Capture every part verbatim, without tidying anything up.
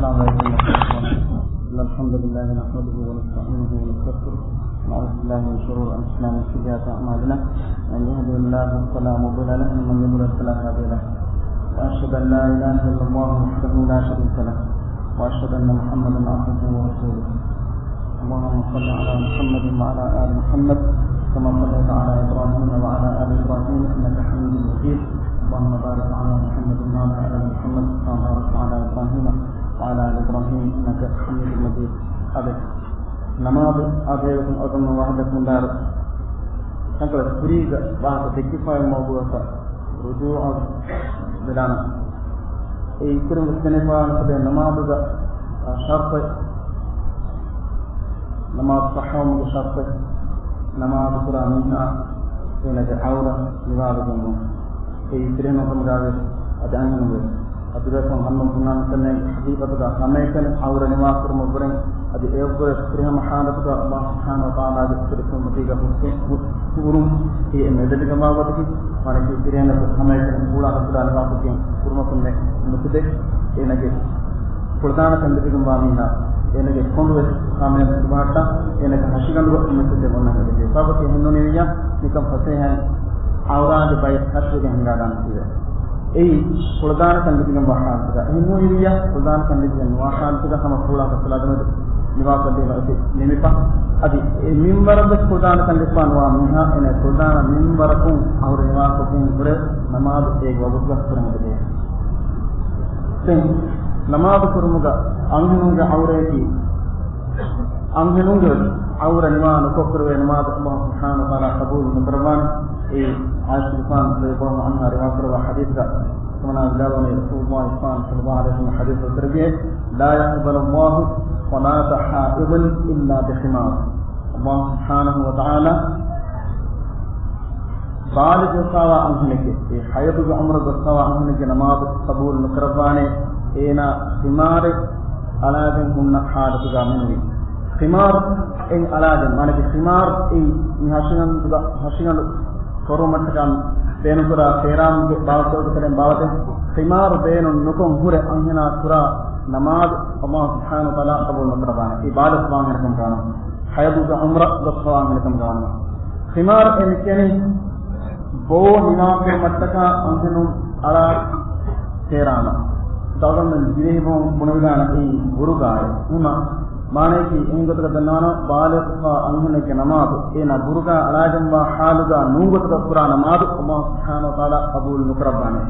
السلام عليكم ورحمة الله. إن الحمد لله نحمده ونستعينه ونستغفره، ونعوذ بالله من شرور أنفسنا ومن سيئات أعمالنا. من يهده الله فلا مضل له، ومن يضلل فلا هادي له. وأشهد أن لا إله إلا الله وحده لا شريك له، وأشهد أن محمدا عبده ورسوله. اللهم صل على محمد وعلى آل محمد كما صليت على إبراهيم وعلى آل إبراهيم إنك حميد مجيد. اللهم بارك على محمد وعلى آل محمد كما باركت على إبراهيم وعلى آل إبراهيم إنك حميد مجيد. އަދި ނަމާދު އާދޭވެސް އަޅުގަނޑު ވާހަކަ ދެއްކުންދާއިރު، ތަންކޮޅެއް ކުރީގަ ވާހަކަ ދެއްކިފައި މައުޟޫޢަކަށް ރުޖޫޢަ ވެލާނަން. އެ ކުރިން ވެސް ފެނިފާނަ ސަބެ ނަމާދުގަ ޝަރުޠެއް، ނަމާދު ޞައްޙަވުމުގެ ޝަރުޠެއް، ނަމާދު ކުރާ މީހާ އޭނަގެ ޢައުރަ ނިވާލުގެންވުން. އެއީ ފިރިހެނުން ކަމުގައިވެސް އަދި އަންހެނުން ވެސް އަދިވެސް ހަމަ ބުނާނެ ކަންނޭނގެ ޙަޤީޤަތުގަ ހަމައެކަނި ޢައުރަ ނިވާކުރުމަށްވުރެން އަދި އެއަށްވުރެ ފިރިހަމަ ޙާލަތުގަ ﷲ ސުބްޙާނަހޫ ވަތަޢާލާގެ ކުރިކުރުމަތީގަ ހުއްޓު ހު-، ހު-، ހުރުން އެ މެދެލިގަންވާ ގޮތަކީ، ވަނަކީ ފިރިހެނަކު ހަމައެކަނި ކުޅާ ހަތުރާ ނިވާކޮށްގެން ކުރުމަކުންނެއް ނުކުތޭ. އޭނަގެ ކުޅަދާނަ ކަން ލިބިގެންވާ މީހާ އޭނަގެ ކޮނޑުވެސް ކާމިޔާބު ނުބަހައްޓާ، އޭނަގެ ހަށިގަނޑުގަ މެސެޖެއް އޮންނަން އެބަޖެހޭ. ސަބަބަކީ އެހެންނޫނިވިއްޔާ ނިކަން ފަސޭހައިން ޢައުރާގެ ބައެއް ކަޝްފުވެގެން ހިނގާދާނެތީވެ. އެއީ ކުޅަދާނަ ކަން ލިބިގެންވާ ޙާލަތުގަ. އެހެންނޫނިވިއްޔާ ކުޅަދާނަ ކަން ލިބިގެން ނުވާ ޙާލަތުގަ ހަމަ ކުޅާ ފައްސަލާގެ މެދު ނިވާކޮށްލީމަ އެތި ނިމިފަ. އަދި އެ މިންވަރަށްވެސް ކުޅަދާނަ ކަން ލިބިފާ ނުވާ މީހާ އޭނަ ކުޅަދާނަ މިންވަރަކުން ޢައުރަ ނިވާކޮށްގެން ހުރެ ނަމާދު އޭގެ ވަގުތުގަ ކުރަން އެބަޖެހޭ. ދެން ނަމާދު ކުރުމުގަ އަންހެނުންގެ ޢައުރަޔަކީ، އަންހެނުންގެ ވެސް ޢައުރަ ނިވާ ނުކޮށް ކުރެވޭ ނަމާދު ﷲ ސުބްޙާނަހޫ ވަތަޢާލާ ޤަބޫލު ނުކުރައްވާނެ. އެއީ ޢާއިޝަތު ރަޟިޔަﷲ ޢަންހާ ރިވާކުރައްވާ ޙަދީޘްގަ ކަމަނާ ވިދާޅުވަނީ ރަސޫލުﷲ ޞައްލަﷲ ޢަލައިހި ވަސައްލަމަ ޙަދީޘް ކުރެއްވިއޭ، لا يقبل الله صلاة حائض إلا بخمار. ﷲ ސުބްޙާނަހޫ ވަތަޢާލާ ބާލިޣުވެފާވާ އަންހެނެކޭ، އެ ޙައިޟުގެ ޢުމުރަށް ގޮސްފާވާ އަންހެނެއްގެ ނަމާދު ޤަބޫލު ނުކުރައްވާނެ، އޭނާ ޚިމާރެއް އަޅާގެން ހުންނަ ޙާލަތުގަ މެނުވީ. ޚިމާރު އެއް އަޅާގެން، މާނައަކީ ޚިމާރު އެއީ މި ހަށިގަނޑުގަ، ހަށިގަނޑު ފޮރުވުމަށްޓަކާ ބޭނުންކުރާ ސޭރާމްގެ ބާވަތްތަކުގެ ތެރެއިން ބާވަތެއް. ޚިމާރު ބޭނުން ނުކޮށް ހުރެ އަންހެނާ ކުރާ ނަމާދު ﷲ ސުބްޙާނަހޫ ވަތަޢާލާ ޤަބޫލު ނުކުރައްވާނެ. އެ ބާލިޣުވާންހެން ކަމުގަ ވާނަމަ، ޙައިޟުގެ ޢުމުރަށް ގޮސްފާވާންހެން ކަމުގަ ވާނަމަ. ޚިމާރު އެ މި ކިޔަނީ ބޯ ނިވާކުރުމަށްޓަކާ އަންހެނުން އަޅާ ސޭރާމަ. ދައުލަމެން ދިވެހި ބޮން ބުނެވިދާނެ އެއީ ބުރުގާއެއް. އެހެމަ މާނައަކީ އެހެން ގޮތަކަށް ދަންނަވާނަ ބާލިޣުވާ އަންހެނެއްގެ ނަމާދު އޭނާ ބުރުގާ އަޅާގެންވާ ޙާލުގަ ނޫން ގޮތަކަށް ކުރާ ނަމާދު ﷲ ސުބްޙާނަހޫ ވަތަޢާލާ ޤަބޫލު ނުކުރައްވާނެ.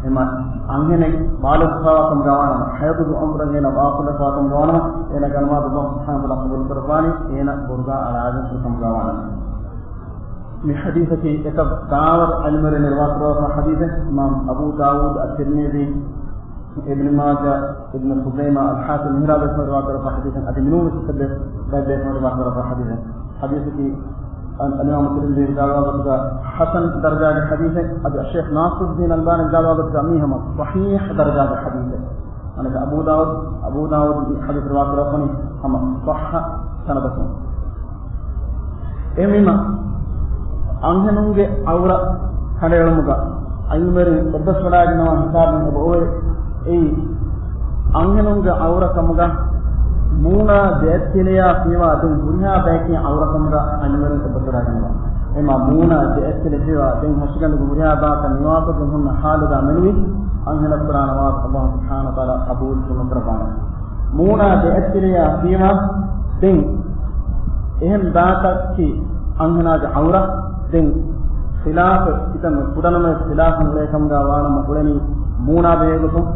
އެހެމަ އަންހެނެއް ބާލިޣުވާ ކަމުގަ ވާނަމަ، ޙައިޟުގެ ޢުމުރަށް އޭނާ ވާކުލަފާ ކަމުގަ ވާނަމަ، އޭނާގެ ނަމާދު ﷲ ސުބްޙާނަހޫ ވަތަޢާލާ ޤަބޫލު ކުރައްވާނީ އޭނާ ބުރުގާ އަޅާގެން ކުރި ކަމުގަ ވާނަމަ. މި ޙަދީޘަކީ އެތައް ދާވަރު ޢިލްމުވެރިން ރިވާކުރައްވާ ޙަދީޘެއް. އިމާމް އަބޫ ދާވޫދު، އައްތިރްމިޛީ، އިބްނު މާޖާ، އިބްނު ޚުޒައިމާ، އަލްޙާކިމް، މިހިރާބެސް ރިވާކުރައްވާ ޙަދީޘެއް. އަދި މިނޫންވެސް އެތައް ބޭ-، ބައެއް ބޭފުޅުން ރިވާކުރައްވާ ޙަދީޘެއް. ޙަދީޘަކީ އަލް-، އަލްއިމާމު ތިރްމިޛީ ވިދާޅުވާ ގޮތުގަ ޙަސަން ދަރަޖާގެ ޙަދީޘެއް. އަދި އައްޝައިޚް ނާޞިރުއްދީން އަލްބާނީ ވިދާޅުވާ ގޮތުގަ މީ ހަމަ ޞަޙީޙް ދަރަޖާގެ ޙަދީޘެއް. މާނައަކީ އަބޫ ދާވޫދު، އަބޫ ދާވޫދު މި ޙަދީޘް ރިވާކުރައްވަނީ ހަމަ ޞައްޙަ ސަނަދަކުން. އެހެންވީމަ، އަންހެނުންގެ ޢައުރަ ކަނޑައެޅުމުގަ ޢިލްމުވެރިން އެއްބަސްވަޑައިގަންނަވާ ހިސާބުން އެބަ އޮވޭ. އެއީ، އަންހެނުންގެ ޢައުރަ ކަމުގަ މޫނާ ދެއަތްތެލެޔާ ފިޔަވާ ދެން ހުރިހާ ބަޔަކީ ޢައުރަ ކަމުގަ ޢިލްމުވެރިން އެއްބަސްވަޑައިގަންނަވާ. އެމާ މޫނާ ދެއަތްތެލެ ފިޔަވާ ދެން ހަށިގަނޑުގެ ހުރިހާ ބަޔަކަށް ނިވާކޮށްގެން ހުންނަ ޙާލުގަ މެނުވީ، އަންހެނަށް ކުރާ ނަމާދު ﷲ ސުބްޙާނަހޫ ވަތަޢާލާ ޤަބޫލު ނުކުރައްވާނެ. މޫނާ ދެއަތްތެލެޔާ ފިޔަވާ ދެން އެހެން ބަޔަކަކީ އަންހެނާގެ ޢައުރަ. ދެން ޚިލާފެއް، ކިތަންމެ ކުޑަނަމެ ޚިލާފެއް އުޅޭ ކަމުގަ ވާނަމަ އުޅެނީ މޫނާ ބެހޭގޮތުން.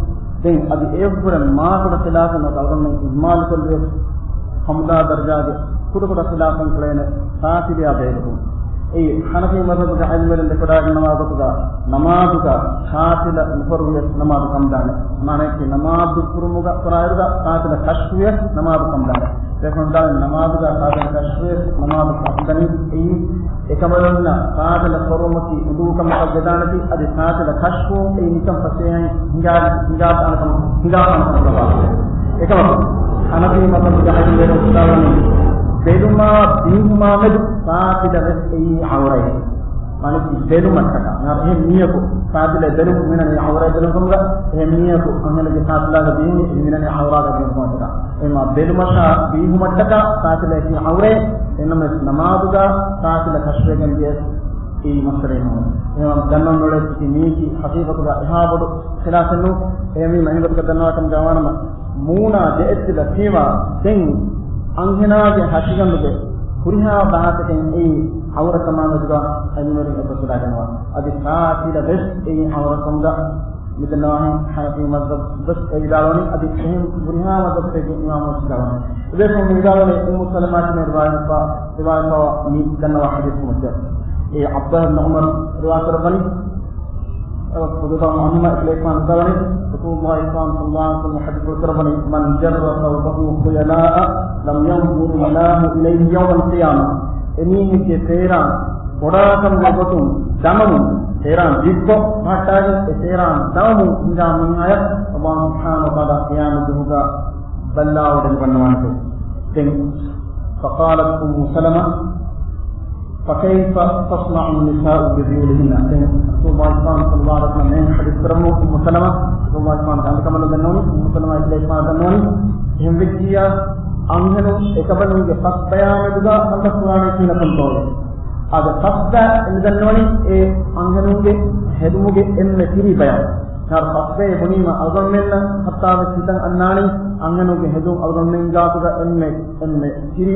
ދެން އަދި އެއަށްވުރެ މާކުޑަ ޚިލާފެއް ނުވަތަ އަޅުގަނޑުމެން އިހްމާލުކޮށްލިޔަސް ހަމަ ދާ ދަރަޖާގެ ކުޑަކުޑަ ޚިލާފެއް އުޅޭނެ ފާސިލިޔާ ބެހޭގޮތުން. އެއީ، ޙަނަފީ މަޛްހަބުގެ ޢިލްމުވެރިން ދެކޮޑާގަންނަވާ ގޮތުގަ ނަމާދުގަ ފާސިލަ ނުފޮރުވިޔަސް ނަމާދު ކަންދާނެ. މާނައަކީ ނަމާދު ކުރުމުގަ ކުރާއިރުގަ ފާސިލަ ކަޝްފުވިޔަސް ނަމާދު ކަންދާނެ. ބޭފުޅުން ވިދާޅުވީ ނަމާދުގަ ފާސިލަ ކަޝްފުވިޔަސް ނަމާދު ކަންދަނީ. އެއީ، އެކަމަށް ވަންޏާ ފާސިލަ ފޮރުވުމަކީ އުޟޫކަމަކަށް ވެދާނެތީ، އަދި ފާސިލަ ކަޝްފުވުން އެއީ ނިކަން ފަސޭހައިން ހިނގާ-، ހިނގާފާނެ ކަމަށް، ހިނގާފާނެ ކަމަށް ވާ. އެކަމަކު، ޙަނަފީ މަޛްހަބުގެ ޢިލްމުވެރިން ވިދާޅުވަނީ، ބެލުމާ ބިންހުމާ މެދު ފާސިލަ ވެސް އެއީ ޢައުރައެއް. އަނެއް ބެލުމަށްޓަކާ، އެހެން މީހަކު ފާތިލަ ބެލުން މިނަނީ އައުރަތް ބެލުން ކަމުގަ، އެހެން މީހަކު އަންހެނެއްގެ ފާތިލާގަ ބީހުނީ މިނަނީ އައުރާތް ބެލުން ކަމަށްޓަކާ. އެމާ ބެލުމަށާ ބީހުމަށްޓަކާ ފާތިލައަކީ އައުރަތް، އެނަމަވެސް ނަމާދުގަ ފާތިލަ ކަޝްފުވެގެން ދިޔަސް އެއީ މައްސަލައެއް ނޫން. އެހެން ދަންނަވަން އުޅޭ މީކީ ހަޤީޤަތުގަ އެހާ ބޮޑު ޚިލާފެއް ނޫން. އެހެންވީމަ އެހެން ގޮތަކަށް ދަންނަވާކަމުގަ ވާނަމަ، މޫނާ ދެއެއްޗިލަ ފީވާ ދެން އަންހެނާގެ ހަށިގަނޑުގެ ހުރިހާ ބަހަކަށް އެއީ އައުރަތަށް މާ މެދުގަ އެންމެރިން އެއްބަސްވެލާގެންވާ. އަދި ފާތިލަ ވެސް އެއީ އައުރަތުންގަ މިދަންނަވާހެން ހަނަފީ މަޒްހަބު ވެސް އެ ވިދާޅުވަނީ. އަދި އެހެން ހުރިހާ މަޒްހަބުތަކެއްގެ އިމާމުން ވެސް ވިދާޅުވަނީ. އެބޭފުޅުން ވިދާޅުވަނީ އުއްމު ސަލަމާގެ ރިވާޔަތް، ރިވާޔަތް މި ދަންނަވާ ޙަދީޘް ކަމަށް. އެ ޢަބްދުﷲ ބިން ޢުމަރު ރިވާޔަތް ކުރައްވަނީ. ރަޟިޔަﷲ ޢަންހުމާ އެކަލޭގެފާނު ވިދާޅުވަނީ، ރަސޫލުﷲ ޞައްލަﷲ ޢަލައިހި ވަސައްލަމަ ޙަދީޘް ކުރައްވަނީ، "من جر ثوبه خيلاء لم ينظر الله إليه يوم القيامة." އެމީހެއްގެ ފޭރާން ބޮޑާކަމުގެ ގޮތުން ދަމަމުން، ފޭރާން ޖިއްބޮ ބަހައްޓާގެން އެ ފޭރާން ދަމަމުން ހިނގާ މީހާޔަށް ﷲ ސުބްޙާނަހޫ ވަތަޢާލާ ޤިޔާމަތް ދުވަހުގަ ބައްލަވާވަޑައިގަންނަވާނެތޯ. ދެން، فقالت أم سلمة، فكيف تصنع النساء بذيولهن؟ ދެން ރަސޫލުﷲ ޞައްލަﷲ ޢަލައިހި ވަސައްލަމަ މި ޙަދީޘް ކުރަމު، އުއްމު ސަލަމަ ރަޟިޔަﷲ ޢަންހާ އަންހެން ކަމަށް ދަންނަވަނީ، އުއްމު ސަލަމަ އެކަލޭގެފާނަށް ދަންނަވަނީ، އެހެން ވެއްޖިއްޔާ އަންހެނުން އެކަމަނުންގެ ފަސްބަޔާ މެދުގަ ހަނދާން ކުރާނީ ކިހިނެއްކަންތޯ؟ އާދެ، ފަސްބަ އެނގިދަންނަވަނީ އެ އަންހެނުންގެ ހެދުމުގެ އެންމެ ކިރި ބަޔަށް. ފަސްބައޭ ބުނީމަ އަޅުގަނޑުމެންނަށް ހައްތާވެސް ހިތަށް އަންނާނީ އަންހެނުންގެ ހެދުން އަޅުގަނޑުމެން ގާތުގަ އެންމެ، އެންމެ ކިރި،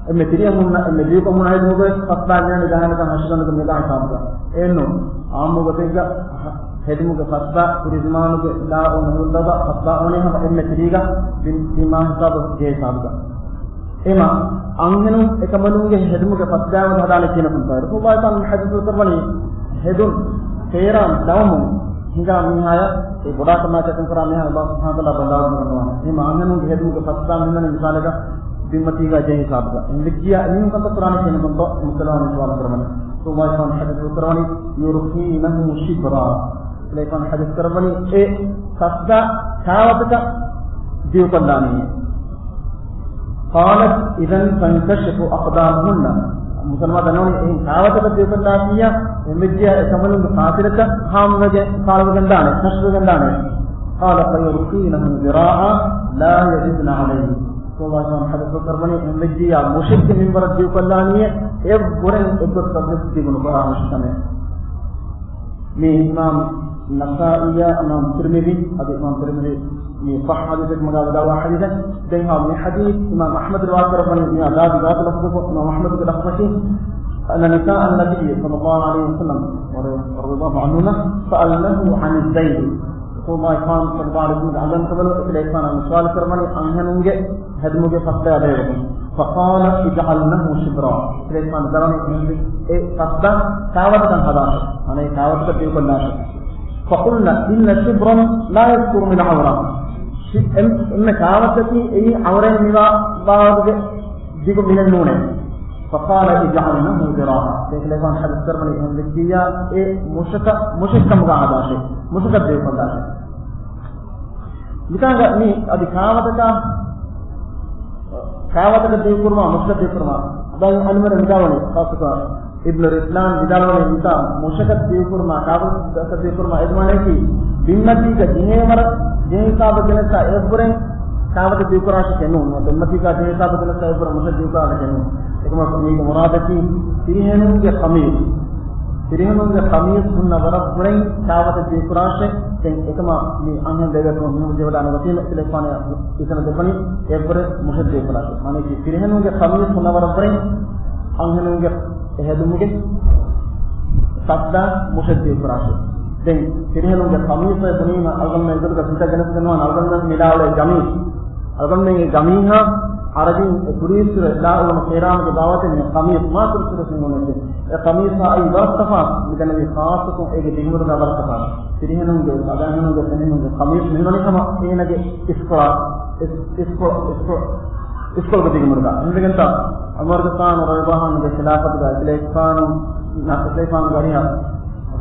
އެންމެ ކިރިއަށް ހުންނަ، އެންމެ ލިޔުކަމުން ހެދުމުގަ ފަސްބަ އަންނާނީ ގާތުގަ ހަށިގަނޑުގެ މިލާ ހިސާބުގަ. އެއްނު، އާއްމު ގޮތެއްގަ ހެދުމުގެ ފަސްބަ ކުރިޒުމާނުގެ ލާ އޮން ހުރުންދަބަ ފަސްބަ އޮނި ހަމަ އެންމެ ތިރީގަ ބިން، ބިމާ ހިސާބު ގޭ ހިސާބުގަ. އެމަ އަންހެނުން އެކަމަނުންގެ ހެދުމުގެ ފަސްބަޔާ ހަދާނެ ކިހިނެއްކަންތޯ؟ ރަސޫލުﷲ ޞައްލަﷲ ޢަލައިހި ވަސައްލަމަ ޙަދީޘް ކުރައްވަނީ ހެދުން ފޭރާން ދަމަމުން ހިނގާ މީހާޔަށް އެ ބޮޑާކަމާ ކަންކަން ކުރާ މީހާ ﷲ ސުބްޙާނަހޫ ވަތަޢާލާ ބައްލަވާ ދެން ވަންނަވާނެ. އެމަ އަންހެނުންގެ ހެދުމުގެ ފަސްބަ މިންވަނީ މިސާލަކަށް ބިންމަތީގަ ޖެހި ހިސާބުގަ. އެހެން ވެއްޖިއްޔާ އެމީހުން ކަންތައް ކުރާނީ ކިހިނެއްކަންތޯ؟ އުއްމު ސަލަމަ މި ސުވާލު ކުރައްވަނީ. ރަސޫލުﷲ ޞައްލަﷲ ޢަލައިހި ވަސައްލަމަ ޙަދީޘް ކުރައްވަނީ، يرخينه شبرا. އެކަލޭގެފާނު ޙަދީޘް ކުރައްވަނީ އެ ފަސްބަ ކާވަތަކަށް ދިގުކޮށްލާނީ. قالت إذا تنكشف أقدامهن. އުއްމު ސަލަމަ ދަންނަވަނީ އެހެން ކާވަތަކަށް ދިގުކޮށްލާފިއްޔާ، އެހެން ވެއްޖިއްޔާ އެކަމަނުންގެ ފާތިލަތައް ހާމަވެގެން ފާޅުވެގެންދާނެ، ކަޝްފުވެގެންދާނެ. قال فيرخينه ذراعا لا يجدن عليه. ރަސޫލުﷲ ޞައްލަﷲ ޢަލައިހި ވަސައްލަމަ ޙަދީޘް ކުރައްވަނީ އެހެން ވެއްޖިއްޔާ މުށެއްގެ މިންވަރަށް ދިގުކޮށްލާނީއޭ، އެއަށްވުރެން އެއްގޮތަކަށްވެސް ދިގު ނުކުރާ މުށިކަމެއް. މި އިމާމް ނަސާއީއާ، އިމާމް ތިރްމިޛީ، އަދި އިމާމް ތިރްމިޛީ މި ޞައްޙަ ޙަދީޘެއް މަގާ ވިދާޅުވާ ޙަދީޘެއް. ދެން ހާ މި ޙަދީޘް އިމާމް އަޙްމަދު ރިވާ ކުރައްވަނީ، މި އަދާދު ގާތު ލަފްޒަކު އިމާމް އަޙްމަދުގެ ލަފްޒަކީ، أن نساء النبي صلى الله عليه وسلم رضي الله عنهن سألنه عن الذيل. ރަސޫލުﷲ ޞައްލަﷲ ޢަލައިހި ވަސައްލަމަ އަންހެންކަމަނު އެކަލޭގެފާނަށް ސުވާލު ކުރައްވަނީ އަންހެނުންގެ ހެދުމުގެ ފަސްބަޔާ ބެހޭގޮތުން. فقال اجعلنه شبرا. އެކަލޭގެފާނު ދަންނަވަނީ އެ ފަސްބަ ކާވަތަކަށް ހަދާށޭ. އަނެއް ކާވަތަކަށް ދިގުކޮށްލާށޭ. فقلن إن شبرا لا يستر من عورة. ޝި-، އެން-، އެންމެ ކާވަތަކީ އެއީ ޢައުރަތް މިވާ ބާވަތުގެ ދިގު މިނެއް ނޫނޭ. فقال اجعلنه ذراعا. އެކަލޭގެފާނު ޙަދީޘް ކުރައްވަނީ އެހެން ވެއްޖިއްޔާ އެ މުށަކަށް، މުށެއްކަމުގަ ހަދާށޭ. މުށަކަށް ދިގުކޮށްލާށޭ. މިތާނގަ މި އަދި ކާވަތަކަށް، ކާވަތަކަށް ދިގުކުރުމާ، މުށަކަށް ދިގުކުރުމާ، ދެން އަންމަރު ވިދާޅުވަނީ، ޚާއްޞަކޮށް އިބްނު ރިޝްލާން ވިދާޅުވަނީ މިތާ މުށަކަށް ދިގުކުރުމާ، ކާވަތަކަށް ދިގުކުރުމާ އެދުމާނެކީ ބިންމަތީގަ ޖެހޭ ވަރަށް ޖެހޭ ހިސާބަށް ގެނެސް އެއަށްވުރެން ކާވަތަކަށް ދިގުކުރާށޭ ނޫން. ބިންމަތީގަ ޖެހޭ ހިސާބަށް ގެނެސް އެއަށްވުރެން މުށަކަށް ދިގުކުރާށޭ ނޫން. އެކަމަކު މީގެ މުރާދަކީ ފިރިހެނުންގެ ޤަމީސް. ފިރިހެނުންގެ ޤަމީސް ހުންނަ ވަރަށްވުރެން ކާވަތަށް ދިގުކުރާށޭ. ދެން އެކަމާ މި އަންހެން ދެވޭ ކަމަށް މިހެން ޖެހިވަޑާނެ ގޮތީމަ އެކަލޭގެފާނަށް އިސަނަ ދެއްވަނީ އެއަށްވުރެ މުށަށް ދިގުކުރާށޭ. މާނައަކީ ފިރިހެނުންގެ ޤަމީސް ހުންނަ ވަރަށްވުރެން އަންހެނުންގެ އެ ހެދުމުގެ ފަސްދާ މުށަށް ދިގުކުރާށޭ. ދެން ފިރިހެނުންގެ ޤަމީސް އޮތް ބުނީމަ އަޅުގަނޑުމެން އެގޮތުގަ ފިތަށް ގެނެސްގެންވާނެ އަޅުގަނޑުމެން މި ލާ އުޅޭ ގަމީސް. އަޅުގަނޑުމެން އެ ގަމީހާ ޢަރަބިން އެ ކުރީއްސުރެ ލާ އުޅުނު ފޭރާމުގެ ބާވަތެއް މި ޤަމީސް މާ ކުރިއްސުރެ ސިނގުނެއް. އެ ޤަމީސާ އައީ ވަރަށް ތަފާތު. މިދަންނަވީ ޚާއްޞަކޮށް އޭގެ ދިގުމުރުގަ ވަރަށް ތަފާތު. ފިރިހެނުންގެ، އަންހެނުންގެ، ފެނިހެނުންގެ ޤަމީސް މިވަނީ ހަމަ އޭނަގެ އިސްކޮޅާ، އިސް-، އިސްކޮޅު، އިސްކޮޅު، އިސްކޮޅުގެ ދިގުމުރުގަ. އެހެންވެގެންތާ ޢުމަރުގެފާނު ރަޟިޔަﷲ ޢަންހުގެ ޚިލާފަތުގަ އެކަލޭގެފާނު، އެކަލޭގެފާނުގެ އަރިހަށް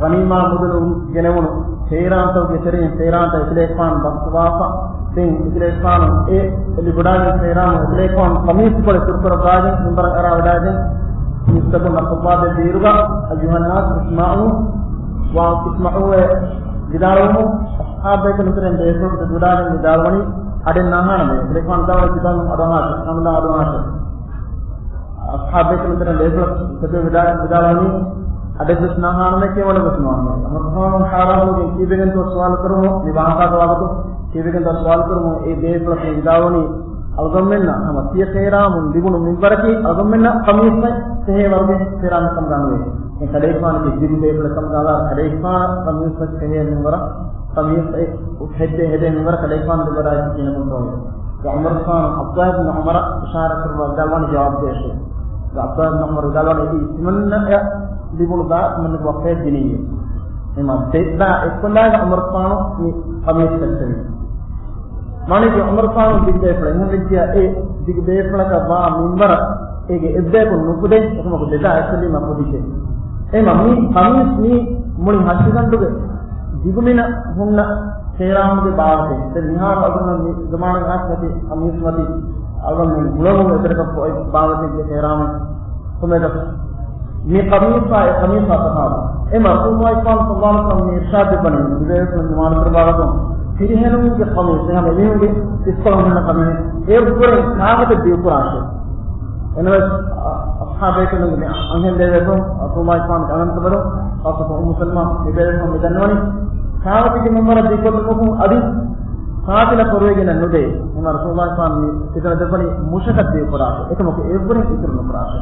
ޣަނީމާ މުދަލުން ގެނެވުނު ފޭރާންތަކުގެ ތެރެއިން ފޭރާންތައް އެކަލޭގެފާނު ބަސްފުވާފަ. ދެން އެކަލޭގެފާނު އެ ލިބިވަޑައިގެން ފޭރާން އެކަލޭގެފާނު ޤަމީސްކޮޅެއް ކުރުކުރައްވާގެން މިންބަރަށް އަރާވަޑައިގެން މީސްތަކުންނަށް ޚުޠުބާ ދޭ ބޭރުގަ، أيها الناس اسمعوا، ވާ އިސްމަޢޫ ވިދާޅުވުމުން، އަޞްޙާބުބޭކަލުން ތެރެއިން ބޭފުޅަކު ވިދާޅުވަނީ، އަޑެއް ނާހާނަމޭ. ކަލޭގެފާނު ވިދާޅުވަނީ ކިތަންމެ އަޑުއަހާށޭ، ހަމަލާ އަޑުއަހާށޭ. އަޞްޙާބުބޭކަލުން ތެރެއިން ބޭފުޅަކު ވިދާ-، ވިދާޅުވަނީ، އަޑެއްވެސް ނާހާނަމޭ، ކިޔަވަޅެއްވެސް ނުވާނަމޭ. ޢުމަރުގެފާނު ޙައިރާންވެގެން ކީއްވެގެންތޯ ސުވާލު ކުރުމުން، މި ވާހަކާގެ ވާގޮތު ކީއްވެގެންތޯ ސުވާލު ކުރުމުން، އެ ބޭފުޅަކު ވިދާޅުވަނީ، އަޅުގަނޑުމެންނަށް ހަމަ ތިޔަ ޚައިރާމުން ލިބުނު މިންވަރަކީ، އަޅުގަނޑުމެންނަށް ޤަމީޞެއް ފެހޭ ވަރުގެ ޚައިރާމެއް ކަމުގަ ނުވޭ. އެ ކަލޭގެފާނުގެ ދިގު ބޭފުޅެއް ކަމުގަ ވާ ކަލޭގެފާނަށް ޤަމީޞެއް ފެހޭ މިންވަރަށް، ޤަމީޞެއް ހެއްދޭ ހެދޭ މިންވަރަށް ކަލޭގެފާނު ދެބަރާއެކީ ކިހިނެއް ކުރަންތޯ. އެ ޢުމަރުގެފާނު ޢަބްދުﷲ ބިން ޢުމަރަށް އިޝާރާތް ކުރައްވާ ވިދާޅުވަނީ ޖަވާބު ދޭށޭ. ޢަބްދުﷲ ބިން ޢުމަރު ވިދާޅުވަނީ އެއީ ތިމަންނައަށް ލިބުނު ދާ ތިމަންނަގެ ވައްކައަށް ދިނީ. އެމަ ދެއްދާ އެއްކޮށްލާގެ ޢުމަރުގެފާނު މި ޤަމީޞް ކައްސެވި. މާނައީ ޢުމަރުގެފާނު ދިގު ބޭފުޅެއް. އެހެންވެއްޖިއްޔާ އެ ދިގު ބޭފުޅަކަށް ވާ މިންވަރަށް އޭގެ އެއްބަޔަކު ނުކުތޭ، އެކަމަކު ދެއްދާ އެއްކޮށްލީމަ ކުދިކޭ. އެމަ މި ޤަމީޞް މީ މުޅި ޙައްޝިގަނޑުގެ ދިގުމިނަށް ހުންނަ ޚައިރާމުގެ ބާވަތެއް. ދެން މިހާރު އަޅުގަނޑު މި ޒަމާނުގަ އައިސް މަތި ޤަމީޞް މަތި އަޅުގަނޑު މި ގުޅަމުން އެތެރެކަށް އޮތް ބާވަތެއްގެ ޚައިރާމެއް. ކޮމެދަ މި ޤަމީޞާ އެ ޤަމީޞާ ތަފާތު. އެމަ ރަސޫލުﷲ ޞައްލަﷲ ޢަލައިހި ވަސައްލަމަ މި އިރްޝާދު ދެއްވަނީ ދިވެހި މުސްލިމުން ވާނުކުރައްވާ ގޮތުން ފިރިހެނުންގެ ޤަމީޞް، އެހާ އެމީހުންގެ އިސްކޮޅަށް ހުންނަ ޤަމީޞް އެއަށްވުރެ ކާކުތަ ދިއުކުރާށޭ. އެނަމަވެސް، އަ، އަޞްޙާބޭކަލުންގެ އަންހެން ބޭބެކުން ރަސޫލުﷲ ޞައްލަﷲ ޢަލައިހި ވަސައްލަމަ އަންހެން ބޭބެކުން މި ދަންނަވަނީ ކާކުތަ މިންވަރަށް ދިއުކޮށްލުމަކުން އަދި ފާތިލަ ފޮރުވެގެން ނުދޭ. އެމަ ރަސޫލުﷲ ޞައްލަﷲ ޢަލައިހި ވަސައްލަމަ މި އިޒުނަ ދެއްވަނީ މުށަކަށް ދިއުކުރާށޭ. އެކަމަކު އެއަށްވުރެ އިތުރު ނުކުރާށޭ.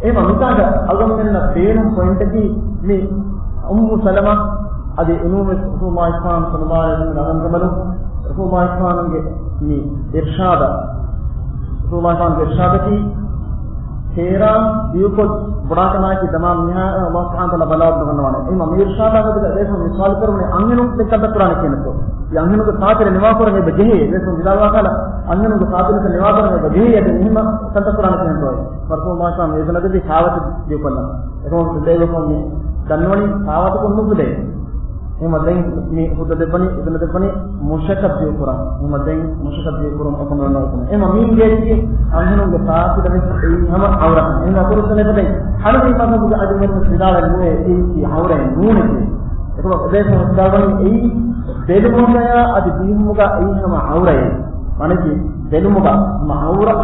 އެމަ މިތާގަ އަޅުގަނޑުމެންނަށް ބޭނުން ޕޮއިންޓަކީ މި އުއްމު ސަލަމާ އަދި އިނޫމެސް ރަސޫލުﷲ ޞައްލަﷲ ޢަލައިހި ވަސައްލަމަ އަންގަމަލު ރަސޫލުﷲ ޞައްލަﷲ ޢަލައިހި ވަސައްލަމަގެ މި އިރްޝާދަށް، ރަސޫލުﷲ ޞައްލަﷲ ޢަލައިހި ވަސައްލަމަގެ އިރްޝާދަކީ ޚައިރާން ދިއުކޮށް ބޮޑާކަމާއެކީ ދަމާ މީހާ ﷲ ސުބްޙާނަހޫ ވަތަޢާލާ ބަލާ ދަންނަވާނެ. އެމަ މި އިރްޝާދާ ގޮތުގަ ބޭފުޅުން މި ސުވާލު ކުރަނީ އަންހެނުން ދެން ކަންތައް ކުރާނީ ކިހިނެއްތޯ؟ އެ އަންހެނުންގެ ޚާތިރަށް ނިވާކުރަން އެބަ ޖެހޭ. ބޭފުޅުން ވިދާޅުވާ ކަހަލަ އަންހެނުންގެ ޚާތިރަކަށް ނިވާކުރަން އެބަ ޖެހޭ. އަދި އެހެން ކަންތައް ކުރާނީ ކިހިނެއްތޯ؟ ރަސޫލުﷲ ޞައްލަﷲ ޢަލައިހި ވަސައްލަމަ އިޒުނަ ދެއްވީ ކާވަތަށް ދިއުކޮށްލަން. އެކަމަކު ދެން ބޭފުޅުން ދަންނަވަނީ ކާވަތަކުން ނުކުތޭ. އެހެންވީމަ ދެން މި ހުއްދަ ދެއްވަނީ، އިޒުނަ ދެއްވަނީ މުށަކަށް ދިއުކުރަން. އެހެންވީމަ ދެން މުށަކަށް ދިއުކުރުން އެކަމަކު ނޯންނަ އެކަމެއް. އެހެންވީމަ މީގެ އަންހެނުންގެ ފާތިލަވެސް އެއީ ހަމަ ޢައުރަތަށް. އެހެންވީމަ ކުރިއަށް ދެން ޙަނަފީ މަޛްހަބުގެ ޢަލިމުން ވިދާޅުވެ ނުވޭ އެއީކީ ޢައުރައެއް ނޫނޭ. އެކަމަކު ބޭފުޅުން ވިދާޅުވަނީ އެއީ ބެލުމުގަޔާ އަދި ދިޔުމުގަ އެއީ ހަމަ ޢައުރައެއް. މާނައަކީ ބެލުމުގަ ހަމަ ޢައުރަ،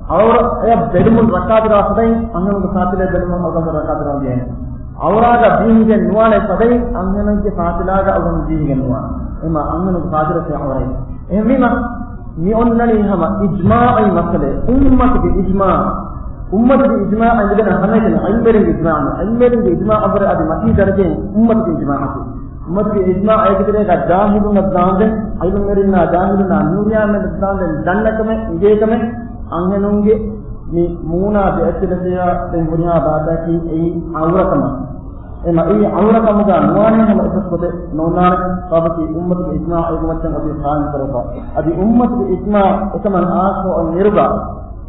ޢައުރައަށް ބެލުމުން ރައްކާތެރިވާ ފަދައިން އަންހެނުންގެ ފާތިލައަށް ބެލުމުން އަޅުގަނޑު ރައްކާތެރިވާން ޖެހޭނެ. ޢައުރާގަ ބީހިގެން ނުވާނެ ފަދައިން އަންހެނުންގެ ފާތިލާގަ އަޅުގަނޑު ބީހިގެން ނުވާނެ. އެހެންވީމަ އަންހެނުންގެ ފާތިލަ އެއީ ޢައުރައެއް. އެހެންވީމަ މި އޮންނަނީ ހަމަ އިޖްމާޢީ މައްސަލައެއް. އުއްމަތުގެ އިޖްމާޢު، އުއްމަތުގެ އިޖްމާޢު އިނގިދެން ހަމައެކަނި ޢިލްމުވެރިންގެ އިޖްމާޢު. ޢިލްމުވެރިންގެ އިޖްމާޢަށްވުރެ އަދި މަތީ ދަރަޖައިން އުއްމަތުގެ އިޖްމާޢަކީ. އުއްމަތުގެ އިޖްމާޢު އޭގެ ތެރޭގަ ޖާހިލުންނަށް ދާންދެން، ޢިލްމުވެރިންނާ ޖާހިލުންނާ ނުރިޔާމެންނަށް ދާންދެން ދަންނަކަމެއް އިނގޭކަމެއް އަންހެނުންގެ މި މޫނާ ދެއަތްތިލަފިޔާ ދެން ހުރިހާ ބާތަކީ އެއީ ޢައުރަކަމަށް. އެމަ އެއީ ޢައުރަކަމުގަ ނުވާނެ ހަމަ އެއްވެސް ގޮތެއް ނޯންނާނެ. ސަބަބަކީ އުއްމަތުގެ އިޖްމާޢު އޭގެ މައްޗަށް އޮތީ ޤާއިމް ކުރެވިފަ. އަދި އުއްމަތުގެ އިޖްމާޢު އެކަމަށް އާސްވަ އޮތް އިރުގަ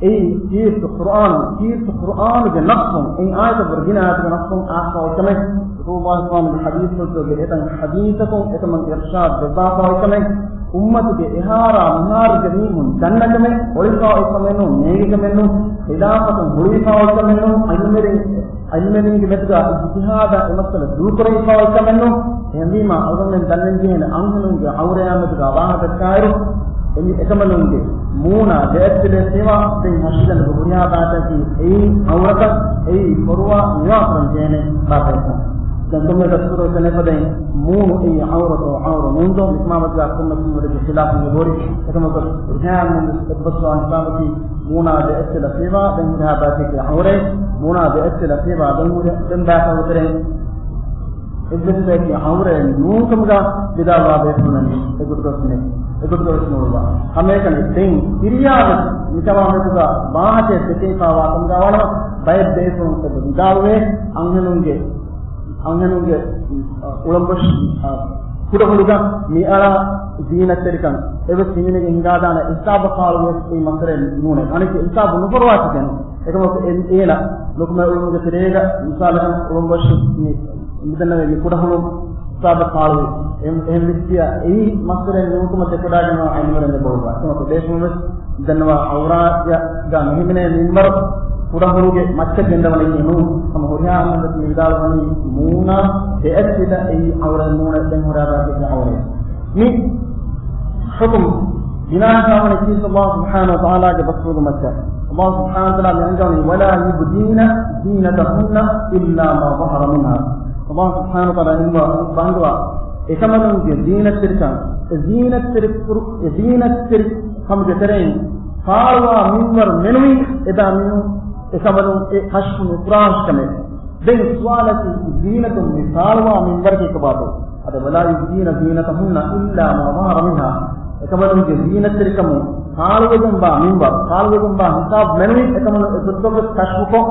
އެއީ ކީރިތި ޤުރުއާނު، ކީރިތި ޤުރުއާނުގެ ނައްޞުން، އެއީ އާޔަތަށްވުރެ ގިނަ އާޔަތުގެ ނައްޞުން އާސްވާ އޮތްކަމެއް، ރަސޫލުﷲ ޞައްލަﷲ ޢަލައިހި ވަސައްލަމަގެ ޙަދީޘްފުޅުތަކުގެ އެތަން ޙަދީޘަކުން އެކަމަށް އިރްޝާދު ދެއްވާފަ އޮތްކަމެއް، އުއްމަތުގެ އެހާރާ މިހާރުގެ މީހުން ދަންނަކަމެއް، އޮޅިފަ އޮތްކަމެއް ނޫން، ނޭނގިކަމެއް ނޫން، ޚިލާފަކުން ހުޅުވިފަ އޮތްކަމެއް ނޫން، ޢިލްމުވެރިން، ޢިލްމުވެރިންގެ މެދުގަ އިޖްތިހާދަށް އެ މައްސަލަ ދޫކުރެވިފަ އޮތްކަމެއް ނޫން. އެހެންވީމަ އަޅުގަނޑުމެން ދަންނަންޖެހޭނެ އަންހެނުންގެ ޢައުރަޔާ މެދުގަ ވާހަކަ ދައްކާއިރު، އެމީ އެކަމަނުންގެ މޫނާ ދެއަތްތެރޭ ފޭވާ ދެން ހަށިގަނޑުގެ ހުރިހާ ބާތަކީ އެއީ ޢައުރަތަށް، އެއީ ފޮރުވާ ނިވާކުރަން ޖެހޭނެ ބާތަކަކަށް. ދެން ކޮންމެ ދަސްތުރު ކަނެފަދައިން މޫނު އެއީ ޢައުރަތޯ ޢައުރަ ނޫންތޯ މިކަމާމެދުގަ ކޮންމެ ކޮންމެ ޚިލާފުން އެބަހުރި. އެކަމަކު ރިހާން އެއްބަސްވާ ހިސާބަކީ މޫނާ ދެއަތްތެރޭ ފޭވާ ދެން ހުރިހާ ބާތަކީ ޢައުރަތޭ، މޫނާ ދެއަތްތެރޭ ފޭވާ ދެން ހުރި ދެން ބާތަކު ތެރެއިން އެއްވެސް ދެއަކީ ޢައުރައެއް ނޫންކަމުގަ ވިދާޅުވާ ބޭފުޅުންނަނީ އެގޮތުގަވެސް ނެތް. އެގޮތުގަވެސް ނުވާ. ހަމައެކަނި ދެން ތިރިޔާވެސް މިކަމާމެދުގަ ވާހަކައެއް ދެކެވިފާވާކަމުގަ ވާނަމަ، ބައެއް ބޭފުޅުން އެބަ ވިދާޅުވޭ، އަންހެނުންގެ، އަންހެނުންގެ، އަ، އުޅަނބޮށި، އަ، ކުޑަހުޅުގަ މިއަޅާ ޒީނަތްތެރިކަން އެވެސް ހިމެނިގެން ހިނގާދާނެ ހިސާބަށް ފާޅުވެސް އެއީ މައްސަލައެއް ނޫނޭ. އަނެކެއް ހިސާބު ނުފޮރުވާތީކަން. އެކަމަކު އެ-، އޭނަ ނުކުމެ އުޅުމުގެ ތެރޭގަ މިސާލަކަށް އުޅުން ބޮށި މި މިދަންނަވެ މި ކުޑަހުޅު ހިސާބަށް ފާޅުވި. އެހެން، އެހެން ވިއްސިޔަ އެއީ މައްސަލައެއް ނޫންކަމަށް ދެކޮޑާގެންވާ އަންވަރެން ބޮޑުވާ. އެކަމަކު ދޭށުމަށް ވެސް މިދަންނަވާ ޢައުރާތްގަ ނުހިމެނޭ މިންވަރު ކުޑަހުޅުގެ މައްޗަށް ގެންދަވަނީ ނޫން. ހަމަ ހުރިހާ އަހަރު ވިދާޅުވަނީ މޫނާ ދެއަތް ވިލަ އެއީ އައުރަތް ނޫނޭ، ދެން ހުރާ ބާކީ އައުރަތް. މި ޙުކުމް ބިނާވެފަވަނީ ކީރިތި ﷲ ސުބްޙާނަހޫ ވަތަޢާލާގެ ބަސްފުޅުގެ މައްޗަށް. ﷲ ސުބްޙާނަހޫ ވަތަޢާލާ މި އަންގަވަނީ، "ولا يبدين زينتهن إلا ما ظهر منها." ﷲ ސުބްޙާނަހޫ ވަތަޢާލާ ހިންގުވާ ބަހަނދުވާ އެކަމަލުންގެ ޒީނަތްތެރިކަން، އެ ޒީނަތްތެރި ކުރު-، އެ ޒީނަތްތެރި ކަމުގެ ތެރެއިން ފާޅުވާ މިންވަރު މެނުވީ އެދާ މީހުން އެކަމަލުން އެ ކަޝްފު ނުކުރާ ކަމެއް. ދެން ސުވާލަކީ، ޒީނަތުން މި ފާޅުވާ މިންވަރަކީ ކޮބާތޯ؟ އަދި، "ولا يبدين زينتهن إلا ما ظهر منها." އެކަމަލުންގެ ޒީނަތްތެރިކަމުން ފާޅުވެގެންވާ މިންވަރު، ފާޅުވެގެންވާ ހިސާބު މެނުވީ އެކަމަލުން އެ ގޮތްގޮތްވެސް ކަޝްފުކޮށް،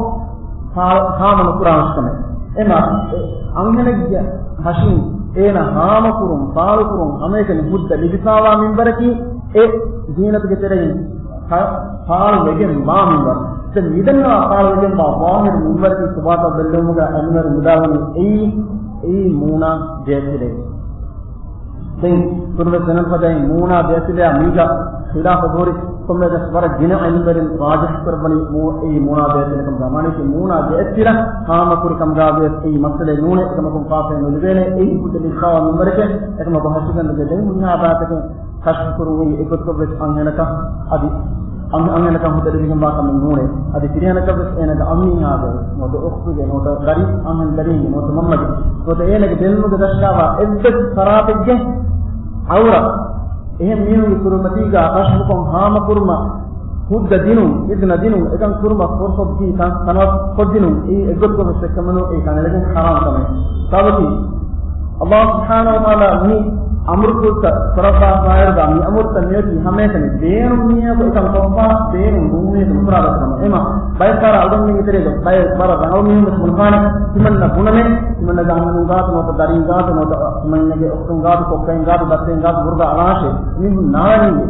ހާ-، ހާމަ ނުކުރާ ކަމެއް. އެމަ، އެ އަންހެނެއްގެ ހަށިން އޭނަ ހާމަކުރުން، ފާޅުކުރުން، ހަމައެކަނި ހުއްދަ ލިބިފާވާ މިންވަރަކީ އެ ޒީނަތުގެ ތެރެއިން ފާ-، ފާޅުވެގެން ވާ މިންވަރު. ދެން މިދަންނަވާ ފާޅުވެގެންވާ ވާހިރު މިންވަރަކީ ކޮބާތޯ ބެއްލެވުމުގަ އަންވަރު މިދާވަނީ އެއީ، އެއީ މޫނާ ދެއަތްވިލެއް. ދެން ކުރުވެސް އެނަން ފަދައިން މޫނާ ދެއަތްވިލާ މީގަ ޚިލާފަށް ހުރި ކޮންމެވެސް ވަރަށް ގިނަ ޢިލްމުވެރިން ރާޖިޙު ކުރައްވަނީ މޫ-، އެއީ މޫނާ ދެއަތްވިލަކަމުގަ. މާނައަކީ މޫނާ ދެއަތްވިލަ ހާމަކުރި ކަމުގަ ވިޔަސް އެއީ މައްސަލައެއް ނޫނޭ. އެކަމަކުން ފާފައެއް ނުލިބޭނެ. އެއީ ހުއްދަ ލިބިފާވާ މިންވަރެކޭ. އެކަމަކު ހަށިގަނޑުގެ ދެން ހުރިހާ ބައިތަކެއް ކަޝްފު ކުރުވީ އެގޮތްކޮށްވެސް އަންހެނަކަށް އަދި އަން-، އަންހެނަކަށް ހުއްދަ ލިބިގެންވާ ކަމެއް ނޫނޭ. އަދި ފިރިހެނަކަށްވެސް އޭނަގެ އަންމީހާގެ ނުވަތަ އުޚްތުގެ ނުވަތަ ދަރި، އަންހެން ދަރީގެ ނުވަތަ މަންމަގެ ނުވަތަ އޭނަގެ ބެލުމުގެ ދަށާވާ އެއްވެސް ފަރާތެއްގެ ޢައުރަތް އެހެން މީހުންގެ ކުރިމަތީގަ ކަޝްފުކޮށް ހާމަކުރުމަށް ހުއްދަ ދިނުން، އިޒުނަ ދިނުން، އެކަން ކުރުމަށް ފުރުޞަތު ދީ ތަން-، ތަނަވަސް ކޮށްދިނުން، އެއީ އެއްގޮތުގަވެސް އެކަމަނު އެ ކަންނެލިގެން ޙަރާމް ކަމެއް. ސަބަބަކީ، ﷲ ސުބްޙާނަހޫ ވަތަޢާލާ މި އަމުރުފުޅުތައް ކުރައްވާފައިވާ މި އަމުރުތައް މިއޮތީ ހަމައެކަނި ބޭނުން މީހަކު އެކަން ކޮށްފަ، ބޭނުން ނޫން މީހަކު ނުކުރާ ގޮތަކަށް. އެމަ ބައެއް ފަހަރަށް އަޅުގަނޑުމެންގެ ތެރޭގަ ބައެއް ވަރަށް ރަނގަޅު މީހުން ވެސް ބުނެފާނެ، ތިމަންނަ ބުނަމޭ، ތިމަންނަގެ އަންހެނުން ގާތު ނުވަތަ ދަރީން ގާތު ނުވަތަ ތިމަންނަގެ އުޚްތުން ގާތު ކޮއްކައިން ގާތު ދައްތައިން ގާތު ބުރުގާ އަޅާށޭ މީހުން ނާޅަނީ.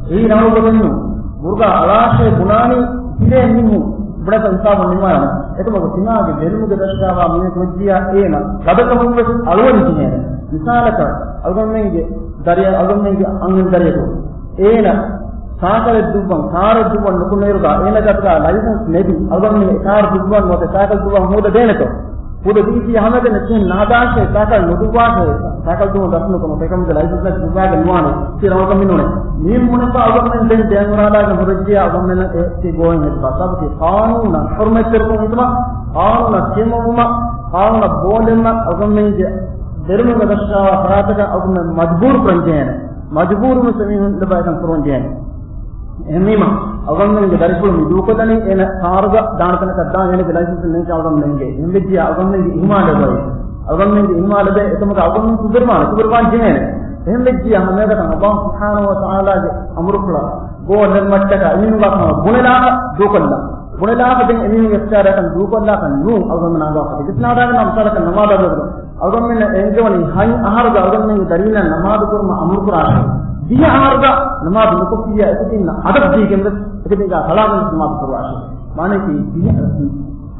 އެއީ ރަނގަޅު ގޮތެއް ނޫން. ބުރުގާ އަޅާށޭ ބުނާނީ ތިބޭ މީހުން ބުނެފަ ހިސާބުން ނިމާލަން. އެކަމަކު ތިމާގެ ބެލުމުގެ ދަށުގަވާ މީހަކު ވެއްޖިއްޔާ އޭނަ ގަދަކަމުން ވެސް އަޅުވަން ޖެހޭނެ. މިސާލަކަށް، އަޅުގަނޑުމެންގެ ދަރިއަށް، އަޅުގަނޑުމެންގެ އަންހެން ދަރިއަކު އޭނަ ސާކަލެއް ދުއްވަން، ކާރެއް ދުއްވަން ނުކުންނައިރުގަ އޭނަގެ އަތުގަ ލައިސަންސް ނެތި އަޅުގަނޑުމެން އެ ކާރު ދުއްވަން ނުވަތަ ސާކަލް ދުއްވަން ހޯދަދޭނެތޯ؟ ހޯދަދީފިއްޔާ ހަމައެކަނި ކިހިނެއް ނަހަދާށޭ، ސާކަލް ނުދުއްވާށޭ، ސާކަލް ދުއްވަން ރަސްމުކޮށް އެކަމުގެ ލައިސަންސް ދުއްވާގެން ނުވާނެ. ތި ރަނގަޅުކަމެއް ނޫނޭ. މީ ބުނެފަ އަޅުގަނޑުމެން ދެން ދެން އުރާލާގެން ހުރެއްޖެޔާ އަޅުގަނޑުމެން އެ ތި ގޯހެއް ހެދިފަ. ސަބަބަކީ ޤާނޫނަށް ޙުރުމަތްތެރިކޮށް ހިތުމަށް، ޤާނޫނަށް ކިޔަމަންވުމަށް، ޤާނޫނަށް ބޯލެންމަށް އަޅުގަނޑުމެންގެ ދެރުމުގެ ދަށުގަވާ ފަރާތަކަށް އަޅުގަނޑުމެން މަޖުބޫރު ކުރަން ޖެހޭނެ. މަޖުބޫރުވެސް އެމީހުން ލަބާ އެކަން ކުރަން ޖެހޭނެ. އެހެންވީމަ، އަޅުގަނޑުމެންގެ ދަރިފުޅު މި ދޫކޮށްލަނީ އޭނަ ކާރުގަ ދާނެ ތަނަކަށް ދާން އޭނަގެ ލައިސަންސް ނެތް އަޅުގަނޑުމެންގެ. އެހެންވެއްޖިއްޔާ އަޅުގަނޑުމެންގެ އިހުމާލެއް އޮތް. އަޅުގަނޑުމެންގެ އިހުމާލެއް އެކަމަކު އަޅުގަނޑުމެން ކުށްވެރިވާނެ، ކުށްވެރިވާން ޖެހޭނެ. އެހެންވެއްޖިއްޔާ ހަމައެކަނި ﷲ ސުބްޙާނަހޫ ވަތަޢާލާގެ އަމުރުފުޅަށް ގޯ ލެއްމައްޓަކަށް އެމީހުންގެ ކަމަށް ބުނެލާފަ ދޫކޮށްލާ. ބުނެލާފަ ދެން އެމީހުންގެ އިޚްތިޔާރަކަށް ދޫކޮށްލާކަށް ނޫން އަޅުގަނޑުމެން އަންގާފަ. ވިސްނާދާނަ މިސާލަކަށް ނަމާދާ ދޯދު. އަޅުގަނޑުމެންނަށް އެންގެވަނީ ހަތް އަހަރުގަ އަޅުގަނޑުމެންގެ ދަރީންނަށް ނަމާދު ކުރުމަށް އަމުރު ކުރާށޭ. ދިހަ އަހަރުގަ ނަމާދު ނުކޮށްފިއްޔާ އެކުދިންނަށް އަދަބު ދީގެން ވެސް އެކުދިންގާ ކަޅާގެން ވެސް ނަމާދު ކުރުވާށޭ. މާނައަކީ ދިހަ،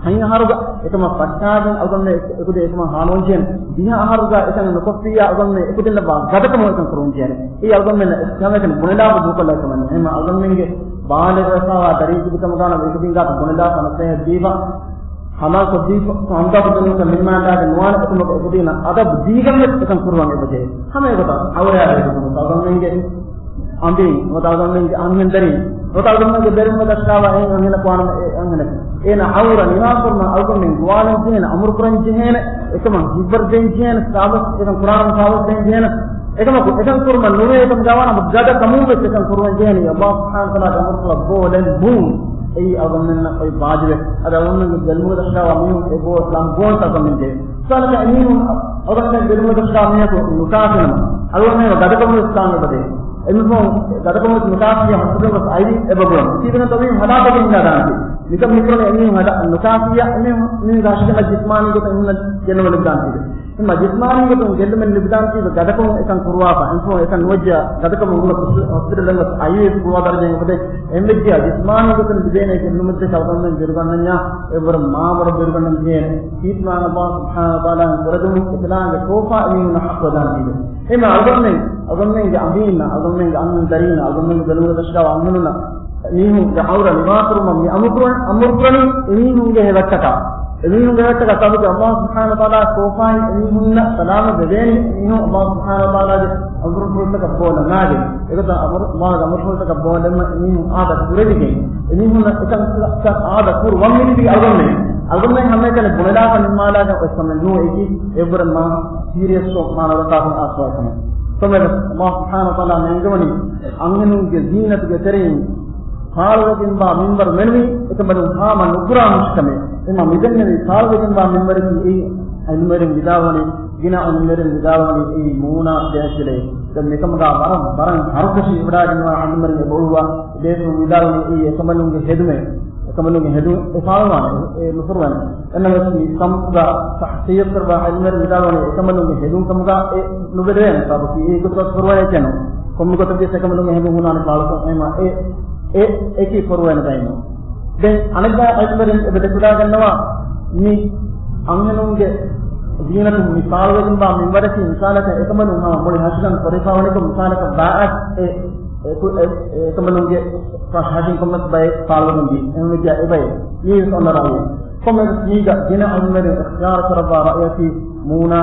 ހަތް އަހަރުގަ އެކަމަށް ފައްޓާގެން އަޅުގަނޑުމެން އެކު-، އެކުދިން އެކަމަށް ހާނުވަންޖެހޭނެ. ދިހަ އަހަރުގަ އެކަން ނުކޮށްފިއްޔާ އަޅުގަނޑުމެން އެކުދިން ލައްވާ ގަދަކަމުން އެކަން ކުރުވަންޖެހޭނެ. އެއީ އަޅުގަނޑުމެންނަށް އެކަމަކަށް ބުނެލާފަ ދޫކޮށްލާ ކަމެއް ނޫން. އެހެންވީމަ އަޅުގަނޑުމެންގެ ބާލިޣުވެފައިވާ ދަރިން ތިބި ކަމުގަ ވަނީ އެކުދިންގާ ބުނެލާފަ ނަސޭހަތް ދީފަ. ހަލާލް ކޮށްދީފަ، އަންދާސް ދެން ނުކަން ނިންމާލާގެން ނުވާނެ. އެކަމަކު އެކުދީންނަށް އަދަބު ދީގެން ވެސް އެކަން ކުރުވަން އެބަޖެހޭ. ހަމަ އެގޮތަށް އައުރަތާ އަޅުގަނޑުމެންގެ އަނބިން، ނުވަތަ އަޅުގަނޑުމެންގެ އަންހެން ދަރިން، ނުވަތަ އަޅުގަނޑުމެންގެ ބެލުމުގަ ދަށުގަވާ އެހެން އަންހެނަކު، އެ އަންހެނަކު އޭނަ އައުރަ ނިވާކުރުމަށް އަޅުގަނޑުމެން ގޮވާލަން ޖެހޭނެ، އަމުރު ކުރަން ޖެހޭނެ، އެކަމަށް ހިތްވަރު ދޭން ޖެހޭނެ، ސާބަސް އެކަން ކުރާނަމަ ސާބަސް ދޭން ޖެހޭނެ. އެކަމަކު އެކަން ކުރުމަށް ނުރޭ ކަމުގަ ވަނީ ގަދަ ކަމުން ވެސް އެކަން ކުރުވަން ޖެހޭނެ. ﷲ ސުބްޙާނަހޫ ވަތަޢާލާގެ އަމުރުފުޅަށް ބޯ ލެން ބުން. އެއީ އަޅުގަނޑުމެންނަށް އޮތް ވާޖިބެއް. އަދި އަޅުގަނޑުމެންގެ ބެލުމުގަ ދަށުގަވާ މީހުން އެބޯ ލަން ގޯން އަޅުގަނޑުމެން ޖެހޭ. މިސާލަކަށް އެމީހުން އަޅުގަނޑުމެން ބެލުމުގަ ދަށުގަވާ މީހަކު ނުކާފިނަމަ، އަޅުގަނޑުމެން ގަދަކަމުން ވެސް ކާން އެބަދޭ. އެމީހުން ގަދަކަމުން ވެސް ނުކާފިއްޔާ ހޮސްޕިޓަލް ވެސް އައިވީ އެބަ ބުނަން. ތީވެގެން ދޮވީ ހަލާކަށް ހިނގާ ދާންތީ. މިކަން މިކުރަނީ އެމީހުން ހަލާ-، ނުކާފިއްޔާ އެމީހުން، މީހުންގެ ހަށިގަނޑަށް ޖިސްމާނީ ގޮތުން އެމީހުންނަށް ގެންނަވަން ލިބިދާންތީވެ. އެމަ ޖިސްމާނީ ގޮތުން ގެއްލުމެއް ލިބިދާންތީވެ ގަދަކަމުން އެކަން ކުރުވާފަ. އެންފޯ އެކަން ނުވެއްޖެ ގަދަކަމުން އުޅުނު ހޮސްޕިޓަލް ވެސް އައިވީ ކުރުވާ ދަރަޖައެއް އެބަދޭ. އެންމެއްޖެ ޖިސްމާނީ ގޮތުން ލިބޭނެ ގެއްލުމެއް ދެކެ އަޅުގަނޑުމެން ބިރުގަންނަންޏާ އެވަރު މާ ބޮޑަށް ބިރުގަންނަން ޖެހޭނެ. ކީރިތި ﷲ ސުބްޙާނަހޫ ވަތަޢާލާ ކުރެދުނު އެކަލާނގެ ކޯފާ އެމީހުންނަށް ޙައްޤުވެދާންތީވެ. އެމަ އަޅުގަނޑުމެން، އަޅުގަނޑުމެންގެ އަނބީންނަށް، އަޅުގަނޑުމެންގެ އަންހެން ދަރީންނަށް، އަޅުގަނޑުމެންގެ ބެލުމުގަ ދަށުގަވާ އަންހެނުންނަށް މީހުންގެ އައުރަ ނިވާކުރުމަށް މި އަމުރު ކުރަން، އަމުރު ކުރަނީ އެމީހުންގެ ހެވައްޓަކާ. އެމީހުންގެ ހެވައްޓަކާ ސަބަބު ﷲ ސުބްޙާނަހޫ ވަތަޢާލާ ކޯފާއިން އެމީހުންނަށް ސަލާމަތް ވެވޭނީ. އެމީހުން ﷲ ސުބްޙާނަހޫ ވަތަޢާލާގެ އަމުރުފުޅުތަކަށް ބޯ ނަމާގެން، އެގޮތަށް އަމުރު، ﷲގެ އަމުރުފުޅުތަކަށް ބޯ ނެމުމަށް އެމީހުން އާދަ ކުރެވިގެން، އެމީހުންނަށް އެކަން އާދަ ކުރުވަން މި ލިބީ އަޅުގަނޑުމެން. އަޅުގަނޑުމެން ހަމައެކަނި ބުނެލާފަ ނިންމާލާގެން އޮތް ކަމެއް ނޫން. އެއީ އެއްވަރެއް މާ ސީރިއަސްކޮށް މާ ނަރަކާކުން އާސްވާ ކަމެއް. ކޮންމެވެސް ﷲ ސުބްޙާނަހޫ ވަތަޢާލާ ނެންގެވަނީ އަންހެނުންގެ ޒީނަތުގެ ތެރެއިން ފާޅުވެގެންވާ މިންވަރު މެނުވީ އެކަނބަލުން ހާމަ ނުކުރާ ހުށިކަމެއް. އެމަ މިދެންނެވި ފާޅުވެގެންވާ މިންވަރަކީ އެއީ ޢިލްމުވެރިން ވިދާޅުވަނީ، ގިނަ ޢިލްމުވެރިން ވިދާޅުވަނީ އެއީ މޫނާ ދެއަތްތިލައެއް. ދެން މިކަމުގާ ވަރަށް، ވަރަށް ހަރުކަށި އެބަޑާގެންވާ ޢިލްމުވެރިން އެބައުޅުވާ ބޭފުޅުން ވިދާޅުވަނީ އެއީ އެކަނބަލުންގެ ހެދުމެއް، އެކަނބަލުންގެ ހެދުން އެ ފާޅުވާނެ، އެ ނުފުރުވޭނެ. އެންނަމަވެސް މި ކަމުގާ ތަޙްޤީޤު ކުރައްވާ ޢިލްމުވެރިން ވިދާޅުވަނީ އެކަނބަލުންގެ ހެދުން ކަމުގާ އެ ނުބެލެވޭނެ. ސަބަބަކީ އެ ގޮތަށް ފުރުވައެއް ނޫން. ކޮންމެ ގޮތަކީ އެކަނބަލުންގެ ހެދުން ހުންނާނެ ފާޅުކޮށް އެމަ އެ، އެ، އެކީ ފުރުވައެއް ނުދައިނު. ދެން އަނެއްގާ ޢިލްމުވެރިން އެބަ ދެކުލާގަންނަވާ މި އަންހެނުންގެ ޒީނަތުން މި ފާޅުވެގެންވާ މިންވަރަކީ މިސާލަކަށް އެކަނބަލުން ހަމަ މުޅި ހަށިގަނޑު ފޮރިފާވަނިކޮށް މިސާލަކަށް ބާއަށް އެ، އެ، އެ، އެ، އެކަނބަލުންގެ ހަށިން ކޮންމެސް ބައެއް ފާޅުވެގެން ދީ. އެހެންވެއްޖާ އެބައެއް. މީވެސް އޮންނަ ރައުޔެއް. ކޮންމެވެސް މީގަ ގިނަ ޢިލްމުވެރިން އިޚްތިޔާރު ކުރައްވާ ރައުޔަކީ މޫނާ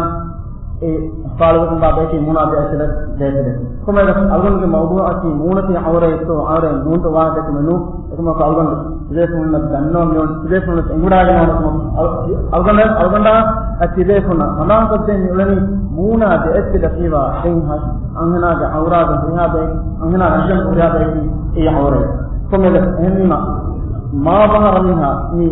އެ ފާޅުވެގެންވާ ބަޔަކީ މޫނާ ދެއަތްތިލަ، ދެއަތްތިލަ. ކޮންމެވެސް އަޅުގަނޑުގެ މައުޟޫޢަކީ މޫނަކީ ޢައުރަތްތޯ ޢައުރަތް ނޫންތޯ ވާހަކައެއް ނޫން. އެކަމަކު އަޅުގަނޑު ތިބޭފުޅުންނަށް ދަންނަވަން މިއުޅެނީ، ތިބޭފުޅުންނަށް އެނގިވަޑައިގަންނަވަން އަޅު-، އަޅުގަނޑާ، އަޅުގަނޑާ އަދި ތިބޭފުޅުންނަށް ހަނދާންކޮށްދޭން މިއުޅެނީ މޫނާ ދެއަތްތިލަކީވާ ދެން ހަ-، އަންހެނާގެ ޢައުރާގެ ހުރިހާ ބައެއް، އަންހެނާ ހަށިގަނޑު ހުރިހާ ބަޔަކީ އެއީ ޢައުރަތް. ކޮންމެވެސް އެހެންވީމަ މާ ބަހަރަ މިންހާ މި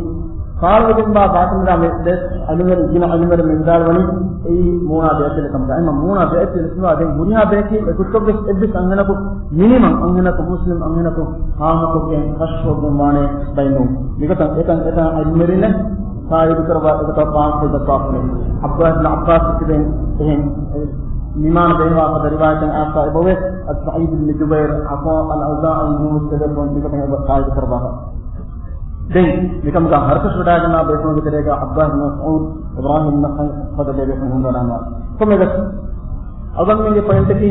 ފާޅުވެގެންވާ ބާކަމުގާ މި ވެސް ޢިލްމުވެރިން، ގިނަ ޢިލްމުވެރިން މި ވިދާޅުވަނީ އެއީ މޫނާ ދެއަތްތިލަ ކަމުގާ. އެމަ މޫނާ ދެއަތްތިލަ ކިޔުމާ ދެން ހުރިހާ ބަޔަކީ އެގޮތަކަށްވެސް އެއްވެސް އަންހެނަކު މިނިމަމް އަންހެނަކު މުސްލިމް އަންހެނަކު ހާމަކޮށްގެން ކަޝްފުކޮށްގެން ވާނެ ބައެއް ނޫން. މިގޮތަށް އެކަން އެކަން ޢިލްމުވެރިންނަށް ތާއީދު ކުރައްވާ އެގޮތަށް ވާހަކަ ދައްކާފަ. ޢައްބާސް ބިން ޢައްބާސް ތިބެން އެހެން މިމާނަ ބޭހުވާ ފަދަ ރިވާޔަތެއް އާސާ އެބަވޭ. އަދި ސަޢީދު ބިން ޖުބައިރު، ޢަޠާ، އަލްއައުޒާޢީ މި މުސްތަދަފުން މިގޮތަށް އެބަ ތާއީދު ކުރައްވާފަ. ދެން މިކަމުގާ ހަރަކަށް ވަޑާގަންނާ ބޭފުޅުންގެ ތެރޭގަ ޢައްބާސް ބިން މަސްޢޫދު، އިބްރާހީމް ނަޚަޢީ ފަދަ ބޭބޭފުޅުން ހުންނަވާނެ. ކޮންމެވެސް އަޅުގަނޑުމެންގެ ޕޮއިންޓަކީ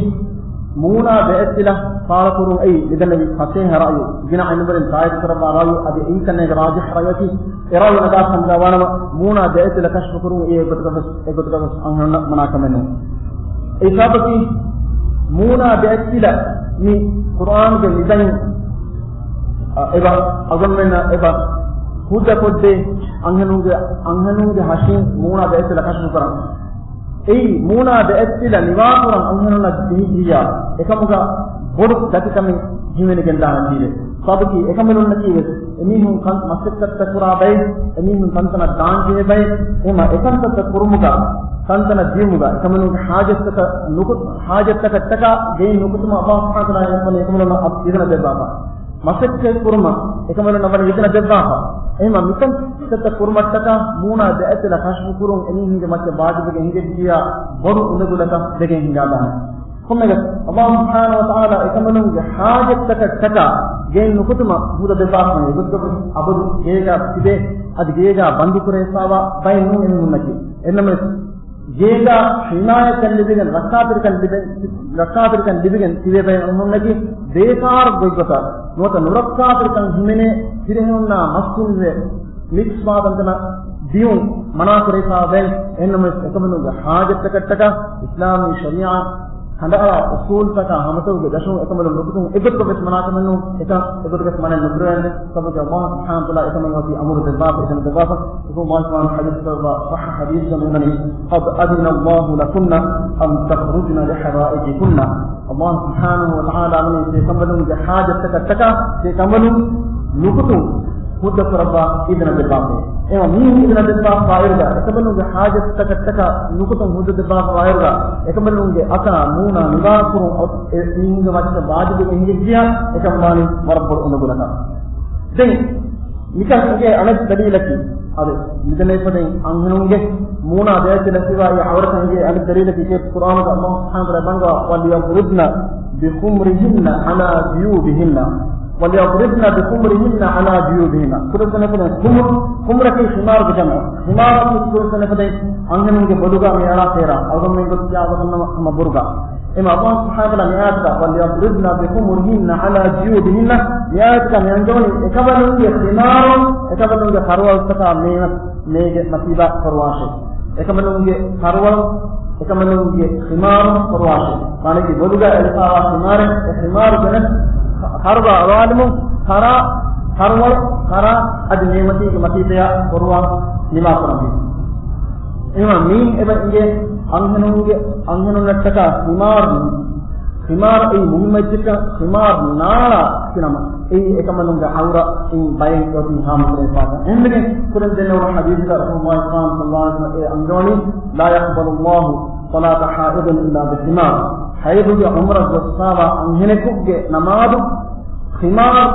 މޫނާ ދެއަތްތިލަ ފާޅުކުރުން އެއީ މިދެންނެވި ފަސޭހަ ރައުޔު، ގިނަ ޢިލްމުވެރިން ތާއީދު ކުރައްވާ ރައުޔު، އަދި އެއީކަންނޭގެ ރާޖިޙް ރައުޔަކީ އެ ރައުޔު ނަގާފަ ކަމުގާ ވާނަމަ، މޫނާ ދެއަތްތިލަ ކަޝްފު ކުރުން އެއީ އެގޮތަކަށް ވެސް، އެގޮތަކަށް ވެސް އަންހެނުންނަށް މަނާ ކަމެއް ނޫން. އެ ހިސާބަކީ މޫނާ ދެއަތްތިލަ މި ޤުރްއާނުގެ ނިދަން، އަ، އެބަ އަޅުގަނޑުމެންނަށް އެބަ ހުއްދަ ކޮށްދޭ އަންހެނުންގެ، އަންހެނުންގެ ހަށިން މޫނާ ދެއަތްތިލަ ކަޝްފު ކުރަން. އެއީ މޫނާ ދެއަތްތިލަ ނިވާކުރަން އަންހެނުންނަށް ޖެހި ޖެހިޔާ އެކަމުގަ ބޮޑު ދަތިކަމެއް ހިމެނިގެންދާނެ ޖީވެ. ސަބަބަކީ އެކަމަލުންނަކީ ވެސް އެމީހުން ކަން މަސައްކަތްތައް ކުރާ ބައެއް، އެމީހުން ތަންތަނަށް ދާން ޖެހޭ ބައެއް، އެހެމަ އެކަންތައްތައް ކުރުމުގަ، ތަންތަނަށް ދިޔުމުގަ، އެކަމަލުންގެ ހާޖަތްތަކަށް ނުކު-، ހާޖަތްތަކަށްޓަކާ ގެއިން ނުކުތުމަށް ﷲ ސުބްޙާނަހޫ ވަތަޢާލާ އެކަމަލުންނަށް އިޒުނަ ދެއްވާފަ. މަސައްކަތް ކުރުމަށް އެކަމަލުންނަށް ވަނީ އިޒުނަ ދެއްވާފަ. އެހެމަ މިކަންތައްތައް ކުރުމަށްޓަކާ މޫނާ ދެއަތްތިލަ ކަޝްފު ކުރުން އެމީހުންގެ މައްޗަށް ވާޖިބުވެގެން ހިނގައްޖިއްޔާ ބޮޑު އުނދަގުލަކަށް ވެގެން ހިނގާދާނެ. ކޮންމެވެސް ﷲ ސުބްޙާނަހޫ ވަތަޢާލާ އެކަމަލުންގެ ހާޖަތްތަކަށްޓަކާ ގެއިން ނުކުތުމަށް ހުއްދަ ދެއްވާފަ ވަނީ. އެގޮތަކަށް އަބަދު ގޭގަ ތިބޭ، އަދި ގޭގަ ބަންދު ކުރެވިފައިވާ ބައެއް ނޫން އެމީހުންނަކީ. އެންނަމެސް ގޭގަ ޙިމާޔަތްތައް ލިބިގެން، ރައްކާތެރިކަން ލިބެ-، ރައްކާތެރިކަން ލިބިގެން ތިބޭ ބައެއް އުމުމަކީ ބޭކާރު ގޮތްގޮތަށް ނުވަތަ ނުރައްކާތެރިކަން ހިމެނޭ ފިރިހެނުންނާ މަސްތުންވެ މިކްސްވާ ތަންތަނަށް ދިޔުން މަނާ ކުރެވިފައި ވޭ. އެހެންނަމަވެސް އެކަމަލުންގެ ހާޖަތްތަކަށްޓަކާ އިސްލާމީ ޝަރީޢާ ކަނޑައަޅާ އުސޫލްތަކާ ހަމަތަކުގެ ދަށުން އެކަމަލުން ނުކުތުން އެގޮތަކަށް ވެސް މަނާކަމެއް ނޫން. އެކަން އެގޮތަކަށް މަނައެއް ނުކުރެވޭނެ. ސަބަބަކީ ﷲ ސުބްޙާނަހޫ ވަތަޢާލާ އެކަމަލުން އޮތީ އަމުރު ދެއްވާފަ، އިޒުނަ ދެއްވާފަ. އެކަމަކު ﷲ ސުބްޙާނަހޫ ވަތަޢާލާ ޙަދީޘް ކުރައްވާ ޞައްޙަ ޙަދީޘްގަ މިވަނީ، "قد أذن الله لكن أن تخرجن لحوائجكن." ﷲ ސުބްޙާނަހޫ ވަތަޢާލާ ވަނީ ތިޔަ ކަނބަލުންގެ ހާޖަތްތަކަށްޓަކާ ތިޔަ ކަނބަލުން ނުކުތުން ހުއްދަ ކުރައްވާ އިޒުނަ ދެއްވާފަ. އެހެން މީހުން އިޒުނަ ދެއްވާފައިވާއިރުގަ، އެކަނބަލުންގެ ހާޖަތްތަކަށްޓަކާ ނުކުތުން ހުއްދަ ދެއްވާފައިވާއިރުގަ، އެކަނބަލުންގެ އަތާ މޫނާ ނިވާކުރުން އޮތް އެ މީހުންގެ މައްޗަށް ވާޖިބުވެގެން ހިނގައްޖިޔާ، އެކަން ވާނީ ވަރަށް ބޮޑު އުނދަގުލަކަށް. ދެން މިކަން އެނގޭ އަނެއް ދަލީލަކީ، އަދި މިދެންނެވިފަދައިން އަންހެނުންގެ މޫނާ ދެއަތްތިލަ ކަށަވަރު އަޅުވަނީ އަނެއް ދަލީލަކީ، ޤުރްއާނުގަ ﷲ ސުބްޙާނަހޫ ވަތަޢާލާ ބައްލަވާ، "وليضربن بخمرهن على جيوبهن." "وليضربن بخمرهن على جيوبهن." ކުރެސްވެނެފަދައިން ޚުމުރު، ޚުމުރަކީ ޚިމާރުގެ ޖަމްޢު. ޚިމާރަކީ ކުރެސްވެނެފަދައިން އަންހެނުންގެ ބޮލުގަ މި އަޅާ ފޭރާ. އަޅުގަނޑުމެން ގޮތަށް ކިޔާ ގޮތަށް ނަމަ ހަމަ ބުރުގާ. އެމަ ﷲ ސުބްޙާނަހޫ ވަތަޢާލާ މި އާޔަތުގަ، "وَلْيَضْرِبْنَ بِخُمُرِهِنَّ عَلَىٰ جُيُوبِهِنَّ" މި އާޔަތުގަ މި އަންގަވަނީ އެކަމަނުންގެ ޚިމާރުން، އެކަމަނުންގެ ފަރުވަޅުތަކާ މޭ-، މޭގެ މަތީބާ ފޮރުވާށޭ. އެކަމަނުންގެ ފަރުވަޅު، އެކަމަނުންގެ ޚިމާރު ފޮރުވާށޭ. މާނައަކީ ބޮލުގަ އެޅިފައިވާ ޚިމާރެއް، އެ ޚިމާރު ގެނެސް ފަރުގަ އަޅާލުމުން ފަރާ ފަރުވަޅު، ފަރާ އަދި ނޭމަތީގެ މަތީތަޔާ ފޮރުވާ ނިވާކުރަންވީ. އެހެންވީމަ މީން އެބަ އިނގޭ އަންހެނުންގެ، އަންހެނުންނަށްޓަކާ ޚިމާރު، ޚިމާރު އެއީ މުހިއްމު އެއްޗެއްކަން، ޚިމާރު ނާޅާ ކިނަމަ އެއީ އެކަމަނުންގެ ޢައުރަތް އިން ބައެއް އޮތީ ހާމަކުރެވިފާކަން. އެހެންވެގެން ކުރިން ދެންނެވުނު ޙަދީޘްގަ ރަސޫލުﷲ ޞައްލަﷲު ޢަލައިހި ވަސައްލަމަ އެ އަންގަވަނީ، "لا يقبل الله صلاة حائض إلا بخمار." ޙައިޟުގެ ޢުމުރަށް ގޮސްފާވާ އަންހެނަކުގެ ނަމާދު ޚިމާރު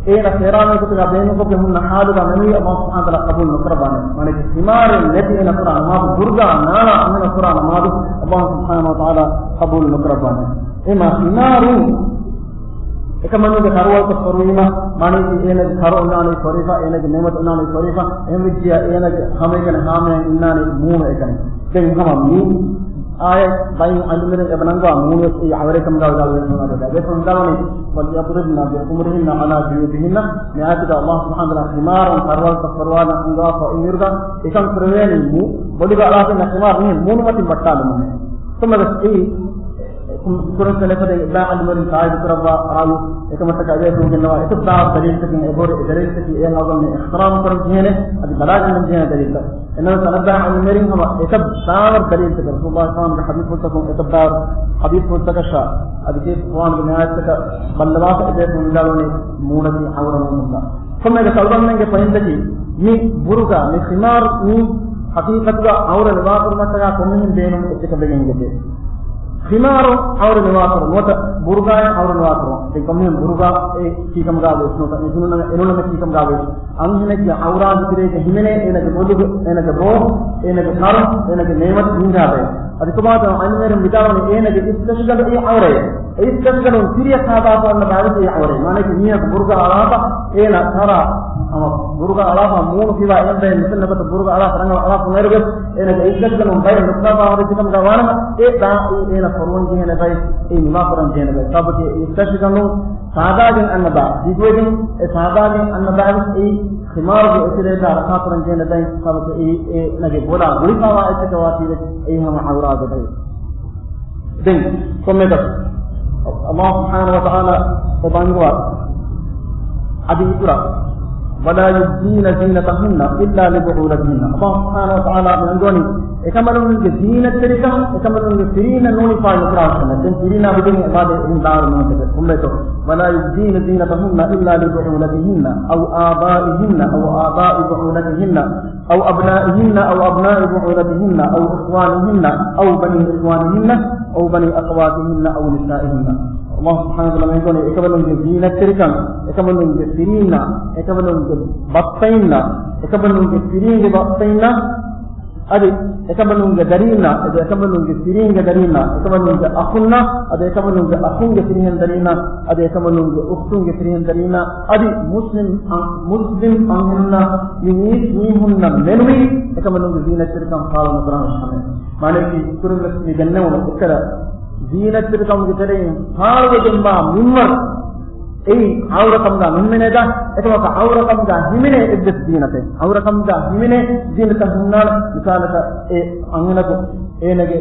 އޭނަ ސޭރާނެ ގޮތުގަ ބޭނުންކޮށްގެން ހުންނަ ޙާލުގަ މެނުވީ ﷲ ސުބްޙާނަހޫ ވަތަޢާލާ ޤަބޫލު ނުކުރައްވާނެ. މާނައަކީ ޚިމާރެއް ނެތި އޭނަ ކުރާ ނަމާދު، ބުރުގާ ނާޅާ އަންހެނަކު ކުރާ ނަމާދު ﷲ ސުބްޙާނަހޫ ވަތަޢާލާ ޤަބޫލު ނުކުރައްވާނެ. އެމަ ޚިމާރުން އެކަމަނުގެ ފަރުވަޅުތައް ފޮރުވީމަ، މާނައަކީ އޭނަގެ ފަރު އޮންނާނީ ފޮރިފަ، އޭނަގެ ނިޢުމަތު އޮންނާނީ ފޮރިފަ، އެހެންވެއްޖިއްޔާ އޭނަގެ ހަމައެކަނި ހާމަޔަށް އިންނާނީ މޫނު އެކަނި. ދެން ހަމަ މި އާޔަތް ބައިން ޢިލްމުވެރިން އެބަ ނަންގަވާ މޫނުވެސް އެއީ ޢައުރަތްކަމުގަ ވިދާޅުވެފަ ވަނީ. ވަލްޔަޟްރިބްނަ ބިޚުމުރިހިންނަ ޢަލާ ޖުޔޫބިހިންނަ. މި އާޔަތުގަ ﷲ ސުބްޙާނަހޫ ވަތަޢާލާ ޚިމާރުން ފަރުވަޅުތައް ފޮރުވާލަން އަންގަވާފަ އޮތް އިރުގަ އެކަން ކުރެވޭނީ މޫ-، ބޮލުގަ އަޅާފަ އިންނަ ޚިމާރު މީހެއް މޫނުމަތިން ވައްޓާލުމުން. ކޮންމެވެސް އެއީ ކުރިން ފެނޭ ފަދައިން އެބައި ޢިލްމުވެރިން ތާއީދު ކުރައްވާ ރާއި އެކަމަށްޓަކާ އެބޭފުޅުން ގެންނަވާ އެތައް ބާރު ދަލީލުތަކެއް އެބަހުރި. އެ ދަލީލުތަކީ އެއަށް އަޅުގަނޑުމެން އިޙްތިރާމު ކުރަން ޖެހޭނެ، އަދި ބަލާގަންނަން ޖެހޭނެ ދަލީލުތައް. އެންމެ ތަނަށް އިލްމުވެރިން ހަމަ އެތައް ބާވަރު ދަލީލުތަކެއް، ރަސޫލުﷲ ޞައްލަﷲު ޢަލައިހި ވަސައްލަމަގެ ޙަދީޘްފުޅުތަކުން އެތައް ބާވަރު ޙަދީޘްފުޅުތަކަށާ އަދި ކީ ޤުރްއާނުގެ މި އާޔަތްތަކަށް ބައްލަވާފަ އެބޭފުޅުން ވިދާޅުވަނީ މޫނަކީ ޢައުރަތް ނޫންކަން. ކޮންމެއަކަސް އަޅުގަނޑުމެންގެ ޕޮއިންޓަކީ މި ބުރުގާ، މި ޚިމާރު، މި ޙަޤީޤަތުގަ ޢައުރަތް ނިވާކުރުމަށްޓަކާ ކޮންމެހެން ބޭނުން އެއްޗަކަށް ވެގެން އެނގޭ. ޚިމާރު ޢައުރަތް ނިވާކުރުން ނުވަތަ ބުރުގާއިން ޢައުރަތް ނިވާކުރުން. ދެން ކޮންމެހެން ބުރުގާ އެ ކީކަމުގަ ވެސް ނުވަތަ އެ ނޫނަމަ، އެ ނޫނަމަ ކީކަމުގަ ވެސް އަންހެނެއްގެ ޢައުރާތްގެ ތެރޭގަ ހިމެނޭ އޭނަގެ ބޮލުގެ، އޭނަގެ ބޯ، އޭނަގެ ކަރު، އޭނަގެ ނޭމަތި ހިނގާ ބައެއް. އަދި ކޮބާތޯ ޢިލްމުވެރިން ވިދާޅުވަނީ އޭނަގެ އިސްތަށިގަނޑު އެއީ ޢައުރަތް. އެ އިސްތަށިގަނޑުން ތިރިއަށް ސާދާކޮށް އަންނަ ބައިވެސް އެއީ ޢައުރަތް. މާނައަކީ މީހަކު ބުރުގާ އަޅާފަ އޭނަ ތަރާ، ހަމަ ބުރުގާ އަޅާފަ މޫނު ފިވާ އެއް ބައެއް ނުފެންނަ ގޮތަށް ބުރުގާ އަޅާފަ ރަނގަޅަށް އަޅާފަ އޭރުވެސް އޭނަގެ އިސްތަށިގަނޑުން ބައެއް ނުފުނާފަ ހުރި ކަމުގަ ވާނަމަ އެ ދާއި އޭނަ ފޮރުވަން ޖެހޭނެ ބައެއް، އެއީ ނިވާކުރަން ޖެހޭނެ ބައެއް. ސަބަބަކީ އެ އިސްތަށިގަނޑުން ސާދާގެން އަންނަ ދާ، ދިގުވެގެން އެ ސާދާގެން އަންނަ ދާވެސް އެއީ ޚިމާރުގެ އެތެރޭގަ ރަފާކުރަން ޖެހޭނެ ދައިން، ސަބަބަކީ އެއީ އޭނަގެ ބޮލާ ގުޅިފައިވާ އެއްޗަކަށް ވާތީވެސް އެއީ ހަމަ ޢައުރާތްގެ ބައެއް. ދެން ކޮންމެއަކަސް ﷲ ސުބްޙާނަހޫ ވަތަޢާލާ އެބަ އަންގަވާ އަދި އިތުރަށް، "وَلَا يُبْدِينَ زِينَتَهُنَّ إِلَّا لِبُعُولَتِهِنَّ." ﷲ ސުބްޙާނަހޫ ވަތަޢާލާ މި އަންގަވަނީ އެކަމަނުންގެ ޒީނަތްތެރިކަން އެކަމަނުންގެ ފިރީނަށް ނޫނީ ފާޅު ނުކުރާ ކަމެއް. ދެން ފިރީނާ ބުދިން އެބާދޭ އިން ދާރު ނޫންތެކެ. ކޮންމެތޯ؟ "وَلَا يُبْدِينَ زِينَتَهُنَّ إِلَّا لِبُعُولَتِهِنَّ أَوْ آبَائِهِنَّ أَوْ آبَاءِ بُعُولَتِهِنَّ أَوْ أَبْنَائِهِنَّ أَوْ أَبْنَاءِ بُعُولَتِهِنَّ أَوْ إِخْوَانِهِنَّ أَوْ بَنِي إِخْوَانِهِنَّ أَوْ بَنِي أَخَوَاتِهِنَّ أَوْ نِسَائِهِنَّ." ﷲ ސުބްޙާނަހޫ ވަތަޢާލާ މި އަންގަވަނީ އެކަމަނުންގެ ޒީނަތްތެރިކަން، އެކަމަނުންގެ ފިރީންނާ، އެކަމަނުންގެ ބައްޕައިންނާ، އެކަމަނުންގެ ފިރީންގެ ބައްޕައިންނާ، އަދި އެކަމަނުންގެ ދަރީންނާ، އަދި އެކަމަނުންގެ ފިރީންގެ ދަރީންނާ، އެކަމަނުންގެ އަޚުންނާ، އަދި އެކަމަނުންގެ އަޚުންގެ ފިރިހެން ދަރީންނާ، އަދި އެކަމަނުންގެ އުޚްތުންގެ ފިރިހެން ދަރީންނާ، އަދި މުސްލިމް އަ-، މުސްލިމް އަންހެނުންނާ މި މީސް މީހުންނަށް މެނުވީ އެކަމަނުންގެ ޒީނަތްތެރިކަން ފާޅު ނުކުރާނެ ކަމެއް. މާނައަކީ އިތުރުން ވެސް މި ދެންނެވުނު އެއްކަލަ ޒީނަތްތެރިކަމުގެ ތެރެއިން ފާޅުވެގެންވާ މިންވަރު އެއީ އައުރަކަމުގަ ނުހިމެނޭދާ. އެކަމަކު އައުރަކަމުގަ ހިމެނޭ އެއްވެސް ޒީނަތެއް، އައުރަކަމުގަ ހިމެނޭ ޒީނަތަށް ހުންނާނެ. މިސާލަކަށް އެ އަންހެނަކު އޭނަގެ،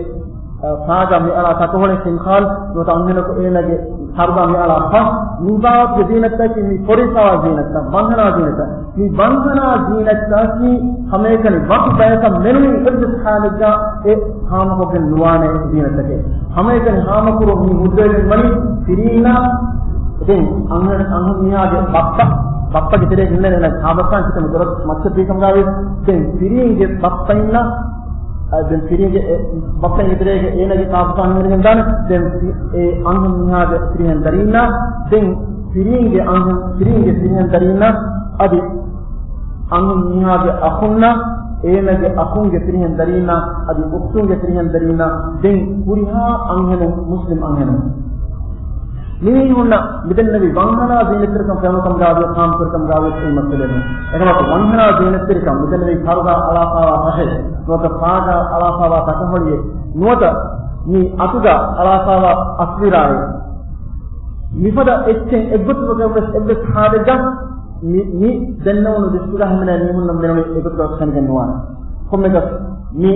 އަ، ފާގަ މިއަޅާ ތަކުހޮޅެއް ކިން ޚާލް ނުވަތަ އަންހެނަކު އޭނަގެ ތަރުގަ މިއަޅާ ފަ، މި ބާވަތުގެ ޒީނަތްތަކީ މި ފޮރިފައިވާ ޒީނަތްތައް، ބަންހަނާ ޒީނަތްތައް. މި ބަންހަނާ ޒީނަތްތަކީ ހަމައެކަނި ވަކި ބަޔަކަށް މެނުވީ އެއްވެސް ހާލެއްގަ އެ ހާމަކޮށްގެން ނުވާނެ ޒީނަތްތަކެއް. ހަމައެކަނި ހާމަކުރުން މި ހުއްދަވެގެން ވަނީ ފިރީންނާ، ދެން އަންހެން، އަންހެން މީހާގެ ބައްޕަ، ބައްޕަގެ ތެރޭގަ އިންނަނީ އޭނަ ކާބަސާން ކިތަންމެ ދޮރަށް މައްޗަށް ދީކަމުގަވެސް، ދެން ފިރީންގެ ބައްޕައިންނާ، އަ، ދެން ފިރީންގެ އެ، ބައްޕައިންގެ ތެރޭގަ އޭނަގެ ކާބަސާން ހިމެނިގެން ދާނެ، ދެން ފި-، އެ އަންހެން މީހާގެ ފިރިހެން ދަރީންނާ، ދެން ފިރީންގެ އަންހެން، ފިރީންގެ ފިރިހެން ދަރީންނާ، އަދި އަންހެން މީހާގެ އަޚުންނަށް، އޭނަގެ އަޚުންގެ ފިރިހެން ދަރީންނަށް، އަދި އުޚްތުންގެ ފިރިހެން ދަރީންނަށް، ދެން ހުރިހާ އަންހެނުން، މުސްލިމް އަންހެނުން. މި މީހުންނަށް މިދެންނެވި ވަންހަނާ ޒީނަތްތެރިކަން ފެނުނުކަމުގައި ވިޔަސް، ހާމަކުރިކަމުގައި ވިޔަސް އެއީ މައްސަލައެއް ނޫން. އެކަމަކު ވަންހަނާ ޒީނަތްތެރިކަން މިދެންނެވި ފަރުގަ އަޅާފައިވާ ފަށެއް، ނުވަތަ ފާގަ އަޅާފައިވާ ތަކުހޮޅިއެއް، ނުވަތަ މި އަތުގަ އަޅާފައިވާ އަސްވިރާއި، މިފަދަ އެއްޗެއް އެއްގޮތަކަށް ވެސް އެއްވެސް ހާލެއްގަ މި، މި ދެންނެވުނު ލިސްޓުގަ ހިމެނޭ މީހުންނަށް މިނުނީ އެގޮތަކަށް ފެނިގެން ނުވާނެ. ކޮންމެއަކަސް މި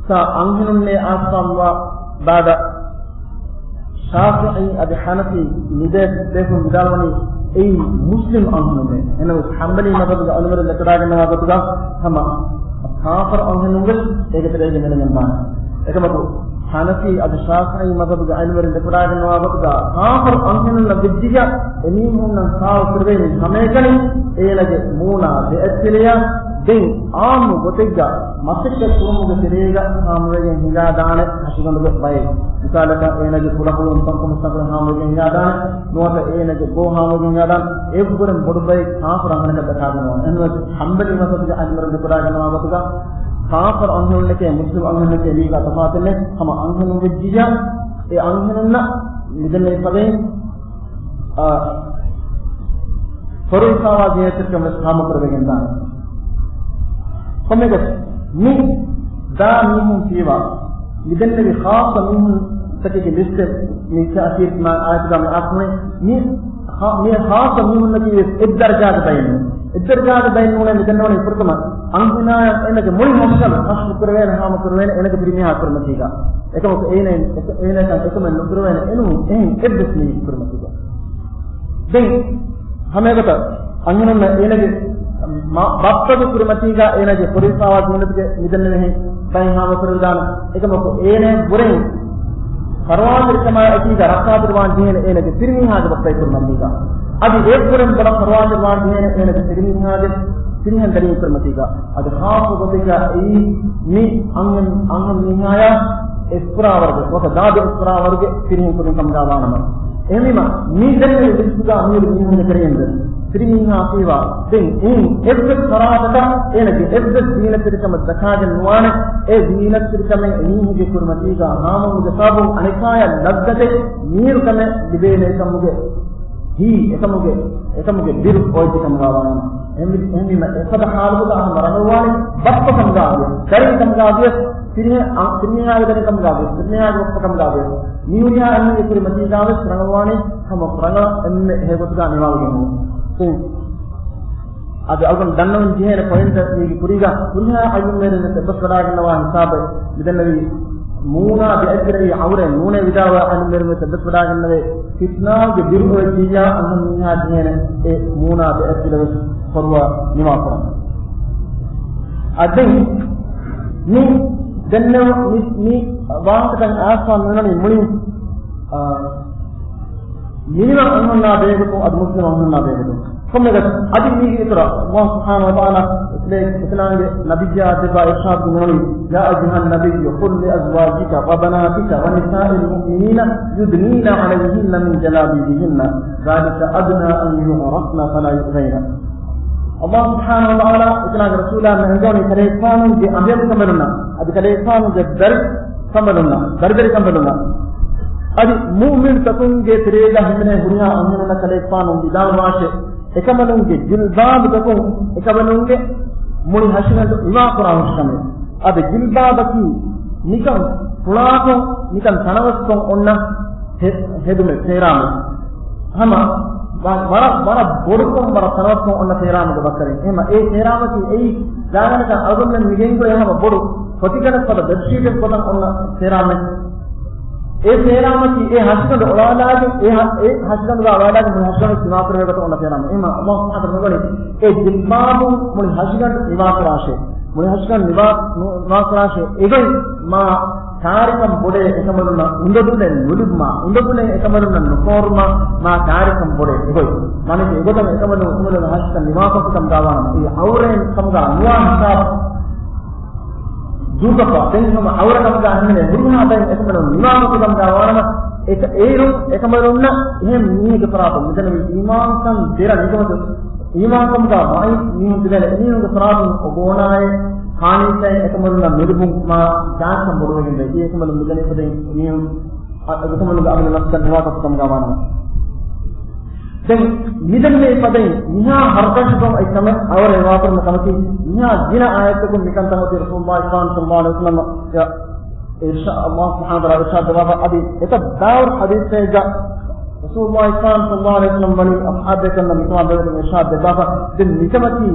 ސާ އަންހެނުންނޭ އާސްފާންވާ ބާދަ ޝާފިޢީ އަދި ޙަނަފީ މި ދެ ބޭފުޅުން ވިދާޅުވަނީ އެއީ މުސްލިމް އަންހެނުންނޭ. އެހެނަސް ޙަންބަލީ މަޛްހަބުގެ އަޅުމެން ދެކެވަޑައިގަންނަވާ ގޮތުގަ ހަމަ ކާފަރު އަންހެނުން ވެސް އޭގެ ތެރޭގަ މެނެގެން ދާނެ. އެކަމަކު ޙަނަފީ އަދި ޝާފިޢީ މަޛްހަބުގެ އަޅުމެން ދެކެވަޑައިގަންނަވާ ގޮތުގަ ކާފަރު އަންހެނުންނަށް ވެއްޖިއްޔާ އެމީހުންނަށް ސާފު ކުރެވޭނީ ހަމައެކަނި އޭނަގެ މޫނާ ދެ އަތްތިލަޔާ ދެން އާއްމު ގޮތެއްގަ މަސައްކަތް ކުރުމުގެ ތެރޭގަ ހާމަވެގެން ހިނގާދާނެ ހަށިގަނޑުގެ ބައެއް. މިސާލަކަށް އޭނަގެ ކުޑަހުޅުން ތަންކޮޅު ހާމަވެގެން ހިނގާދާނެ. ނުވަތަ އޭނަގެ ބޯ ހާމަވެގެން ހިނގާދާނެ. އެއްވުރެން ބޮޑު ބައެއް ކާފަރު އަންހެނަކަށް ދައްކާގަންނަވާ. އެހެންވެސް ޙަންބަލީ މަޛްހަބުގެ އަޅުމެން ދެކެވަޑައިގަންނަވާ ގޮތުގަ ކާފަރު އަންހެނުންނެކޭ މުސްލިމް އަންހެނުންނެކޭ މީގަ ތަފާތެއް ނެތް. ހަމަ އަންހެނުން ވެއްޖިއްޔާ އެ އަންހެނުންނަށް މިދެންނެވި ފަދައިން އާ، ފޮރުވިފައިވާ ޒީނަތްތެރިކަން ވެސް ހާމަކުރެވިގެން ދާނެ. ކޮންމެއަކަސް މި ދާ މީހުން ކީވާ މިދެންނެވި ޚާއްޞަ މީހުންތަކެއްގެ ލިސްޓެއް މި ތައުސީލް މާ އާޔަތުގަ މި އާސްމުޅެ މި ހާ-، މި ޚާއްޞަ މީހުންނަކީ ވެސް އެއްދަރަޖާގެ ބައެއް ނޫން. އެއްދަރަޖާގެ ބައެއް ނޫނޭ މިދެންނެވުނީ ފުރަތަމަ އަންހެނާޔަށް އޭނަގެ މުޅި ހަށިގަނޑު ކަޝްފު ކުރެވޭނެ ހާމަކުރެވޭނެ އޭނަގެ ފިރިމީހާ ކުރިމަތީގަ. އެކަމަކު އޭނަ، އޭނަ އެކަން އެކަމެއް ނުކުރެވޭނެ އެނޫން އެހެން އެއްވެސް މީހެއްގެ ކުރިމަތީގަ. ދެން ހަމައެގޮތަށް އަންހެނުންނަށް އޭނަގެ މަ-، ބައްޕަގެ ކުރިމަތީގަ އޭނަގެ ފޮރުވިފައިވާ ޒީނަތުގެ މިދެންނެވިހެން ބައެއް ހާމަކުރެވިދާނެ. އެކަމަކު އޭނަ ބުރެއިން ފަރުވާތެރިކަމާ އެކީގަ ރައްކާތެރިވާން ޖެހޭނެ އޭނަގެ ފިރިމީހާގެ ބައްޕަގެ ކުރިމަތީގަ. އަދި އެއަށްވުރެން ބޮޑަށް ފަރުވާތެރިވާން ޖެހޭނެ އޭނަގެ ފިރިމީހާގެ ފިރިހެން ދަރިން ކުރިމަތީގަ. އަދި ޚާއްޞަ ގޮތެއްގަ އެއީ މި އަންހެން، އަންހެން މީހާޔާ އެއްފުރާވަރުގެ، ވަކަ ދާދަ އެއްފުރާވަރުގެ ފިރިހެން ކުރިން ކަމުގަ ވާނަމަ. އެހެންވީމަ މި ދެންނެވި ލިސްޓުގަ މިއުޅެނީ މީހުންގެ ތެރެއިން ވެސް ފިރިމީހާ ކީވާ ދެން އެއިން އެއްވެސް ފަރާތަކަށް އޭނަގެ އެއްވެސް ޒީނަތްތެރިކަމެއް ދައްކާގެން ނުވާނެ. އެ ޒީނަތްތެރިކަމެއް އެމީހެއްގެ ކުރިމަތީގަ ހާމަވުމުގެ ސަބަބުން އަނެކާޔަށް ލައްޒަތެއް މީރުކަމެއް ލިބޭނެ ކަމުގެ ހީ، އެކަމުގެ، އެކަމުގެ ބިރު އޮތް ކަމުގަ ވާނަމަ. އެހެންވީ، އެހެންވީމަ އެފަދަ ހާލުގަ ހަމަ ރަނގަޅުވާނީ ބައްޕަ ކަމުގަ ވިޔަސް، ދަރިން ކަމުގަ ވިޔަސް، ފިރިހެ-، އަ، ފިރިމީހާގެ ދަރިން ކަމުގަ ވިޔަސް، ފިރިމީހާގެ ބައްޕަ ކަމުގަ ވިޔަސް، މިހުރިހާ އެންމެ ކުރިމަތީގަ ވެސް ރަނގަޅުވާނީ ހަމަ ރަނގަޅަށް އެންމެ ހެޔޮ ގޮތުގަ ނިވާލަގެން. އަދި އަޅުގަނޑު ދަންނަވަން ޖެހޭނެ ޕޮއިންޓް މީގެ ކުރީގަ ހުރިހާ އަޅުމެން ވެސް އެއްބަސްވަޑައިގަންނަވާ ހިސާބެއް މިދެންނެވީ މޫނާ ދެއަތްތިލައި އައުރެއް ނޫނޭ ވިދާޅުވާ އަޅުމެން ވެސް އެއްބަސްވަޑައިގަންނަވޭ ފިތްނާގެ ބިރު އޮތްޖިއްޔާ އަންހެން މީހާ ޖެހޭނެ އެ މޫނާ ދެއަތްތިލަ ވެސް ފޮރުވާ ނިވާކުރަން. އަދި މި ދެންނެވު މި، މި ވާހަކަތައް އާސްފާން މިއުޅެނީ މުޅިން، އާ، މިނިވަން އަންހެންނާ ބެހޭގޮތުން އަދި މުސްލިމް އަންހެންނާ ބެހޭގޮތުން. ކޮންމެއަކަސް އަދި މީގެ އިތުރަށް ﷲ ސުބްޙާނަހޫ ވަތަޢާލާ އިސްލާމްގެ ނަބިއްޔާ ދެއްވާ އިރްޝާދު މިއުޅެނީ، يا أيها النبي قل لأزواجك وبناتك ونساء المؤمنين يدنين عليهن من جلابيبهن ذلك أدنى أن يعرفن فلا يؤذين. ﷲ ސުބްޙާނަހޫ ވަތަޢާލާ އިސްލާމްގެ ރަސޫލާ މެހެންގަވަނީ ކަލޭގެފާނުގެ އަނބިޔަކު ކަނބަލުންނަށް، އަދި ކަލޭގެފާނުގެ ދަރި ކަނބަލުންނަށް، ދަރިދަރި ކަނބަލުންނަށް. އަދި މުއުމިނުތަކުންގެ ތެރޭގަ ހިމެނޭ ހުރިހާ އަންހެނުންނަށް ކަލޭގެފާނު ވިދާޅުވާށޭ، އެކަނބަލުންގެ ޖިލްބާބުތަކުން އެކަނބަލުންގެ މުޅި ހަށިގަނޑު ނިވާކުރާ ހުށިކަމެއް. އަދި ޖިލްބާބަކީ ނިކަން ފުޅާކޮށް، ނިކަން ތަނަވަސްކޮށް އޮންނަ ހެ-، ހެދުމެއް، ސޭރާމެއް. ހަމަ ވަ-، ވަރަށް، ވަރަށް ބޮޑުކޮށް، ވަރަށް ތަނަވަސްކޮށް އޮންނަ ސޭރާމެއްގެ ބައްކަރިން. އެހެމަ އެ ސޭރާމަކީ އެއީ ޒާގަނޑަކަށް އަޅުގަނޑުމެން މި ގެންގުޅޭ ހަމަ ބޮޑު ފޮތިގަނޑެއް ފަދަ ބެޑްޝީޓެއް ގޮތަށް އޮންނަ ސޭރާމެއް. އެ ސޭރާމަކީ އެ ހަށިގަނޑު އޮޅާލާގެން، އެ ހަ-، އެ ހަށިގަނޑުގަ އޮޅާލާގެން މުޅި ހަށިގަނޑު ސިމާކުރެވޭ ގޮތަށް އޮންނަ ސޭރާމެއް. އެހެމަ ﷲ ސުބްޙާނަހޫ ވަތަޢާލާ އެ ޖިލްބާބުން މުޅި ހަށިގަނޑު ނިވާކުރާށޭ. މުޅި ހަށިގަނޑު ނިވާ-، ނު-، ނިވާކުރާށޭ. އެގޮތް މާ ކާރިކަން ބޮޑޭ އެކަނބަލުންނަށް އުނދަގުލެއް ނުލިބުމާ، އުނދަގުލެއް އެކަނބަލުންނަށް ނުފޯރުމާ، މާ ކާރިކަން ބޮޑޭ އެގޮތް. މާނައަކީ އެގޮތަށް އެކަނބަލުން އެކަނބަލުންގެ ހަށިތައް ނިވާކޮށްފިކަމުގަ ވާނަމަ، އެ އައުރަތް ކަމުގަ ނުވާ ހިސާބަށް ދޫކޮށްފަ، ދެން ހަމަ އައުރަ ކަމުގަ ހިމެނޭ ހުރިހާ ބައެއް އެކަނބަލުން ނިވާކޮށްފިކަމުގަ ވާނަމަ، އެކަ-، އޭރުން އެކަނބަލުންނަށް އެހެން މީހެއްގެ ފަރާތުން މިދެންނެވި އީމާންކަން ދެރަ ނިކަމެތި އީމާންކަމުގަ ވައި މީހުން ތިބޭނެ އެމީހުންގެ ފަރާތުން އޮގޯނާއެއް ކާނީސައެއް އެކަނބަލުންނަށް ނުލިބުން މާ ޗާންސްކަން ބޮޑުވެގެންދޭ. އެ އެކަނބަލުން މިދަނީ ފަދައިން މީހުން އަ-، އެކަނބަލުންގެ އަމަލު ނަސްކަން ނުވާކޮށްފިކަމުގަ ވާނަމަ. ދެން މިދެންނެވި ފަދައިން މިހާ ހަރުކަށިކޮށް އެއް ކަމެއް އަވަރެ ވާކުރުމަށް ކަމަކީ، މިހާ ގިނަ އާޔަތަކުން މިކަންތައް އޮތީ ރަސޫލުﷲ ޞައްލަﷲ ޢަލައިހި ވަސައްލަމަ އިރްޝާ، ﷲ ސުބްޙާނަހޫ ވަތަޢާލާ އިރްޝާދު ދެއްވާފަ އަދި އެތައް ދާއިރު ޙަދީޘެއްގަ ރަސޫލުﷲ ޞައްލަﷲު ޢަލައިހި ވަސައްލަމް ވަނީ އަޞްޙާބުބޭކަލުންނަށް މިކަމާ ބެލެދުން އިރްޝާދު ދެއްވާފަ. ދެން މިކަމަކީ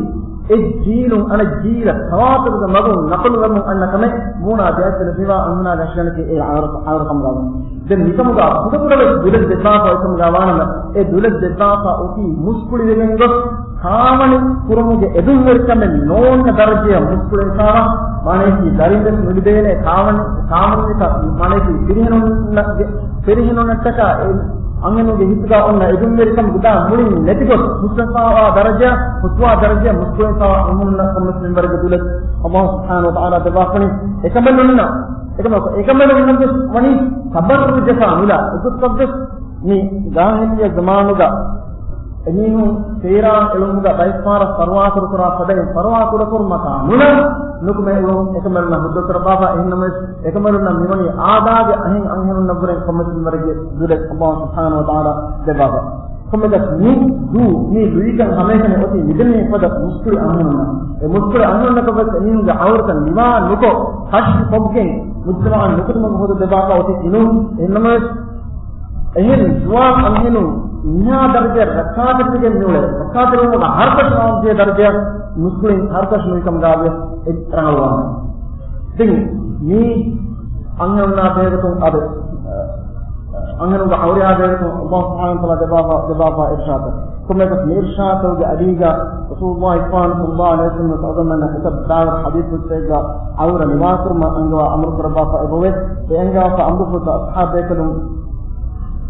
އެއް ޖީލުން އަނެއް ޖީލަށް ތަވާތުރުގެ މަގުން ނަޤުލުވެމުން އަންނަ ކަމެއް، މޫނާ ދެއަތްތެރެ ހިވާ އަންހެނާގެ އަށިގަނޑަކީ އެ ޢައުރަ، ޢައުރަ ކަމުގަ ވަނީ. ދެން މިކަމުގަ ކުޑަކުޑަވެސް ދުލެއް ދެއްވާފަ އެކަމުގަ ވާނަމަ، އެ ދުލެއް ދެއްވާފަ އޮތީ މުސްކުޅިވެގެން ގޮސް، ކާވަނި ކުރުމުގެ އެދުންވެރިކަމެއް ނޯންނަ ދަރަޖަޔަށް މުސްކުޅެފާވާ، މާނަޔަކީ ދަރިންވެސް ނުލިބޭނެ ކާވަނި، ކާވަނި މާނަޔަކީ ފިރިހެނުންނަށް، ފިރިހެނުންނަށްޓަކާ އެ އަންހެނުގެ ހިތުގަ އޮންނަ އެދުންވެރިކަމުގެ ދާ މުޅިން ނެތިގޮސް ހުސްވެފާވާ ދަރަޖަޔަށް، ހުސްވާ ދަރަޖަޔަށް މުސްކުޅެފާވާ އަންހެނުންނަށް ކޮންމެސް މިންވަރެއްގެ ދުލެއް ﷲ ސުބްޙާނަހޫ ވަތަޢާލާ ދެއްވާފަނީ. އެކަމަލުންނަށް، އެކަމަ، އެކަމަލުންނަށްވެސް ވަނީ ތަބައްރުޖަކާ ނުލާ އެގޮތަށްވެސް މި ޖާހިލިއްޔަ ޒަމާނުގަ އެމީހުން ސޭރާން އެޅުމުގަ ބައެއްފަހަރަށް ފަރުވާކުޑަކުރާ ފަދައިން ފަރުވާކުޑަކުރުމަކާ ނުލާ ނުކުމެ އުޅުން އެކަމަލުންނަށް ހުއްދަ ކުރައްވާފަ. އެހެންނަމަވެސް، އެކަމަލުންނަށް މިވަނީ އާދާގެ އަހެއް އަންހެނުންނަށްވުރެ ކޮންމެސް މިންވަރެއްގެ ދުލެއް ﷲ ސުބްޙާނަހޫ ވަތަޢާލާ ދެއްވާފަ. ކޮންމެއަކަސް މި ދޫ، މި ލުއިކަން ހަމައެކަނި އޮތީ މިދެންނެވި ފަދަ މުސްކުޅި އަންހެނުންނަށް. އެ މުސްކުޅި އަންހެނުންނަކަށްވެސް އެމީހުންގެ ޢައުރަތައް ނިވާ ނުކޮށް، ކަޝްފު ކޮށްގެން މުޖްތަމަޢަށް ނުކުތުމަކު ހޯދަ ދެއްވާފަ އޮތީކީ ނޫން. އެހެންނަމަވެސް، އެހެން ޒުވާން އަންހެނުން މިހާ ދަރަޖައަށް ރައްކާތެރިވެގެން ނޫޅޭ، ރައްކާތެރިވުމުގަ ހަރުކަށި ނަމަވެސް ދަރަޖައަށް މުސްކުޅިން ހަރުކަށި ނުވިކަމުގަވެސް އެ ރަނގަޅުވާނެ. ދެން މީ އަންހެނުންނާ ބެހޭގޮތުން އަދި، އަންހެނުންގެ ޢައުރަޔާ ބެހޭގޮތުން ﷲ ސުބްޙާނަހޫ ވަތަޢާލާ ދެއްވާފަ، ދެއްވާފަ އިރްޝާދު. ކޮންމެއަކަސް މި އިރްޝާދުގެ އަޑީގަ ރަސޫލުﷲ ޞައްލަﷲު ޢަލައިހި ވަސައްލަމް އަޅުގަނޑުމެންނަށް އެތައް ދާއިރު ޙަދީޘް ކުއްތައެއްގަ ޢައުރަ ނިވާކުރުމަށް އަންގަވާ އަމުރު ކުރައްވާފަ އެބަވޭ. އެ އަންގަވާފަ އަމުރުފުޅުތައް އަޞްޙާބުބޭކަލުން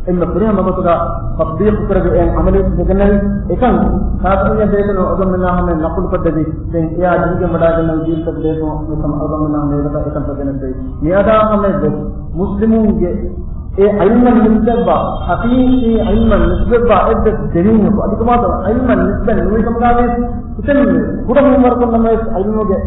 އެންމެ ފުރިހަމަ ގޮތުގަ ތަޠްބީޤު ކުރެވި އެ ޢަމަލީ ކުރެގެންނެވި. އެކަން ޝާފިޢިއްޔަ ބޭކަލުން އަޅުގަނޑުމެންނާ ހަމަޔަށް ނަޤުލުކޮށްދެއްވި. ދެން އެއާ ޖެހިގެން ވަޑައިގެންނެވި ޖީލުތަކުގެ ބޭފުޅުން މިކަން އަޅުގަނޑުމެންނާ ހަމަޔަށް އެކަން ފެދެނެއް ދެވި. މިއަދާ ހަމަޔަށްވެސް މުސްލިމުންގެ އެ ޢިލްމަށް ނިސްބަތްވާ، ޙަޤީޤީ ޢިލްމަށް ނިސްބަތްވާ އެއްވެސް ދެމީހަކު، އަދި ކޮބާތޯ ޢިލްމަށް ނިސްބަތް ނުވިކަމުގަވެސް، ކިތަންމެ ކުޑަ މިންވަރަކުން ނަމަވެސް ޢިލްމުގެ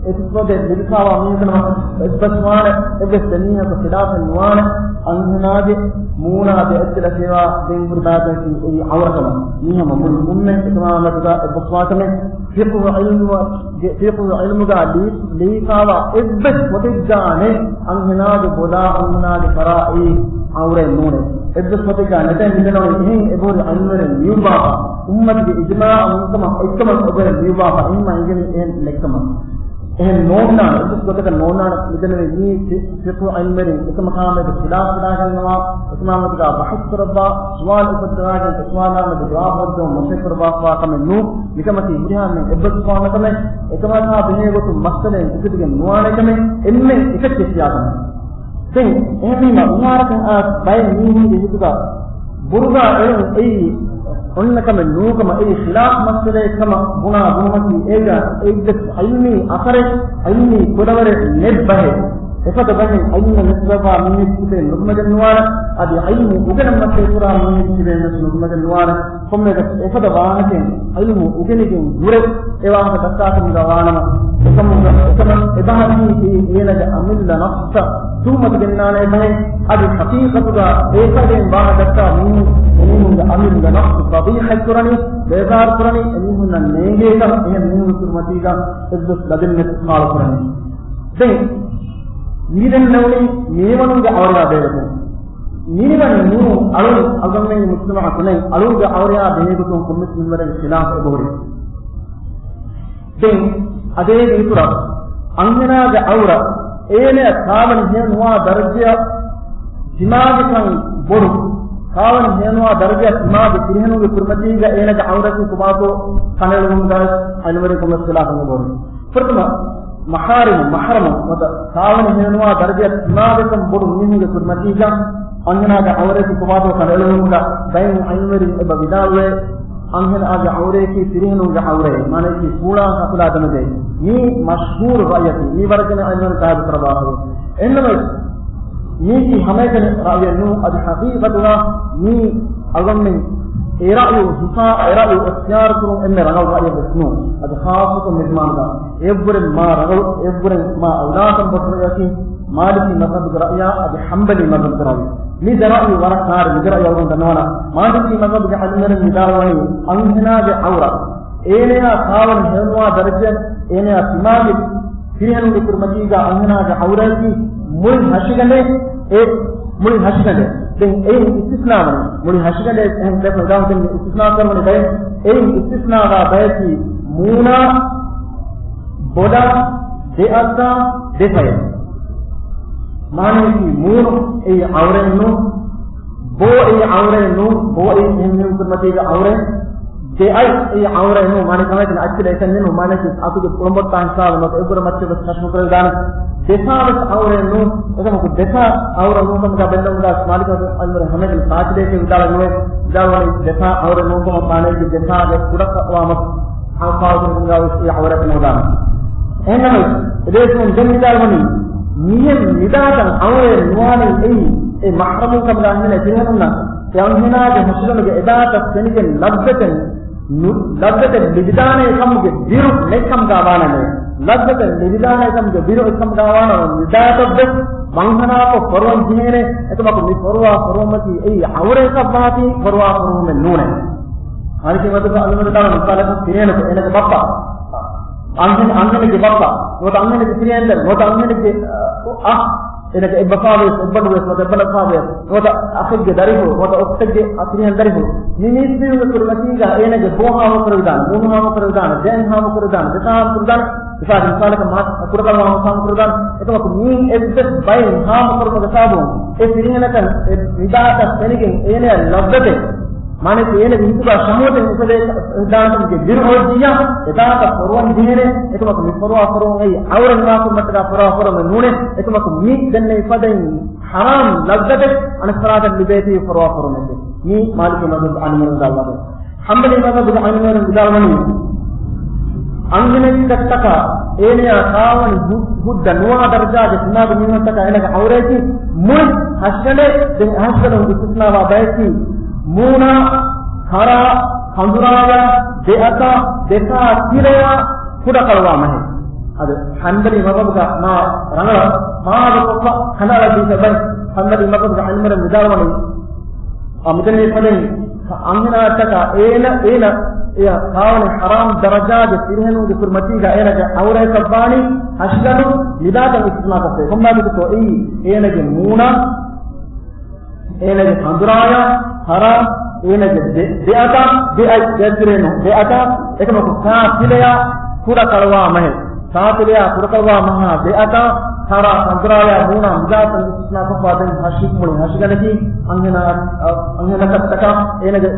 އެ ސިފަތެއް ލިބިފާވާ މީހަކަށް ނަމަ އެއްބަސްވާނެ، އެއްވެސް ދެމީހަކު ޚިލާފެއް ނުވާނެ. އަންހެނާގެ މޫނާ ދެއަތްތެރެ ހިވާ ދެން ހުރި ބައިތަކަކީ އެއީ ޢައުރަ ކަމަށް. މީހަމަ މުޅި އުއްމަތް އެކަމާމެދުގަ އެއްބަސްވާކަމެއް. ފިޤުހު ޢިލްމު، ފިޤުހު ޢިލްމުގަ ލީ، ލީފާވާ އެއްވެސް ގޮތެއްގަ ނެތް އަންހެނާގެ ބޮލާ އަންހެނާގެ ފަރާ އެއީ ޢައުރައެއް ނޫނޭ. އެއްވެސް ގޮތެއްގަ ނެތޭ. މިދެންނެވި އެހެން އެބަހުރި ޢިލްމުވެރިން ލިޔުއްވާފަ، އުއްމަތުގެ އިޖްމާޢު މިކަމަށް އޮތްކަމަށް އެބަހުރި ލިޔުއްވާފަ، އެހެންމާ އިނގެނީ އެހެން ނެތްކަމަށް. އެހެން ނޯންނާނެ، އެއްވެސް ގޮތަކަށް ނޯންނާނެ. މިދެންނެވި މީ ފި، ފިޤުހު ޢިލްމުވެރިން އެކަމަކާމެދު ޚިލާފު ކުރާގެންނަވާ، އެކަމާމެދުގަ ބަޙުސް ކުރައްވާ، ސުވާލު އުފައްދަވާގެން އެ ސުވާލާމެދު ޖަވާބު ހޯދަން މަސައްކަތް ކުރައްވާފަ ކަމެއް ނޫން. މިކަމަކީ ހުރިހާ މީހުން އެއްބަސްވާނެ ކަމެއް، އެކަމަކާ ބެހޭގޮތުން މައްސަލައެއް ގުފިދިގެން ނުވާނެ ކަމެއް، އެންމެން އެކައްޗެއް ކިޔާ ކަމެއް. ދެން އެހެންވީމަ، މިހާރަކަށް އައިސް ބައެއް މީހުންގެ ހިތުގަ ބުރުގާ އެޅުން އެއީ އޮންނަ ކަމެއް ނޫން ކަމަށް، އެއީ ޚިލާފު މައްސަލައެއް ކަމަށް ބުނާ ބުނުމަކީ، އޭގަ އެއްވެސް ޢިލްމީ އަސަރެއް، ޢިލްމީ ކުލަވަރެއް ނެތް ބަހެއް. އެފަދަ ބަހެއް ޢިލްމަށް ނިސްބަތްވާ މީހެއް ތިބެ ނުކުމެގެން ނުވާނެ، އަދި ޢިލްމު އުގެނަން މަސައްކަތް ކުރާ މީހެއް ތިބެ ނުކުމެގެން ނުވާނެ. ކޮންމެއަކަސް އެފަދަ ވާހަކައެއް ޢިލްމު އުގެނިގެން ހުރެ އެ ވާހަކަ ދައްކާކަމުގަ ވާނަމަ، އެކަމުގަ، އެކަމަށް އެބަހަކީ އެއީ އޭނަގެ އަމިއްލަ ނަފްސަށް ތުހުމަތު ގެންނާނެ ބަހެއް. އަދި ޙަޤީޤަތުގަ އެފަދައިން ވާހަކަ ދައްކާ މީހުން، އެމީހުންގެ އަމިއްލަ ނަފްސު ފަޟީޙަތް ކުރަނީ، ބޭޒާރު ކުރަނީ، އެމީހުންނަށް ނޭނގޭކަން، އެހެން މީހުންގެ ކުރިމަތީގަ އެއްވެސް ލަދެއްނެތި ކާޅު ކުރަނީ. ދެން މިދެންނެވުނީ މީވަނުންގެ އަވަރާ ބޭގަތުން. މިނިވަން ނޫން އަޅުން އަޅުގަނޑުމެންގެ މުޖްތަމަޢަކުން އަޅުންގެ އަވަރާ ބެހޭގޮތުން ކޮންމެސް މިންވަރެއްގެ ޚިލާފް އެބަހުރި. ދެން އަދޭގެ އިތުރަށް އަންހެނާގެ އަވަރަ އޭނަޔަށް ކާވަނި ހޭނުވާ ދަރަޖަޔަށް ތިމާގެކަން ބޮޑު، ކާވަނި ހޭނުވާ ދަރަޖަޔަށް ތިމާގެ ފިރިހެނުންގެ ކުރިމަތީގަ އޭނަގެ އަވަރަކީ ކޮބާތޯ ކަނޑައެޅުމުގަ ޢިލްމުވެރިން ކޮންމެސް ޚިލާފެއް އެބަހުރި. ފުރަތަމަ، މަޙާރިމު، މަޙްރަމު ވަތަ ކާވަނި ހޭނުވާ ދަރަޖަޔަށް ތިމާގެކަން ބޮޑު މީހުންގެ ކުރިމަތީގަ އަންހެނާގެ އަވަރަކީ ކޮބާތޯ ކަނޑައެޅުމުގަ ބައެއް ޢިލްމުވެރިން އެބަ ވިދާޅުވޭ، އަންހެނާގެ އަވަރައަކީ ފިރިހެނުންގެ އަވަރެއް، މާނައަކީ ކޫޅާ ހަކުލާ ދެމެދޭ. މީ މަޝްހޫރު ރައުޔަކީ، މީ ވަރަށް ގިނަ ޢިލްމުވެރިން ތާއީދު ކުރައްވާފައި. އެހެންނަމަވެސް، މީކީ ހަމައެކަނި ރައުޔެއް ނޫން. އަދި ޙަޤީޤަތުގަ މީ އަޅުގަނޑުމެން އެ ރައުޔު ހިފާ، އެ ރައުޔު އިޚްތިޔާރު ކުރުން އެންމެ ރަނގަޅު ރައުޔެއް ވެސް ނޫން. އަދި ޚާއްޞަކޮށް މިޒަމާނުގަ އެއަށްވުރެން މާ ރަނގަޅު، އެއަށްވުރެން މާ އައުލާކަން ބޮޑު ރައުޔަކީ މާލިކީ މަޛްހަބުގެ ރައުޔާ އަދި ޙަންބަލީ މަޛްހަބުގެ ރައުޔު. މި ދެ ރައުޔު ވަރަށް ކާރި. މި ދެ ރައުޔު އަޅުގަނޑު ދަންނަވާނަ. މާލިކީ މަޛްހަބުގެ ޢިލްމުވެރިން ވިދާޅުވަނީ އަންހެނާގެ ޢައުރަ އޭނަޔާ ކާވަނި ހޭނުވާ ދަރަޖަޔަށް އޭނަޔާ ތިމާގެ ފިރިހެނުންގެ ކުރިމަތީގަ އަންހެނާގެ ޢައުރަތަކީ މުޅި ހަށިގަނޑެއް، އެ މުޅި ހަށިގަނޑެއް. ދެން އެއިން އިސްތިސްނާވަނީ، މުޅި ހަށިގަނޑެއް އެހެން ދެކޮށް އިދާހުތެން އިސްތިސްނާ ކުރަމުން ބައެއް، އެއިން އިސްތިސްނާވާ ބަޔަކީ މޫނާ، ބޮޑާ، ދެއަތާ، ދެފަޔަ. މާނަޔަކީ މޫނު އެއީ ޢައުރަތެއް ނޫން، ބޯ އެއީ ޢައުރަތެއް ނޫން، ބޯ އެއީ އެހެން މީހުން ކުރިމަތީގެ ޢައުރަތެއް. ދެއަތް އެއީ ޢައުރަތެއް ނޫން، މާނަ ކަމަކީ އަތްތިލަ އެކަން ނޫން، މާނައަކީ އަތުގެ ކުޅަނބޮއްޓާ ހިސާބުން ނުވަތަ އެއްވަރު މައްޗަށް ވެސް ކަށުނު ކުރެވިދާނެ. ދެފާ ވެސް ޢައުރަތެއް ނޫން. އެކަމަކު ދެފާ ޢައުރަތެއް ނޫން ކަމުގަ ބެއްލެވުމުގަ މާލިކު މައްޒަހަބުގެ ޢަލިމުން ހަމައެކަނި ފާސިލައެކޭ ވިދާޅުވެ ނުވޭ. ވިދާޅުވަނީ ދެފާ ޢައުރަތެއް ނޫން ކަމަށް، މާނައަކީ ދެފާގެ ކުޑަކޮށްވާ މަސް ހަންފާވަތުން ކަމުގަ ވެސް އެ ޢައުރަތެއް ނޯދާނެ. އެހެންނަމަވެސް އެ ދެވެސް ދެން ވިދާޅުވަނީ މިހެން މިދާތަން ޢައުރަތެއް ނުވާނީ އެއީ އެ މަޙްރަމުން ކަމުގަ ހިމެނޭ ފިރިހެނުންނަށް އެ އަންހެނާގެ ހަށިގަނޑުގެ އެދާތައް ފެނިގެން ލައްޒަތެއް ނު-، ލައްޒަތެއް ލިބިދާނޭ ކަމުގެ ބިރު ނެތްކަމުގަ ވާނަމޭ. ލައްޒަތެއް ލިބިދާނޭ ކަމުގެ ބިރު އެއްކަމުގަ ވާނަމޭ. މިދާތައްވެސް ވަންހަނާކޮށް ފޮރުވަން ޖެހޭނެ. އެކަމަކު މި ފޮރުވާ ފޮރުވުމަކީ އެއީ ޢައުރަތަކަށް ވާތީ ފޮރުވާ ފޮރުވުމެއް ނޫނޭ. މާލިކީ މައްޒަހަބުގެ ޢަލިމުން ވިދާޅުވަނީ މިސާލަކަށް ފިރިހެނަކު އޭނަގެ ބައްޕަ، އަންހެން-، އަންހެނެއްގެ ބައްޕަ، ނުވަތަ އަންހެނެއްގެ ފިރިހެން ދަރި، ނުވަތަ އަންހެނެއްގެ، އަ، އަ، އޭނަގެ އެއްބަފާވެސް، އެއްބަނޑުވެސް، ނުވަތަ އެއްބަނޑުފާވެސް، ނުވަތަ އަޚެއްގެ ދަރިފުޅު، ނުވަތަ އުޚްތެއްގެ އަ ފިރިހެން ދަރިފުޅު. މި މީސްމީހުންގެ ކުރިމަތީގަ އޭނަގެ ބޯ ހާމަކުރެވިދާނެ، މޫނު ހާމަކުރެވިދާނެ، ދެއަތް ހާމަކުރެވިދާނެ، ދެތާ ހާމަކުރެވިދާނެ. މިސާލަކަށް މާ ކުޑަކޮށްވާ މަސް ހާމަކުރެވިދާނެ. އެކަމަކު މިއިން އެއްވެސް ބައެއް ހާމަކުރުމުގެ ސަބަބުން އެ ފިރިހެނަކަށް އެ މިދާތައް ފެނިގެން އޭނަޔަށް ލައްޒަތެއް، މާނައަކީ އޭނަގެ ހިތުގަ ޝަހުވަތެއް އުފެދޭ ކަ-، އުފެދާނެކަމުގެ ބިރު އޮތް ޖިއްޔާ އެދާތަށް ފޮރުވަން ޖެހޭނެ. އެކަމަކު މި ފޮރުވާ ފޮރުވުން އެއީ ޢައުރަތް ނުވާކަމަށްޓަކާ ފޮރުވާ ފޮރުވުމެއް ނޫނޭ. އެކަމަކު މި ދެންނެވި ފަދައިން ޙަރާމް ލައްޒަތެއް އަނެއްފަރާތަށް ލިބޭތީ ފޮރުވާ ފޮރުވުމެއް. މީ މާލިކީ މަޒްހަބުގެ އަންހެނުން ވިދާޅުވަނީ. ޙަންބަލީ މަޒްހަބުގެ އަންހެނުން ވިދާޅުވަނީ، އަންހެނެއްގެ ކަށަކަށް އޭނަޔާ ކާވަނި ހު-، ހުއްދަ ނުވާ ދަރަޖާގެ ތިމާގެ މީހުންތަކަށް އޭނަގެ ޢައުރަތަކީ މުޅި ހަށިގަނޑެއް. ދެން އަހަށްގަނޑު އިސްތިސްނާވާ ބަޔަކީ މޫނާ، ކަރާ، ކަނދުރާޔާ، ދެއަތާ، ދެފާ ތިލަޔާ، ކުޑަކޮށްވާ މަހެއް. އަދި ޙަންބަލީ މަޒްހަބުގަ މާ ރަނގަޅަށް މާދަކޮށްފަ ކަނޑައަޅައްވި ސަބަބުން ޙަންބަލީ މަޒްހަބުގެ ޢަލިމުން ވިދާޅުވަނީ، އާ، މިދެންނެވި ފަދައިން އަންހެނާއަށްޓަކާ އޭނަ، އޭނަ، އެޔަށް ކާވަނި ޙަރާމް ދަރަޖާގެ ފިރިހެނުންގެ ކުރިމަތީގަ އޭނަގެ ޢައުރަތަކަށްވާނީ ހަށިގަނޑު މިދާތަން އިސްތިސްނާކޮށްފައި. ކޮންމާތަކެއްތޯ އެއީ؟ އޭނަގެ މޫނާ، އޭނަގެ ކަނދުރާޔާ، ކަރާ، އޭނަގެ ދެ-، ދެއަތާ، ދެއަތް، ދެއަތް ދެއަތާ، އެކަމަކު ކާ ތިލަޔާ ކުޑަކޮށްވާ މަހެއް. ކާ ތިލަޔާ ކުޑަކޮށްވާ މަހާ ދެއަތާ، ކަރާ، ކަނދުރާޔާ، މޫނާ މިދާތަން އިސްތިސްނާކޮށްފަ ދެން ހަށި މުޅި ހަށިގަނޑަކީ އަންހެނާ-، އަ-، އަންހެނަކަށްޓަކާ އޭނަގެ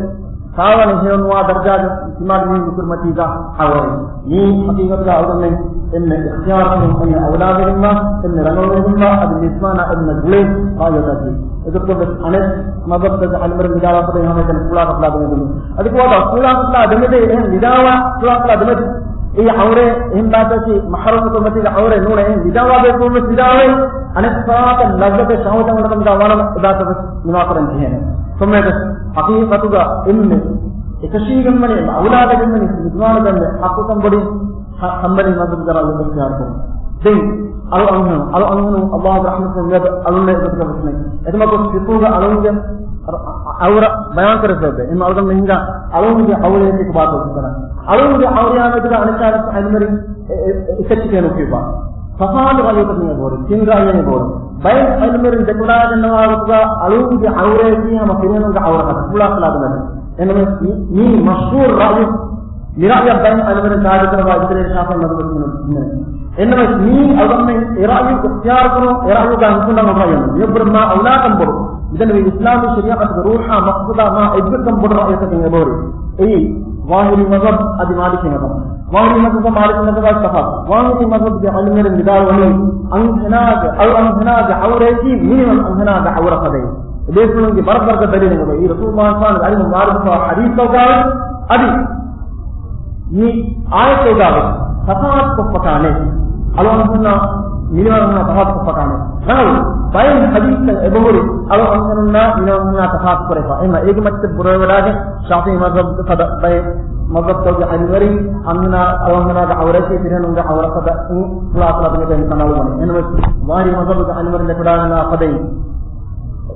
ކާވަނި ހެޔޮނުވާ ދަރަޖާގެ ތިމާގެ މީހުންގެ ކުރިމަތީގަ ޢައުރަތެއް. މީ ޙަޤީޤަތުގަ އަޅުގަނޑުމެން އެންމެ އިޚްތިޔާރުކުރުން އެންމެ އައުލާވެގެންވާ، އެންމެ ރަނގަޅުވެގެންވާ، އަދި މި ޒަމާނާ އެންމެ ގުޅޭ ރައުޔަކަކީ. އެގޮތުންވެސް އަނެއް މަޒްހަބުގެ ޢަލިމުން ވިދާޅުވާ ފަދައިން ހަމައެކަނި ފުޅާ ކަފަލާ ދެމެދުން. އަދި ފުވާ ފުޅާ ކަފަލާ ދެމެދޭ އެހެން ވިދާޅުވާ ފުޅާ ކަފަލާ ދެމެދުން. އެއީ ޢައުރަތެއް އެހެން ބާތަކީ މަޙްރަމު ކުރިމަތީގަ ޢައުރަތެއް ނޫނޭ. އެހެން ވިދާޅުވާ ބޭފުޅުންވެސް ވިދާޅުވޭ. އަނެއްފަރާތަށް ލައްޒަތެއް ޝަހުވަތެއް އުނދަކަމުގަ ވާނަމަ އެދާތައްވެސް ނިވާކުރަން ޖެހޭނެ. ކޮންމެއަކަސް ޙަޤީޤަތުގަ އެންމެ އެކަށީގެންވަނީ، އައުލާވެގެންވަނީ، މިޒުވާނުގެ އެންމެ ޙައްޤުކަން ބޮޑި ޙަ-، ޙަންބަލީ މަޒްހަބުގެ ރައުޔު އިޚްތިޔާރު ކުރުން. ދެން އަޅު އަންހެނުން، އަޅު އަންހެނުން އައްލާހުގެ ރަޙްމަތުން މިއަދު އަޅުންނެއް އެގޮތަކަށް ވެސް ނެތް. އެކަމަކު ފިޤުހުގަ އަޅުންގެ އަ-، އަ-، ޢައުރަ ބަޔާންކުރެއްވިއްޔާ، އެންމެ އަޅުގަނޑު މި ހިނގާ އަޅުންގެ ޢައުރަޔަކީ ކޮބާތޯ ކިތަން. އަޅުންގެ ޢައުރަޔާ މެދުގަ އަނެއްކާވެސް ޢިލްމުވެރިން އެ-، އެ-، އެ-، އެކައްޗެކޭ ނުކިޔުއްވާ. ތަފާތު ރައުޔުތަކެއް އެބަހުރި. ތިން ރައުޔެއް އެބަހުރި. ބައެއް ޢިލްމުވެރިން ދެކުޑާގަންނަވާ ގޮތުގަ އަޅުންގެ ޢައުރަޔަކީ ހަމަ ފިރިހެނުންގެ ޢައުރަ ކަމަށް ފުޅާ ކަފަލާ ދެމެދުން. އެންމެ މި-، މީ މަޝްހޫރު ރައުޔު. މި ރައުޔަށް ބައެއް ޢިލްމުވެރިން ތާއީދު ކުރައްވާ އިތުރަށް ޝާފިޢީ މަޒްހަބުގެ ޢިލްމުވެރިން. އެންމެ މީ އަޅުގަނޑުމެން އެ ރައުޔު އިޚްތިޔާރު ކުރުން، އެ ރައުޔުގަ ހިފުން ރަނގަޅު ރައުޔެއް ނޫން. މިއަށްވުރެ މާ އައުލާކަން ބޮޑު. މިދެންނެވި އިސްލާމީ ޝަރީޢަތުގެ ރޫޙާ މަޤްޞަދާ މާ އެއްގޮތްކަން ބޮޑު ރައުޔަކަށް އެބަހުރި. އެއީ، ޒާހިރީ މަޒްހަބު އަދި މާލިކީ މަޒްހަބު. ޒާހިރީ މަޒްހަބު މާލިކީ މަޒްހަބު ތަފާތު. ޒާހިރީ މަޒްހަބުގެ ޢިލްމުވެރިން ވިދާޅުވަނީ، އަންހެނާގެ، އަޅު އަންހެނާގެ ޢައުރަޔަކީ މިނިވަން އަންހެނާގެ ޢައުރަ ފަދައިން. އެބޭފުޅުންގެ ވަރަށް ވަރަށް ދަލީލެއް އެބަ. އެއީ ރަސޫލު ޞައްލަﷲ ޢަލައިހި ވަސައްލަމް ވާރިދުކުރާ ޙަދީޘްތަކުގައި އަދި މި އާޔަތްތަކުގައި ތަފާތުކޮށްފަކާނެ. އަޅު އަންހެނުންނާ މިނިވަން އަންހެނާ ތަފާތުކޮށްފަކާނެ. ރަނގަޅު ބައެއް ޙަދީޘްތައް އެބަހުރި އަޅު އަންހެނުންނާ މިނިވަން އަންހެނާ ތަފާތުކުރެފަ. އެހެންވީމަ އޭގެ މައްޗަށް ބުރަވެވަޑާގެން ޝާފިޢީ މަޒްހަބުގެ ފަދަ ބައެއް މަޒްހަބުތަކުގެ ޢިލްމުވެރިން އަންހެނާ، އަޅު އަންހެނާގެ ޢައުރަތަކީ ފިރިހެނުންގެ ޢައުރަ ފަދައިން ފުޅާ ކަފަލާ ދެމެދުން ކަނޑައަޅުވަނީ. އެހެންވެސް ޒާހިރީ މަޒްހަބުގެ ޢިލްމުވެރިން ދެކުޑާގަންނަވާ ފަދައިން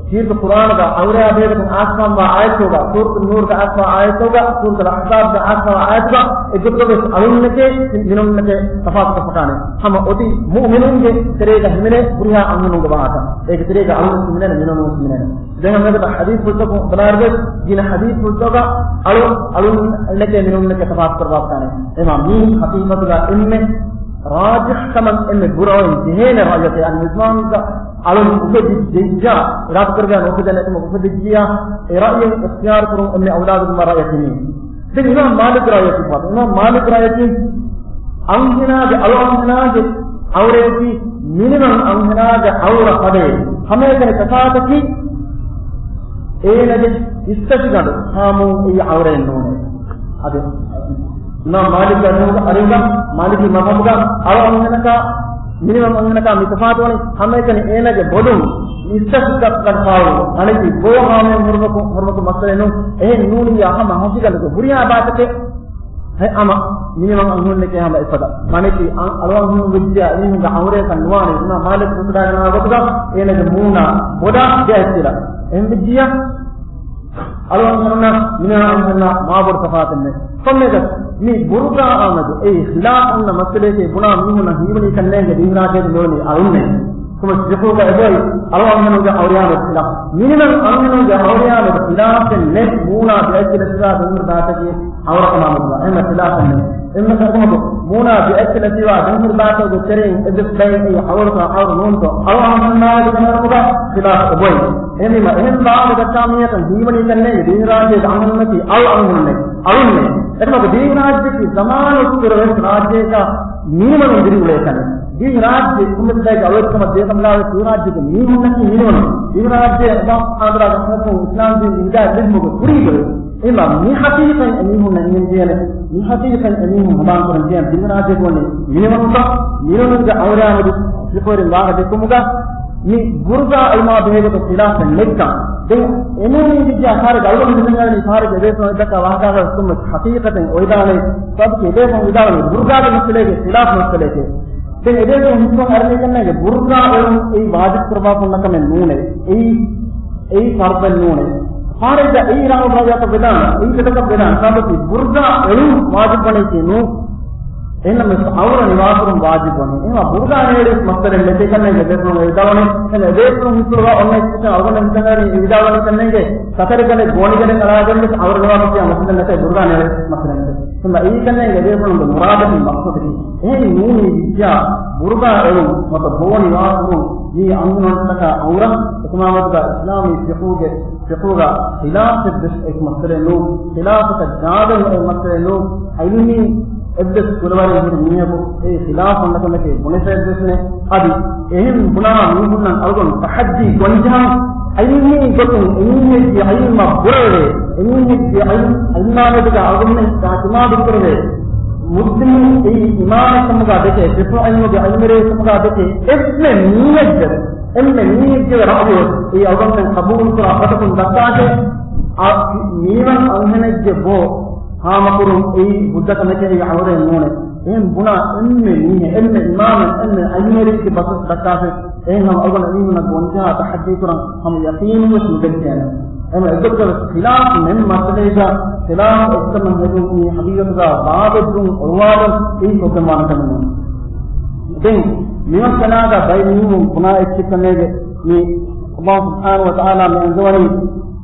ކީރިތި ޤުރްއާނުގަ އައުރަޔާ ބެހޭގޮތުން އައިސްފަވާ އާޔަތުގަ، ސޫރަތުއް ނޫރުގަ އައިސްފަވާ އާޔަތުގަ، ސޫރަތުލް އަޙްޒާބްގަ އައިސްފަވާ އާޔަތުގަ، އެއްގޮތަށް ވެސް އަޅުންނެކޭ މިނުންނެކޭ ތަފާތުކޮށްފަކާނެ. ހަމަ އޮތީ މުއުމިނުންގެ ތެރޭގަ ހިމެނޭ ހުރިހާ އަންހެނުންގެ ވާހަކަ. އޭގެ ތެރޭގަ އަޅުން ވެސް ހިމެނޭނެ، މިނުން ވެސް ހިމެނޭނެ. ދެން ހަމައެގޮތަށް ޙަދީޘްފުޅުތަކުން ބަލާއިރުވެސް، ގިނަ ޙަދީޘްފުޅުތަކަށް އަޅު، އަޅުންނެކޭ މިނުންނެކޭ ތަފާތު ކުރައްވާފަކާނެ. އެމާ މީ ޙަޤީޤަތުގަ އެންމެ ރާޖިޙްކަމަށް އެންމެ ބުރަވެން ޖެހޭނެ ރައުޔަކެއް. އަން ނިޒާމްގަ އަޅުން އުފެދި ޖެއްޖާ، އިރާދަކުރެއްވިޔާ ނުއުފެދޭނެ ކަމަށް އުފެދިއްޖިޔާ، އެ ރައުޔެއް އިޚްތިޔާރު ކުރުން އެންމެ އައުލާވެގެންވާ ރައުޔަކީ މީ. ދެން އިމާމް މާލިކް ރައުޔަކީ ކޮބާތަ؟ އިމާމް މާލިކް ރައުޔަކީ އަންހެނާގެ، އަޅު އަންހެނާގެ އައުރަޔަކީ މިނިވަން އަންހެނާގެ އައުރަ ފަދައިން ހަމައެކަނި ތަފާތަކީ އޭނަގެ އިސްތަށިގަނޑު ހާމޫ އެއީ އައުރައެއް ނޫނޭ. އަދި އިމާމް މާލިކް އަރިހުގަ، އަރިހުގަ މާލިކީ މަޛްހަބުގަ އަޅު އަންހެނަކާ މިނިވަން އަންހެނަކާ މި ތަފާތުވަނީ ހަމައެކަނި އޭނަގެ ބޮލުން އިސްތަށިގަނޑު ފާޅު އަނެކީ ބޯ ހާމޫ ހުރުމަކު، ހުރުމަކު މައްސަލައެއް ނޫން. އެހެން ނޫނިއްޔާ ހަމަ ހަށިގަނޑުގެ ހުރިހާ ބާތަކެއް ހަމަ މިނިވަން އަންހެނެއްގެ ހަމަ އެފަދަ. މާނައަކީ އަން-، އަޅު އަންހެނުން ވެއްޖިޔާ އެމީހުންގެ އައުރައަކަށް ނުވާނެ. އިމާމް މާލިކް ރަޙްމަތުﷲ ޢަލައިހި ގޮތުގަ އޭނަގެ މޫނާ ބޮލާ ދެއަތްތިލަ. އެހެން ވެއްޖިޔާ އަޅު އަންހެނުންނާ މިނިވަން އަންހެނުންނާ މާބޮޑު ތަފާތެއް ނެތް. ކޮންމެއަކަސް މި ބުރުޤާއާމެދު އެއީ ޚިލާފު އޮންނަ މައްސަލައެކޭ ބުނާ މީހުންނަށް ހީވަނީކަންނޭނގެ ދީންރާއްޖޭގެ މިވަނީ އަޅުންނޭ. ކޮންމެސް ފިޤުހުގަ އެބައޮތް އަޅު އަންހެނުންގެ އައުރަޔާމެދު ޚިލާފު. މިނިވަން އަންހެނުންގެ އައުރަޔާމެދު ޚިލާފެއް ނެތް މޫނާ ދެއަތްތިލަ ސިވާ ދެންހުރި ދާތަކީ އައުރަކަމާމެދު އެހެން ޚިލާފެއް ނެތް. އެންމެ ކަމަކު މޫނާ ދެއަތްތިލަ ސިވާ ދެންހުރި ދާތަކުގެ ތެރެއިން އެއްވެސް ބައެއް އެއީ އައުރަތާ އައުރަ ނޫންތޯ؟ އަޅު އަންހެނުންނާމެދު ކަމަކުގަ ޚިލާފު އެބައޮތް. އެހެންވީމަ އެހެން ވާހަކަ ދައްކާ މީހަކަށް ހީވަނީކަންނޭނގެ ދީންރާއްޖޭގެ އަންހެނުންނަކީ އަޅު އަންހެނުންނޭ، އަޅުންނޭ. އެކަމަކު ދީންރާއްޖެއަކީ ޒަމާނުއްސުރެވެސް ރާއްޖެއަކާ މިނިވަނުން ދިރިއުޅޭކަން. ދީންރާއްޖެ ކޮންމެސް ބައެއްގެ އަޅުވެތިކަމަށް ދިޔަކަމަށްލާވެސް ދީންރާއްޖޭގެ މީހުންނަކީ މިނިވަނުން. ދީންރާއްޖެ އައްލާހު ސުބްޙާނަހޫ ވަތަޢާލާގެ ރަޙްމަތުން އިސްލާމްދީން ހިދާޔަތް ދިންމުގެ ކުރީގައި. އެމަ މި ޙަޤީޤަތް އެމީހުންނަށް އިނގެން ޖެހޭނެ، މި ޙަޤީޤަތް އެމީހުން ހަނދާންކުރަން ޖެހޭނެ ދީންރާއްޖޭގަ ވަނީ މިނިވަނުންތަ، މިނިވަނުންގެ އައުރަޔާމެދު ފިޤުހުވެރިން ވާހަކަ ދެއްކުމުގަ މި ބުރުޤާ އެޅުމާ ބެހޭގޮތުން ޚިލާފެއް ނެތްކަން. ދެން އެމީހުން އިނގިއްޖެ ފާރެއްގަ އަޅުގަނޑު މިދަނީ ފާރެއްގަ އެބޭފުޅުން އެއްދައްކާ ވާހަކަ ކޮންމެސް ޙަޤީޤަތެއް އޮތްދާނެ. ސަބަބަކީ އެބޭފުޅުން ވިދާޅުވަނީ ބުރުޤާގެ މައްސަލައިގެ ޚިލާފު މައްސަލައެކޭ. ދެން އެބޭފުޅުން ހިއްޕަވަން އަރަނީކަންނޭނގެ ބުރުޤާ އެޅުން އެއީ ވާޖިބު ކުރައްވާފަ އޮންނަ ކަމެއް ނޫނޭ. އެއީ، އެއީ ފަރްޟެއް ނޫނޭ. ފާރެއްގަ އެއީ ރަނގަޅު ރައްޔަކަށް ވެދާނެ، އެއީ ބެދަކަށް ވެދާނެ. ސަބަބަކީ ބުރުޤާ އެޅުން ވާޖިބު ވަނީކީ ނޫން. އެހެންނަމަވެސް އައުރަ ނިވާކުރުން ވާޖިބު ވަނީ. އެހެންވީމަ ބުރުޤާ ނޭޅި މައްސަލައެއް ނެތޭކަންނޭނގެ އެބޭފުޅުން ވިދާޅުވަނީ. އެހެން އެބޭފުޅުން ހިއްޕުޅުވާ އޮންނަ އެއްޗަކަށް އަޅުގަނޑަށް ހިތަށް އަރަނީ އެ ވިދާޅުވަނީކަންނޭނގެ ސަތަރި ގަނޑެއް ގޯނިގަނޑެއް އަޅާގެންވެސް އައުރަ ނިވާ މައްޗަށް މައްސަލައެއް ނެތޭ ބުރުޤާ ނޭޅި މައްސަލައެއް ނެތޭ. އެހެންވީމަ އެއީކަންނޭނގެ އެބޭފުޅުންގެ މުރާދަކީ މަޤްޞަދަކީ. އެހެން ނޫނީ ވިއްޔާ ބުރުޤާ އެޅުން ނުވަތަ ބޯ ނިވާކުރުން މީ އަންހެނުންތަކާ އައުރަ. އެކަމާމެދުގަ އިސްލާމީ ފިޤުހުގެ، ފިޤުހުގަ ޚިލާފެއްވެސް އެއް މައްސަލައެއް ނޫން. ޚިލާފަކަށް ޖާގައެއް އެއް މައްސަލައެއް ނޫން. ޢިލްމީ އެއްވެސް ކުލަވަރެއް ހުރި މީހަކު އެ ޚިލާފު އޮންނަ ކަމެކޭ ބުނެފައެއްވެސް ނެތް. އަދި އެހެން ބުނާ މީހުންނަށް އަޅުގަނޑު ތަޙައްދީ ގޮންޖެހަން، ޢިލްމީ ގޮތުން އެމީހެއްގެ ޢިލްމަށް ބުރަވެވޭ، އެމީހެއްގެ ޢިލް-، ޢިލްމާމެދުގަ އަޅުގަނޑުމެން އިޢްތިމާދު ކުރެވޭ، މުސްލިމު އެއީ އިމާމެއްކަމުގަ ދެކޭ، ފިޤުހު ޢިލްމުގެ ޢިލްމުވެރިއެއްކަމުގަ ދެކޭ، އެންމެ މީހެއްގެ، އެންމެ މީހެއްގެ ރައުޔު އެއީ އަޅުގަނޑުމެން ޤަބޫލުކުރާ ގޮތަކުން ދައްކާށޭ. އާ، މީވަން އަންހެނެއްގެ ބޯ ހާމަކުރުން އެއީ ހުއްދަ ކަމެކޭ، އެއީ ޢައުރަތެއް ނޫނޭ. އެހެން ބުނާ އެންމެ މީހެއް، އެންމެ އިމާމެއް، އެންމެ ޢިލްމުވެރިއެއްގެ ބަސް ދައްކާށޭ. އެހެން ހަމަ އަޅުގަނޑު އެމީހުންނަށް ގޮންޖެހާ ތަޙައްދީކުރަން ހަމަ ޔަޤީނުންވެސް ނުދެންޖެހޭނެ. އެހެންވެ އެއްގޮތަކަށް ވެސް ޚިލާފު ނެތް މައްސަލައެއްގަ ޚިލާފު އޮތްކަމަށް ހެދުން މީ ޙަޤީޤަތުގަ ވާގޮތްދުން އޮޅުވާލަން އެއީ ކޮށްގެންވާނެ ކަމެއް ނޫން. ދެން މިމައްސަލާގަ ބައެއް މީހުން ބުނާ އެއްޗެއްކަންނޭނގެ މީ ﷲ ސުބްޙާނަހޫ ވަތަޢާލާ މި އަންގަވަނީ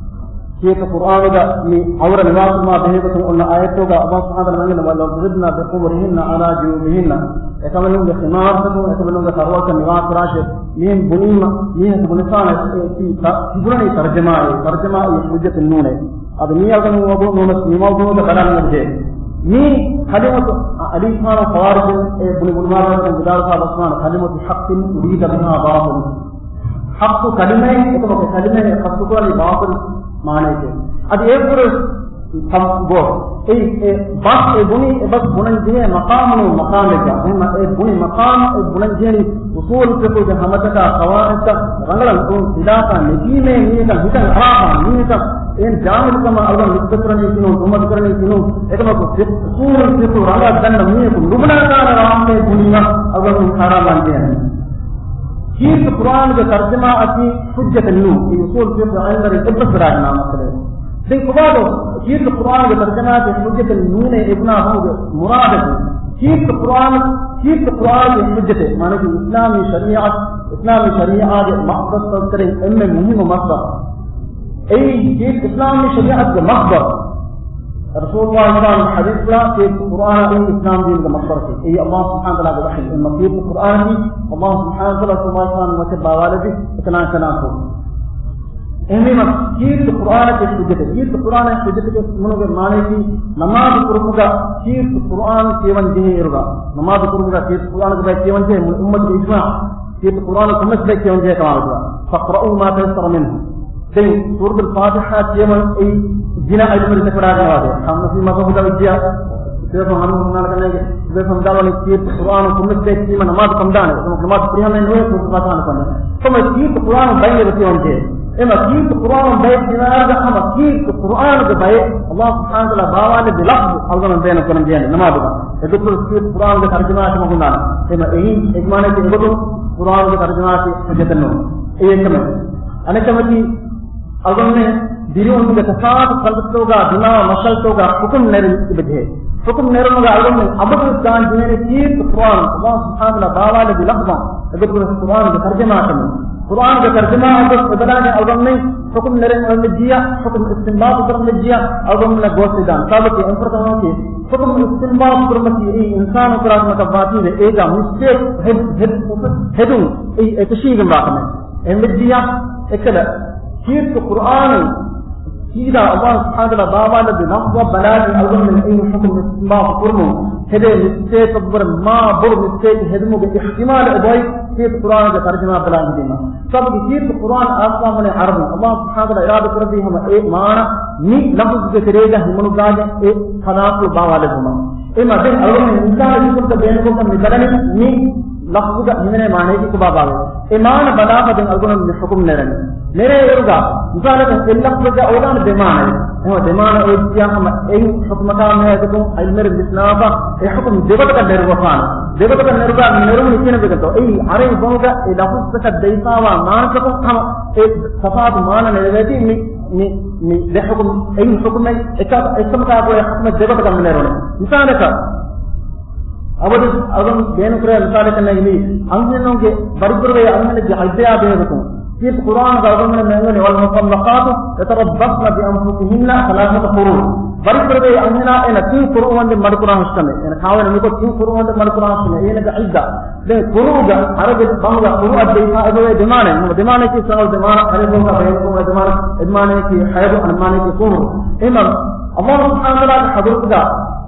ކީރިތި ޤުރްއާނުގަ މި ޢައުރަ ނިވާކުރުމާ ބެހޭގޮތުން އޮންނަ އާޔަތުގަ ﷲ ސުބްޙާނަހޫ ވަތަޢާލާ ވަލްޔަޟްރިބްނަ ބިޚުމުރިހިންނަ ޢަލާ ޖުޔޫބިހިންނަ. އެކަމަނުންގެ ޚިމާރުތަކުން އެކަމަނުންގެ ފަރުވަތަށް ނިވާކުރާށޭ. މިހެން ބުނީމަ މީހަކު ބުނެފާނެ ތި-، ތިބުނަނީ ތަރްޖަމާއެއް، ތަރްޖަމާއީ ޙުއްޖަތެއް ނޫނޭ. އަދި މީ އަޅުގަނޑު ނޫނަސް މި މައުޟޫޢުގަ ބަލާނަމަ ޖެހޭ. މީ ކަލިމަތު އަ-، ޢަލީފާނު ޚަވާރިޖުން އެ ބުނި ބުނުމާ ވަރަކަށް ވިދާޅުވާ ބަސްވާނެ ކަލިމަތު ޙައްޤިން އުރީދަ ބިހާ ބާޠިލު. ޙައްޤު ކަލިމައެއް އެކަމަކު ކަލިމައެއް ޤަޞްދުކުރަނީ ބާޠިލު މާނައެކޭ. އަދި އެއަށްވުރެ ސަމް ގޯ. އެ، އެ ބަސް އެ ބުނި، އެ ބަސް ބުނަން ޖެހޭ މަޤާމު ނޫން މަޤާމެއްގަ. އެހެންމަ އެ ބުނި މަޤާމު އެ ބުނަން ޖެހެނީ އުޞޫލު ފިޤުހުގެ ހަމަތަކާ ޤަވާޢިދުތައް ރަނގަޅަށް އުޅުން ޚިލާފާ ނެތީމޭ މީހަކަށް ހިތަށް އަރާފާ މީހަކަށް އެހެން ޖާހިލުކަމަށް އަޅުގަނޑު ނިސްބަތްކުރަނީކީ ނޫން، ތުހުމަތުކުރަނީކީ ނޫން. އެކަމަކު ފި-، އުޞޫލު ފިޤުހު ރަނގަޅަށް ދަންނަ މީހަކު ނުބުނާ ކާރަށް ރާމްނޭ ބުނީމަ އަޅުގަނޑު ހަރާމްވާން ޖެހޭނެ. ކީރިތި ޤުރްއާނުގެ ތަރްޖަމާއަކީ ޙުއްޖަތެއް ނޫން. އެ އުޞޫލު ފިޤްހު ޢިލްމުވެރިން އެއްބަސްވެވަޑައިގަންނަވާ މައްސަލައެއް. ދެން ކޮބާތޯ ކީރިތި ޤުރްއާނުގެ ތަރްޖަމާއަކީ ޙުއްޖަތެއް ނޫނޭ އެ ބުނާ ބަހުގެ މުރާދަކީ؟ ކީރިތި ޤުރްއާނު، ކީރިތި ޤުރްއާނަކީ ޙުއްޖަތެއް، މާނައަކީ އިސްލާމީ ޝަރީޢަތް، އިސްލާމީ ޝަރީޢާގެ މަޤްޞަދުތަކުގެ ތެރެއިން އެންމެ މުހިއްމު މަޞްދަރު. އެއީ ކީރިތި އިސްލާމީ ޝަރީޢަތުގެ މަޞްދަރު. ރަސޫލުﷲ ޞައްލަﷲު ޢަލައިހި ވަސައްލަމަ ޙަދީޘްފުޅާ ކީރިތި ޤުރްއާނާ އެއީ އިސްލާމް ދީނުގެ މަޞްދަރަކީ. އެއީ ﷲ ސުބްޙާނަހޫ ވަތަޢާލާގެ ވަޙީ. އެމަ ކީރިތި ޤުރްއާނަކީ ﷲ ސުބްޙާނަހޫ ވަތަޢާލާ ވަޙީ ކުރައްވާލެއްވި އެކަލާނގެ ކަލާމްފުޅު. އެހެންވީމަ، ކީރިތި ޤުރްއާނަކީ ޙުއްޖަތެއް. ކީރިތި ޤުރްއާނަކީ ޙުއްޖަތެއް ވުމުގެ މާނައަކީ، ނަމާދު ކުރުމުގަ ކީރިތި ޤުރްއާން ކިޔަވަން ޖެހޭ އިރުގަ، ނަމާދު ކުރުމުގަ ކީރިތި ޤުރްއާނުގެ ބައެއް ކިޔަވަން ޖެހޭ، މުޅި އުއްމަތުގެ އިޖްމާޢު، ކީރިތި ޤުރްއާނު ކޮންމެސް ބައެއް ކިޔަވަން ޖެހޭ ކަމާ ވެސް. فاقرؤوا ما تيسر منه. ދެން ސޫރަތުލް ފާތިޙާ ކިޔަވަން އެއީ ގިނަ ޢިލްމުވެރިން ދެކެވަޑައިގަންނަވާ ދެ. ޙަނަފީ މަޛްހަބުގަ ވެއްޖިއްޔާ، ބޭފުޅުން ހަނުމުންނާނެ ކަންނޭނގެ، ބޭފުޅުން ވިދާޅުވަނީ ކީރިތި ޤުރްއާނު ކޮންމެސް ބައެއް ކިޔީމަ ނަމާދު ކަމުދާނެ. ނަމާދު ފުރިހަމައެއް ނުވޭ ސޫރަތުލް ފާތިޙާ ނުކޮންނަ. ކޮންމެ ކީރިތި ޤުރްއާނު ބައެއް އެބަ ކިޔަވަން ޖެހޭ. އެމަ ކީރިތި ޤުރްއާނު ބައެއް ކިޔާއިރުގަ ހަމަ ކީރިތި ޤުރްއާނުގެ ބައެއް ﷲ ސުބްޙާނަހޫ ވަތަޢާލާ ބާވާލެއްވި ލަފްޒު އަޅުގަނޑު ބޭނުން ކުރަން ޖެހޭނެ ނަމާދުގަ. އެގޮތުން ކީރިތި ޤުރްއާނުގެ ތަރްޖަމާއަކީ މަގުންދާނެ. އެމަ އެއީ އެގްމާނައަކީ އެގޮތުން ޤުރްއާނުގެ ތަރްޖަމާއަކީ ޙުއްޖަތެއް ނޫން. އެއީ އެއްކަމެއް. އަނެއްކަމަކީ، އަޅުގަނޑުމެން ދިރިއުޅުމުގެ ތަފާތު ކަންތައްތަކުގަ ބުނާ މައްސަލަތަކުގަ ޙުކުމް ނެރެން އެބަޖެހޭ. ޙުކުމް ނެރުމުގަ އަޅުގަނޑުމެން އަބަދުވެސް ދާން ޖެހޭނެ ކީރިތި ޤުރްއާން، ﷲ ސުބްޙާނަހޫ ވަތަޢާލާ ބާވާލެއްވި ލަފްޒަށް، އެގޮތުގަ ޤުރްއާންގެ ތަރްޖަމާ ކަމުން. ޤުރްއާންގެ ތަރްޖަމާއަށް ގޮސް އެބަލާގެން އަޅުގަނޑުމެން ޙުކުމް ނެރެން އޮންނަން ވެއްޖިއްޔާ، ޙުކުމް އިސްތިންބާޠު ކުރަން ވެއްޖިއްޔާ، އަޅުގަނޑުމެންނަށް ގޯސްވެދާނެ. ސަބަބަކީ އެންފުރަތަމަ ވަނީ، ޙުކުމް އިސްތިންބާޠު ކުރުމަކީ އެއީ އިންސާނުން ކުރާ ކަމަކަށް ވާތީވެ، އޭގަ މިސްޓޭކް ހެދު-، ހެދު-، ހެދުން އެއީ އެކަށީގެންވާ ކަމެއް. އެހެންވެއްޖިއްޔާ، އެކަލަ ކީރިތި ޤުރްއާނު ސީދާ ﷲ ސުބްޙާނަހޫ ވަތަޢާލާ ބާވާލެއްވި ލަފްޒަށް ބަލާގެން އަޅުގަނޑުމެން އެއިން ޙުކުމް އިސްތިންބާޠު ކުރުމުން ހެދޭ މިސްޓޭކަށްވުރެ މާ ބޮޑު މިސްޓޭކެއް ހެދުމުގެ އިޙްތިމާލު އެބައޮތް ކީރިތި ޤުރްއާނުގެ ތަރްޖަމާ ބަލާ ހެދީމަ. ސަބަބަކީ ކީރިތި ޤުރްއާން އަސްލު ވަނީ ޢަރަބިން. ﷲ ސުބްޙާނަހޫ ވަތަޢާލާ އިރާދަ ކުރެއްވީ ހަމަ އެ މާނަ މި ލަފްޒުގެ ތެރޭގަ ހިމަނުއްވާގެން އެ ކަލާމްފުޅު ބާވާލެއްވުމަށް. އެމަ ދެން އަޅުގަނޑު އިންސާނު ސިފަތަކަށް ބޭނުންކޮށް މި ބަލަނީ މި ލަފްޒުގަ ހިމެނޭ މާނައަކީ ކޮބާ ބާވޭ؟ އެ މާނަ ބަލާފަ ދެން އަޅުގަނޑު މި ޙުކުމް ނެރެނީ. ނެރޭ އިރުގަ މިސާލަކަށް އެއް ލަފްޒަކަށް އޮވެދާނެ ދެ މާނައެއް. އެހެންވެ ދެ މާނަ އޮވެއްޖިއްޔާ ހަމަ އެއިން ޙުކުމަކާ މޭގަތުން ޢިލްމުވެރިން ވިސްނާފަ އެ ޙުކުމް ދެގޮތަކަށް ނެރުއްވާފާނެ. ދެގޮތަކަށް ނެރުގަ މި ނެރުމުން ކިޔަން ވެގެންތޯ؟ އެއީ ޢަރަބި ބަހުގަ އެ ލަފްޒަކަށް ދެވިފާވާ މާނަތަކުން ހަމަ އެ ތަފާތު މާނަ ނެރެވޭތީ މި މި، މި ދެ ޙުކުމް، އެއިން ޙުކުމެއް އެކަ-، އެއްކަމަކާ ގުޅޭ ޙުކުމެއް ދެގޮތަކަށް މި ނެރުނެ. މިސާލަކަށް، އަބަދު އަޅުގަނޑު ބޭނުންކުރޭ މިސާލަކަށް ނެގި މި އަންހެނުންގެ ވަރިކުރެވޭ އަންހެނެއްގެ ޢިއްދަޔާ ބެހޭގޮތުން ކީރިތި ޤުރްއާނުގަ އަޅުގަނޑުމެން މި އަންގަނީ، والمطلقات يتربصن بأنفسهن ثلاثة قروء. ވަރިކުރެވޭ އަންހެނާ އޭނަ ތިން ޤުރުއު ވަންދެން މަޑުކުރާ ހުށަހެޅޭ. އޭނަ ކާވެނި ނުކޮށް ތިން ޤުރުއު ވަންދެން މަޑުކުރާ ހުށަހެޅޭ. އޭނަގެ ޢިއްދަ ދެން ޤުރުއުގަ ޢަރަބި ބަހުގަ ޤުރުއަށް ދެވިފާ އެބައޮތް ދެ މާނަ. ދެ މާނައަކީ ސަރަހައްދު ދެ މާނަ، ޢަރަބި ބަހުގަ ބޭނުންކުރެވޭ ދެ މާނަ، އެއް މާނައަކީ ޙައިޟު، އަނެއް މާނައަކީ ޠުހުރު. އެހެންވީމަ، ﷲ ސުބްޙާނަހޫ ވަތަޢާލާގެ ޙަޟްރަތުގަ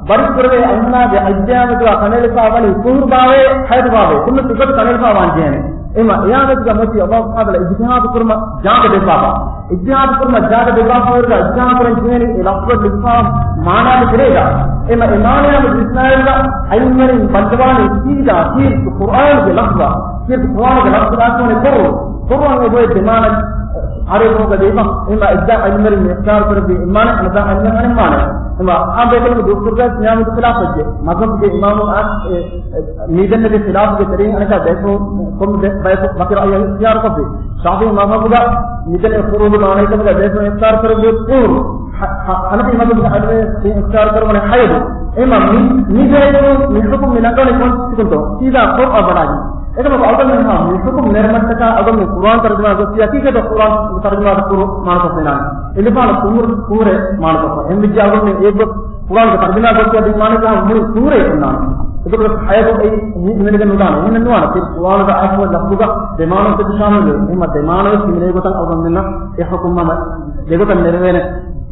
ވަރިކުރެވޭ އަންހެނާގެ ޢިއްދަޔާ މެދުގަ ކަނޑައެޅިފާ ވަނީ ޠުހުރު ބާވައޭ، ޙައިޟު ބާވައޭ، ކޮންމެސް އެއްގޮތަކަށް ކަނޑައެޅިފާ ވާން ޖެހޭނެ. އެހެންވީމަ، އެއާ މެދުގަ މޮތީ ﷲ ސުބްޙާނަހޫ ވަތަޢާލާ އިޖްތިހާދު ކުރުމަށް ޖާގަ ދެއްވާފަ. އިޖްތިހާދު ކުރުމަށް ޖާގަ ދެއްވާފައިރުގަ އިޖްތިހާދު ކުރަން ޖެހޭނީ އެ ލަފްޒު ލިބިފާ މާނާގެ ތެރޭގަ. އެހެންވީމަ އެ މާނަޔާ މެދު ވިސްނާއިރުގަ ޢިލްމުވެރިން ބައްލަވާނީ ސީދާ ކީރިތި ޤުރްއާނުގެ ލަފްޒަށް. ކީރިތި ޤުރްއާނުގެ ލަފްޒު ދާކަމަނީ ޤުރުއު. ޤުރުއު އެބައޮތް ދެ މާނަ ޢަރަބި ބަހުގަ ދެވިފަ. އެހެންވީމަ އެއްދާ ޢިލްމުވެރިން އިޚްތިޔާރު ކުރެއްވީ އެއް މާނަ، އަނެއްދާ ޢިލްމުވެރިން އަނެއް މާނަ. އެހެންވީމަ އާންމު ބޭކަލުންގެ ދުވަސްވަރުގަ ސިޔާމު ދުކިލާފައްޖެ މަޛްހަބުގެ އިމާމުން އާ، އެ، އެ، މީގެންނެވި ޚިލާފުގެ ތެރެއިން އަނެކާ ބޭކަލުން ކޮންމެ ބަޔަކު ވަކި ރައުޔެއް އިޚްތިޔާރު ކޮށްފި. ޝާފިޢީ މަޛްހަބުގަ މިދެންނެވި ފުރޫޢުގެ މާނައެއްކަމުގަ ބޭކަލުން އިޚްތިޔާރު ކުރެއްވި ޠުހުރު. ޙަ-، ޙަ-، ޙަނަފީ މަޛްހަބުގެ ޢިލްމުވެރިން އިޚްތިޔާރު ކުރެއްވަނީ ޙައިޟު. އެހެންވީމަ މި، މި ބޭކަލުން މި ޙުކުމް މި ނަންގަވަނީ ކޮން ސިކުންތޯ؟ ސީދާ ޤުރުއަށް ވަޑާގެން. އެކަމަކު އަޅުގަނޑުމެން މި ޙުކުމް ނެރުމަށްޓަކާ އަޅުގަނޑު މި ޤުރްއާން ތަރުޖަމާ ގޮސް ހަޤީޤަތަށް ޤުރްއާން ތަރުޖަމާ ކުރު މާނަކޮށް ފެނާނެ. އެނގިފާނު ޠުހުރު، ޠުހުރޭ މާނަކޮށްފަ. އެހެންވެއްޖެ އަޅުގަނޑު މި އެއްގޮތް ޤުރްއާންގެ ތަރުޖަމާ ގޮސް އަދި މާނަ މުޅި ޠުހުރޭ އޮންނާނެ. އެގޮތަށް ޙައިޟު އެއީ ހިމެނިގެން ނުދާނެ. އެހެން ނުވާނެ. ތި ޤުރްއާނުގަ އާޔަތް ލަފްޒުގަ ދެ މާނަ ތެދު ޝާމިލު. އެހެންވީމަ ދެ މާނަ ވެސް ހިމެނޭ ގޮތަށް އަޅުގަނޑުމެންނަށް އެ ޙުކުމް ހަމަ ދެގޮތަށް ނެރެވޭނެ.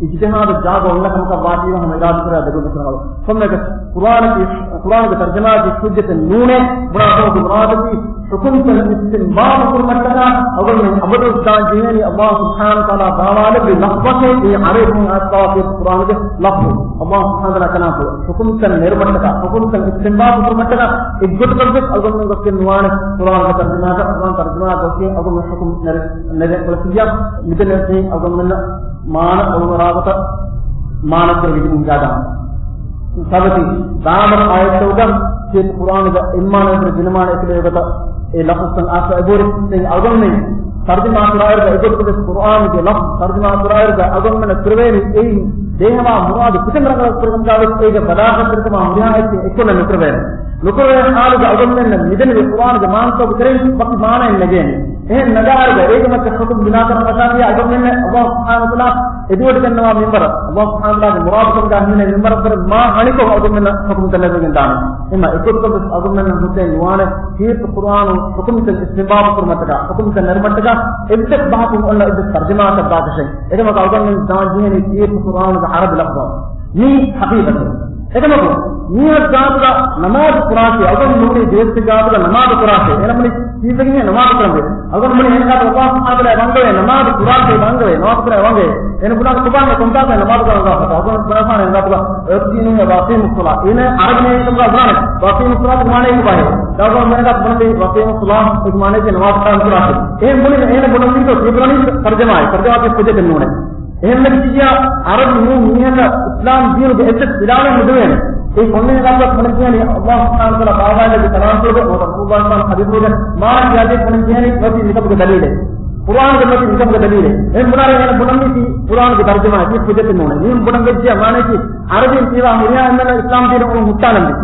އިޖްތިހާދަށް ޖާގަ އޮންނަ ކަމަކަށް ވާތީވެ ހަމަ އިރާދަކުރާ ދެގޮތަށް ކުރާނަ. ކޮންމެއަކަސް ޤުރްއާނަކީ، ޤުރްއާނުގެ ތަރްޖަމާއަކީ ޙުއްޖަތެއް ނޫނޭ. ބުނާ ބަހުގެ މުރާދަކީ ޙުކުމްތައް އިސްތިންބާޠު ކުރުމަށްޓަކާ އަޅުގަނޑުމެން އަބަދުވެސް ދާން ޖެހޭނީ ﷲ ސުބްޙާނަހޫ ވަތަޢާލާ ބާވާލެއްވި ލަފްޒަކީ އެއީ ޢަރަބި ބަހުން އައިސްފާވާ ކީރިތި ޤުރްއާނުގެ ލަފްޒު. ﷲ ސުބްޙާނަހޫ ވަތަޢާލާ ކަލާމްފުޅު. ޙުކުމްތައް ނެރުމަށްޓަކާ، ޙުކުމްތައް އިސްތިންބާޠު ކުރުމަށްޓަކާ އެއްގޮތަކަށް ވެސް އަޅުގަނޑުމެން ގޮސްގެން ނުވާނެ. ޤުރްއާނުގެ ތަރްޖަމާގަ، ޤުރްއާން ތަރްޖަމާ ގޮސްގެން އަޅުގަނޑުމެން ޙުކުމް ނެރެ-، ނެރެ ކުޅަސިއްޔާ މިދެންނެވި އަޅުގަނޑުމެންނަށް މާނަ އޮޅުވަރާގޮތަށް މާނަ ކުރެވިގެން ހިނގާދާނެ. ސަބަބަކީ ދާމަ އާޔަތްތަކުގަ ކީރިތި ޤުރްއާނުގަ އެއްމާނަ އެކު ގިނަ މާނަ އެކުލެވޭ ގޮތަށް އެ ލަފުޒުތައް އާސާ އެބަހުރި. ދެން އަޅުގަނޑުމެން ތަރުޖަމާ ކުރާއިރުގަ އެގޮތުގަވެސް ޤުރުއާނުގެ ލަފްޒު ތަރުޖަމާ ކުރާއިރުގަ އަޅުގަނޑުމެންނަށް ކުރެވޭނީ އެއިން ދޭހަވާ މުރާދު ކުދިން ރަނގަޅަށް ކުރެވުމުގަވެސް އޭގެ ބަލާޣަތްތެރިކަމާ ހުރިހާ އެއްޗެއް އެއްކޮށްލަން ނުކުރެވޭނެ. ނުކުރެވޭ ޙާލުގަ އަޅުގަނޑުމެންނަށް މިދެންނެވި ޤުރުއާނުގެ މާނަތަކުގެ ތެރެއިން ވަކި މާނައެއް ނެގޭނެ. އެހެން ނަގާއިރުގަ އޭގެ މައްޗަށް ޙުކުމް ބިނާކުރަން ފަށާފިއްޔާ އަޅުގަނޑުމެންނަށް އައްލާހު ސުބްޙާނަހޫ ވަތަޢާލާ އެދުވަޑިގަންނަވާ މިންވަރަށް، އައްލާހު ސުބްޙާނަހޫ ވަތަޢާލާގެ މުރާދުކަމުގަ ހިމެނޭ މިންވަރަށްވުރެ މާ ހަނިކޮށް އަޅުގަނޑުމެންނަށް ޙުކުމް ދަންނަވަން ދާނެ. އެމަ އެގޮތުގަވެސް އަޅުގަނޑުމެންނަށް ހުސެން ނުވާނެ ކީރިތި ޤުރުއާނު ޙުކުމްތައް އިސްތިންބާޠު ކުރުމަށްޓަކާ، ޙުކުމްތައް ނެރުމަށްޓަކާ އެއްވެސް ބަހަކުން އޮންނަ އެއްވެސް ތަރްޖަމާއަކަށް ދާކަށެއް. އެކަމަކު އަޅުގަނޑުމެން ދާން ޖެހޭނީ ކީރިތި ޤުރުއާނުގެ ޢަރަބި ލަފްޒު. މީ ޙަޤީޤަތު. އެކަމަކު މީހަކު ގާތުގަ ނަމާދު ކުރާށޭ، އަޅުގަނޑު ނޫނީ ދިވެއްސެއް ގާތުގަ ނަމާދު ކުރާށޭ، އޭނަ ބުނި ކީއްވެގެންހޭ ނަމާދު ކުރަންވީ؟ އަޅުގަނޑު ބުނި އޭނަ ގާތު އައްލާހު ސުބްޙާނަހޫ ވަތަޢާލާ ވަންގަވޭ، ނަމާދު ކުރާށޭ ވަންގަވޭ، ނަމާދު ކުރާ ވަންގަވޭ. އޭނަ ބުނާ ކޮބާހޭ ކޮންތާކު ނަމާދު ކުރަން ގާތު؟ އަޅުގަނޑު ބުނާފާނެ އޭނަ ގާތުގަ އައްލާހު ސުބްޙާނަހޫ ވަތަޢާލާ ވައަޤީމުއްޞަލާ. އޭނަ ޢަރަބި ނޭނގިކަމުގަ ބުނާނެ ވައަޤީމުއްޞަލާ ކިޔާނީ ކޮބާހޭ؟ އަޅުގަނޑު ބުނާނެ ވައަޤީމުއްޞަލާ ކިޔާނީ ވައަޤީމުއްޞަލާ އޭގެ މާނައަކީ ނަމާދު ޤާއިމް ކުރާށޭ. އެހެން ބުނި އޭނަ ބުނަނީތޯ ތިޔަބުނަނީތޯ ތަރްޖަމާއެއް، ތަރްޖަމާއަކީ ޙުއްޖަތެއް ނޫނޭ. އެހެންނަކީ ކިޔާ ޢަރަބި ނޫން މީހަކަށް އިސްލާމް ދީނުގެ އެއްވެސް ފިލާވަޅެއް ނުދެވޭނެ. އެ ކޮންމެ ގާތަކަށް ބުނަން ޖެހޭނީ އައްލާހު ސުބްޙާނަހޫ ވަތަޢާލާ ބާވާލެއްވި ކަލާމްފުޅުގެ ނުވަތަ ރަސޫލުﷲ ޞައްލައްލާހު ޢަލައިހި ވަސައްލަމް ޙަދީޘްފުޅުގެ މާނަ ކިޔާދޭ ބުނަން ޖެހޭނީ އޮތީ މިކަމުގެ ދަލީލެއް. ޤުރުއާނުގެ މަތިން މިކަމުގެ ދަލީލެއް. އެ ބުނާނެ އޭނަ ބުނަންވީތީ ޤުރުއާނުގެ ތަރްޖަމާއަކީ ޙުއްޖަތެއް ނޫނޭ. މީހުން ބުނަން ވެއްޖިޔާ މާނައަކީ ޢަރަބިން ކިޔަވާ ހުރިހާ އެންމެންނަށް އިސްލާމް ދީނަށް އުޅުން ހުއްޓާލަންވީ.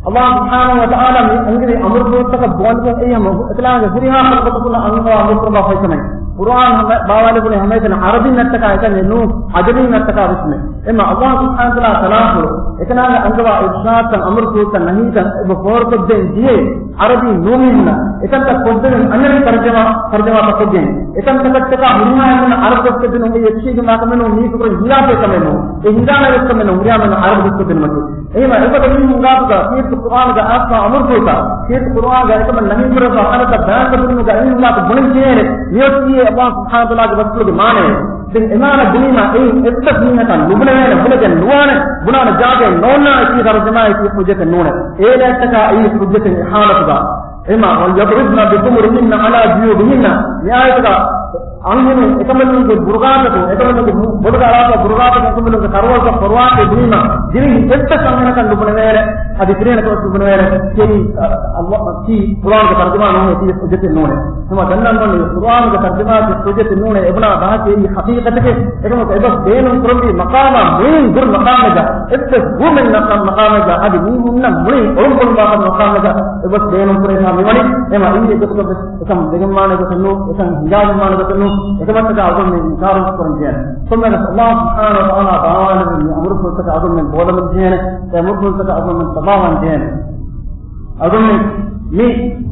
އައްލާހު ސުބްޙާނަހޫ ވަތަޢާލާ މި އަންގެވި އަމުރުފުޅުތަކަށް ބުނަން އެއީ ހަމަ އެކަލާނގެ ހުރިހާ ޚަލްޤުތަކުންނަށް އަންގަވާ އަމުރުކުރައްވާފައި ކަމެއް. ޤުރުއާން ހަމަ ބާވާލެވުނީ ހަމައެކަނި ޢަރަބިންނަށްޓަކާ އެކަނި ނޫ ޢަޖަމީންނަށްޓަކާ ވެސް ނެތް. އެމަ އައްލާހު ސުބްޙާނަހޫ ވަތަޢާލާ ކަލާމްފުޅު އެކަނާގެ އަންގަވާ އިރްޝާދުތައް، އަމުރުފުޅުތައް، ނަހީތައް އެބަ ފޯރުކޮށްދޭން ޖެހޭ ޢަރަބީ ނޫމީންނަށް އެކަންތައް ކޮށްދެމުން އަންނަނީ ތަރްޖަމާ، ތަރްޖަމާތައް ކޮށްގެން. އެކަންތަކަށްޓަކާ ހުރިހާ އެންމެންނަށް ޢަރަބި ގޮސްކޮށްދިނުން އެއީ އެކަށީގެންވާ ކަމެއް ނޫން، މީސްކުރަން ހިނގާފައި ކަމެއް ނޫން. އެ ހިނގާނެ ވެސް ކަމެއް ނޫން ހުރިހާ އެންމެންނަށް ޢަރަބި ގޮސްކޮށްދިނުމަކީ. އެހެންވެ، އެފަދަ މީހުން ގާތުގަ ކީރިތި ޤުރުއާނުގެ އާސްވާ އަމުރުފުޅުތައް، ކީރިތި ޤުރުއާނުގަ އެކަމަށް ނަހީ ކުރައްވާ ކަންތައް ބަޔާންކޮށްދިނުމުގަ އެމީހުން ގާތު ބުނަން ޖެހޭނެ މިއޮތީ އެ އައްލާހު ސުބްޙާނަހޫ ވަތަޢާލާގެ ވަޞްފުގެ މާނައެއް. ދެން އެ މާނަ ބުނީމާ އެއިން އެއްވެސް މީހަކަށް ނުބުނެވޭނެ، ބުނެގެން ނުވާނެ، ބުނާނެ ޖާގައެއް ނޯންނާނެ ކީ ތަރުޖަމާއަކީ ޙުއްޖަތެއް ނޫނޭ. އޭނައަށްޓަކާ އެއީ ޙުއްޖަތެއް އެ ޙާލަތުގަ. އެމަ، "وَلْيَضْرِبْنَ بِخُمُرِهِنَّ عَلَىٰ جُيُوبِهِنَّ" މި އާޔަތުގަ އަންހެނުން އެކަމަންނުންގެ ބުރުގާތަކުން، އެކަމަންނުންގެ ބޮޑުގަ އަޅާފަ ބުރުގާތަކުން އެކަމަންނުންގެ ކަރުވަޅުތައް ފޮރުވާތީ ބުނީމަ، ދިވެހި އެއްވެސް އަންހެނަކަށް ނުބުނެވޭނެ، އަދި ފިރިހެނަކަށް ވެސް ނުބުނެވޭނެ. ކީ، އަ، އަ، ކީ ޤުރުއާނުގެ ތަރްޖަމާ ނޫނޭ، އެއީ ޙުއްޖަތެއް ނޫނޭ. ހަމަ ދަންނަން ވަނީ ޤުރުއާނުގެ ތަރްޖަމާއަކީ ޙުއްޖަތެއް ނޫނޭ، އެބުނާ ބަހަކީ އެއީ ޙަޤީޤަތެކޭ. އެކަމަކު އެބަ ބޭނުން ކުރަންވީ މަޤާމާ މުޅިން ދުރު މަޤާމެއްގަ، އެއްވެސް ވޫމެއް ނަކަން މަޤާމެއްގަ، އަދި މީހުންނަށް މުޅިން އޮޅުންކޮޅުން ވާކަން މަޤާމެއްގަ އެބަ ބޭނުން ކުރެވިފަ މިވަނީ. އެމަ އެއީ އެގޮތަކަށް ވެސް އެކަން ދެގެންވާނެ ގޮތެއް ނޫ، އެކަން ހިނގާގެންވާނެ ގޮތެއް ނޫ، އެކަމަށްޓަކާ އަޅުގަނޑުމެން އިންކާރު ކުރަން ޖެހޭނެ. ކޮންމެވެސް އައްލާހު ސުބްޙާނަހޫ ވަތަޢާލާ ބާވާލެއްވި މި އަމުރުފުޅުތަކަށް އަޅުގަނޑުމެން ބޯލަމެއް ޖެހޭނެ، އެ އަމުރުފުޅުތަކަށް އަޅުގަނޑުމެން ތަބާވާން ޖެހޭނެ. އަޅުގަނޑުމެން މި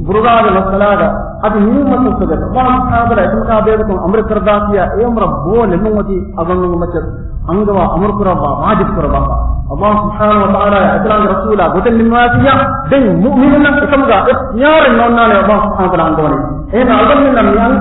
ބުރުގާގެ މައްސަލާގަ އަދި މިނިވަން މައްސަލަތަކެއް އައްލާހު ސުބްޙާނަހޫ ވަތަޢާލާ އެކަމަކާ ބެހޭގޮތުން އަމުރެއް ކުރައްވާފިއްޔާ، އެ އަމުރަށް ބޯ ލެއްވުން އޮތީ އަޅުގަނޑުމެންގެ މައްޗަށް އަންގަވާ، އަމުރު ކުރައްވާ، ވާޖިބު ކުރައްވާފަ. އައްލާހު ސުބްޙާނަހޫ ވަތަޢާލާ އެކަލާނގެ ރަސޫލާ ގޮތެއް ނިންމާފިއްޔާ، ދެން މުއުމިނުންނަށް އެކަމުގަ އިޚްތިޔާރެއް ނޯންނާނެ އައްލާހު ސުބްޙާނަހޫ ވަތަޢާލާ އަންގަވަނީ. އެހެން އަޅުގަނޑުމެންނަށް މި އަން-،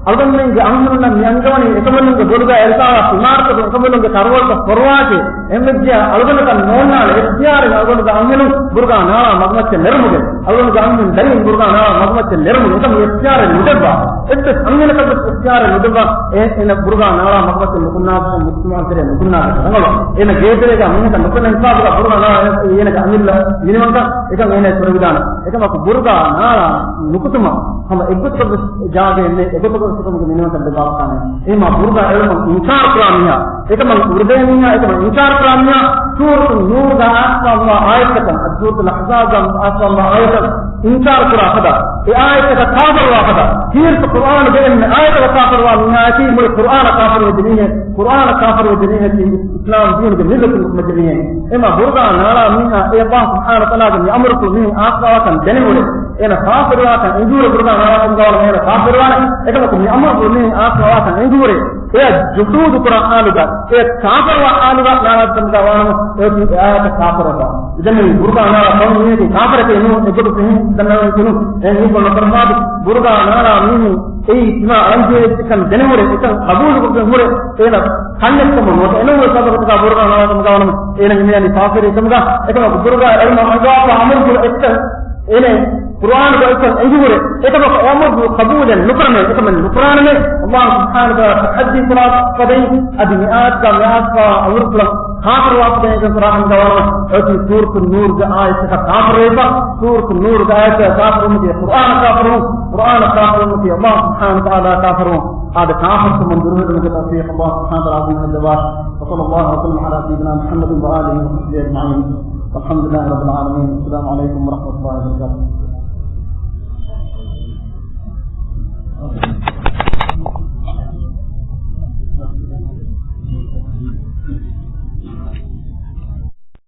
އަޅުގަނޑުމެންގެ އަންހެނުންނަށް މި އަންގަވަނީ އެކަމަންނުންގެ ބޮޑުގަ އެރިކާވާ ސިމާރުތަކުން އެކަމަންނުންގެ ކަރުވަޅުތައް ފޮރުވާތީ. އެހެންވެއްޖިޔާ އަޅުގަނޑަކަށް ނޯންނާނެ އިޚްތިޔާރެއް އަޅުގަނޑުގެ އަންހެނުން ބުރުގާ ނާޅާ މަގުމައްޗަށް ނެރުމުގެ، އަޅުގަނޑުގެ އަންހެން ދަރީން ބުރުގާ ނާޅާ މަގުމައްޗަށް ނެރުމުގެ. އެކަމަކު އިޚްތިޔާރެއް ނުދެއްވާ. އެއްވެސް އަންހެނަކަށްވެސް އިޚްތިޔާރެއް ނުދެއްވާ. އެ، އޭނަ ބުރުގާ ނާޅާ މަގުމައްޗަށް ނުކުންނާކަށެއް، މުޖްތަމަޢު ތެރޭ ނުކުންނާކަށެއް ރަނގަޅު. އޭނަ ގޭތެރޭގަ މީހަކަށް ނުކުންނަ ހިސާބުގަ ބުރުގާ ނާޅާ އޭނަގެ އަމިއްލަ މިނިވަންތައް އެކަން އޭނަ ކުރެވިދާނެ. އެކަމަކު ބުރުގާ ނާޅާ ނުކުތުމަށް ހަމަ އެއްގޮތަކަށްވެސް ޖާގައެއް ނެތް، އެގޮތަކަށްވެސް އެކަމުގެ މިނިވަންތައް ދެއްވާފާނެ. އެހެންމާ ބުރުގާ އެޅުމަށް އިންކާރު ކުރާ މީހާ، އެކަމަށް އުރުދޭ މީހާ، އެކަމަށް އިންކާރު ކުރާ މީހާ، ސޫރަތު ނޫރުގަ އައިސްފާވާ އާޔަތަކަށް، ސޫރަތުލް އަޙްޒާބްގަ އައިސްފާވާ އާޔަތަށް އިންކާރު ކުރާ ފަދަ، އެ އާޔަތަކަށް ކާފަރުވާ ފަދަ، ކީރިތި ޤުރްއާނުގެ އެންމެ އާޔަތަކަށް ކާފަރުވާ މީހާއަކީ މުޅި ޤުރްއާނަށް ކާފަރުވެއްޖެ މީހެއް، ޤުރްއާނަށް ކާފަރުވެއްޖެ މީހެއް، އިސްލާމް ދީނުގެ މިއްލަތުން ނުކުމެއްޖެ މީހެއް. އެމަ ބުރުގާ ނާޅާ މީހާ އެ އައްލާހު ސުބްޙާނަހު ވަތަޢާލާގެ މި އަމުރުފުޅު މިހެން އާސްވާވާކަން ދެނެވުރެ، އޭނަ ކާފަރުވާކަން އެނގިވުރެ، ބުރުގާ ނާޅާ ކަމުގަ ވަނަމަ އޭނަ ކާފަރުވާނެ. އެކަމަކު މި އަމުރުފުޅު މިހެން އާސްވާވާކަން އެނގިވުރެ، އެ ޖުޙޫދު ކުރާ ޙާލުގަ، އެ ކާފަރުވާ ޙާލުގަ ނާޅާ ކަމުގަ ވާނަމަ، އެ އާޔަތަށް ކާފަރުވާ. އިދަން މި ބުރުގާ ނާޅާ ކޮން މީހަކީ ކާފަރެކޭ ނޫން، އެގޮތަށް ފެހި ދަންނަވަން ކުރު. އެ މީހުން ނަފަރުމާދު ބުރުގާ ނާޅާ މީހުން އެއީ ތިމާ އަންޖެހޭ އެއްޗެއްކަން ދެނެވުރެ، އެކަން ޤަބޫލުކޮށްގެން ހުރެ، އޭނަ ކަންނެއްކަމަށް ނުވަތަ އެނޫން ސަބަބަކަށް ބުރުގާ ނާޅާ ކަމުގަ ވަނަމަ، އޭނަ ހިމެނޭނީ ކާފަރެއް ކަމުގަ. އެކަމަކު ބުރުގާ އެޅުމަށް އަންގަވާފަ އަމުރުފުޅު އެއްޗެއް އޭނަ ޤުރްއާނުގަ އެއްކަން އެނގިވުރެ، އެކަމަކު އެ އަމުރުފުޅު ޤަބޫލެއް ނުކުރަމޭ، އެކަމެއް ނުކުރާނަމޭ. އައްލާހު ސުބްޙާނަހު ވަތަޢާލާ ތަޙައްދީ ކުރާ ފަދައިން އަދި މި އާޔަތުގަ މި އާސްވާ އަމުރުފުޅަށް ކާފަރު ވާފަދައިގެން ކުރާ ހަމަ ގަވާމަ އޮތީ ސޫރަތު ނޫރުގެ އާޔަތަކަށް ކާފަރުވެފަ، ސޫރަތު ނޫރުގެ އާޔަތަކަށް ކާފަރުވުމަކީ ޤުރްއާނަށް ކާފަރުވުން، ޤުރްއާނަށް ކާފަރުވުމަކީ ﷲ ސުބްޙާނަހޫ ވަތަޢާލާ ކާފަރުވުން. އާދެ، ކާފަރުކަމުން ދުރުހެލުމުގެ ތައުފީޤު ﷲ ސުބްޙާނަހޫ ވަތަޢާލާ ދީނަށް ދެއްވާށި. وصلى الله وسلم على سيدنا محمد وآله وصحبه أجمعين. والحمد لله رب العالمين. السلام عليكم ورحمة الله وبركاته.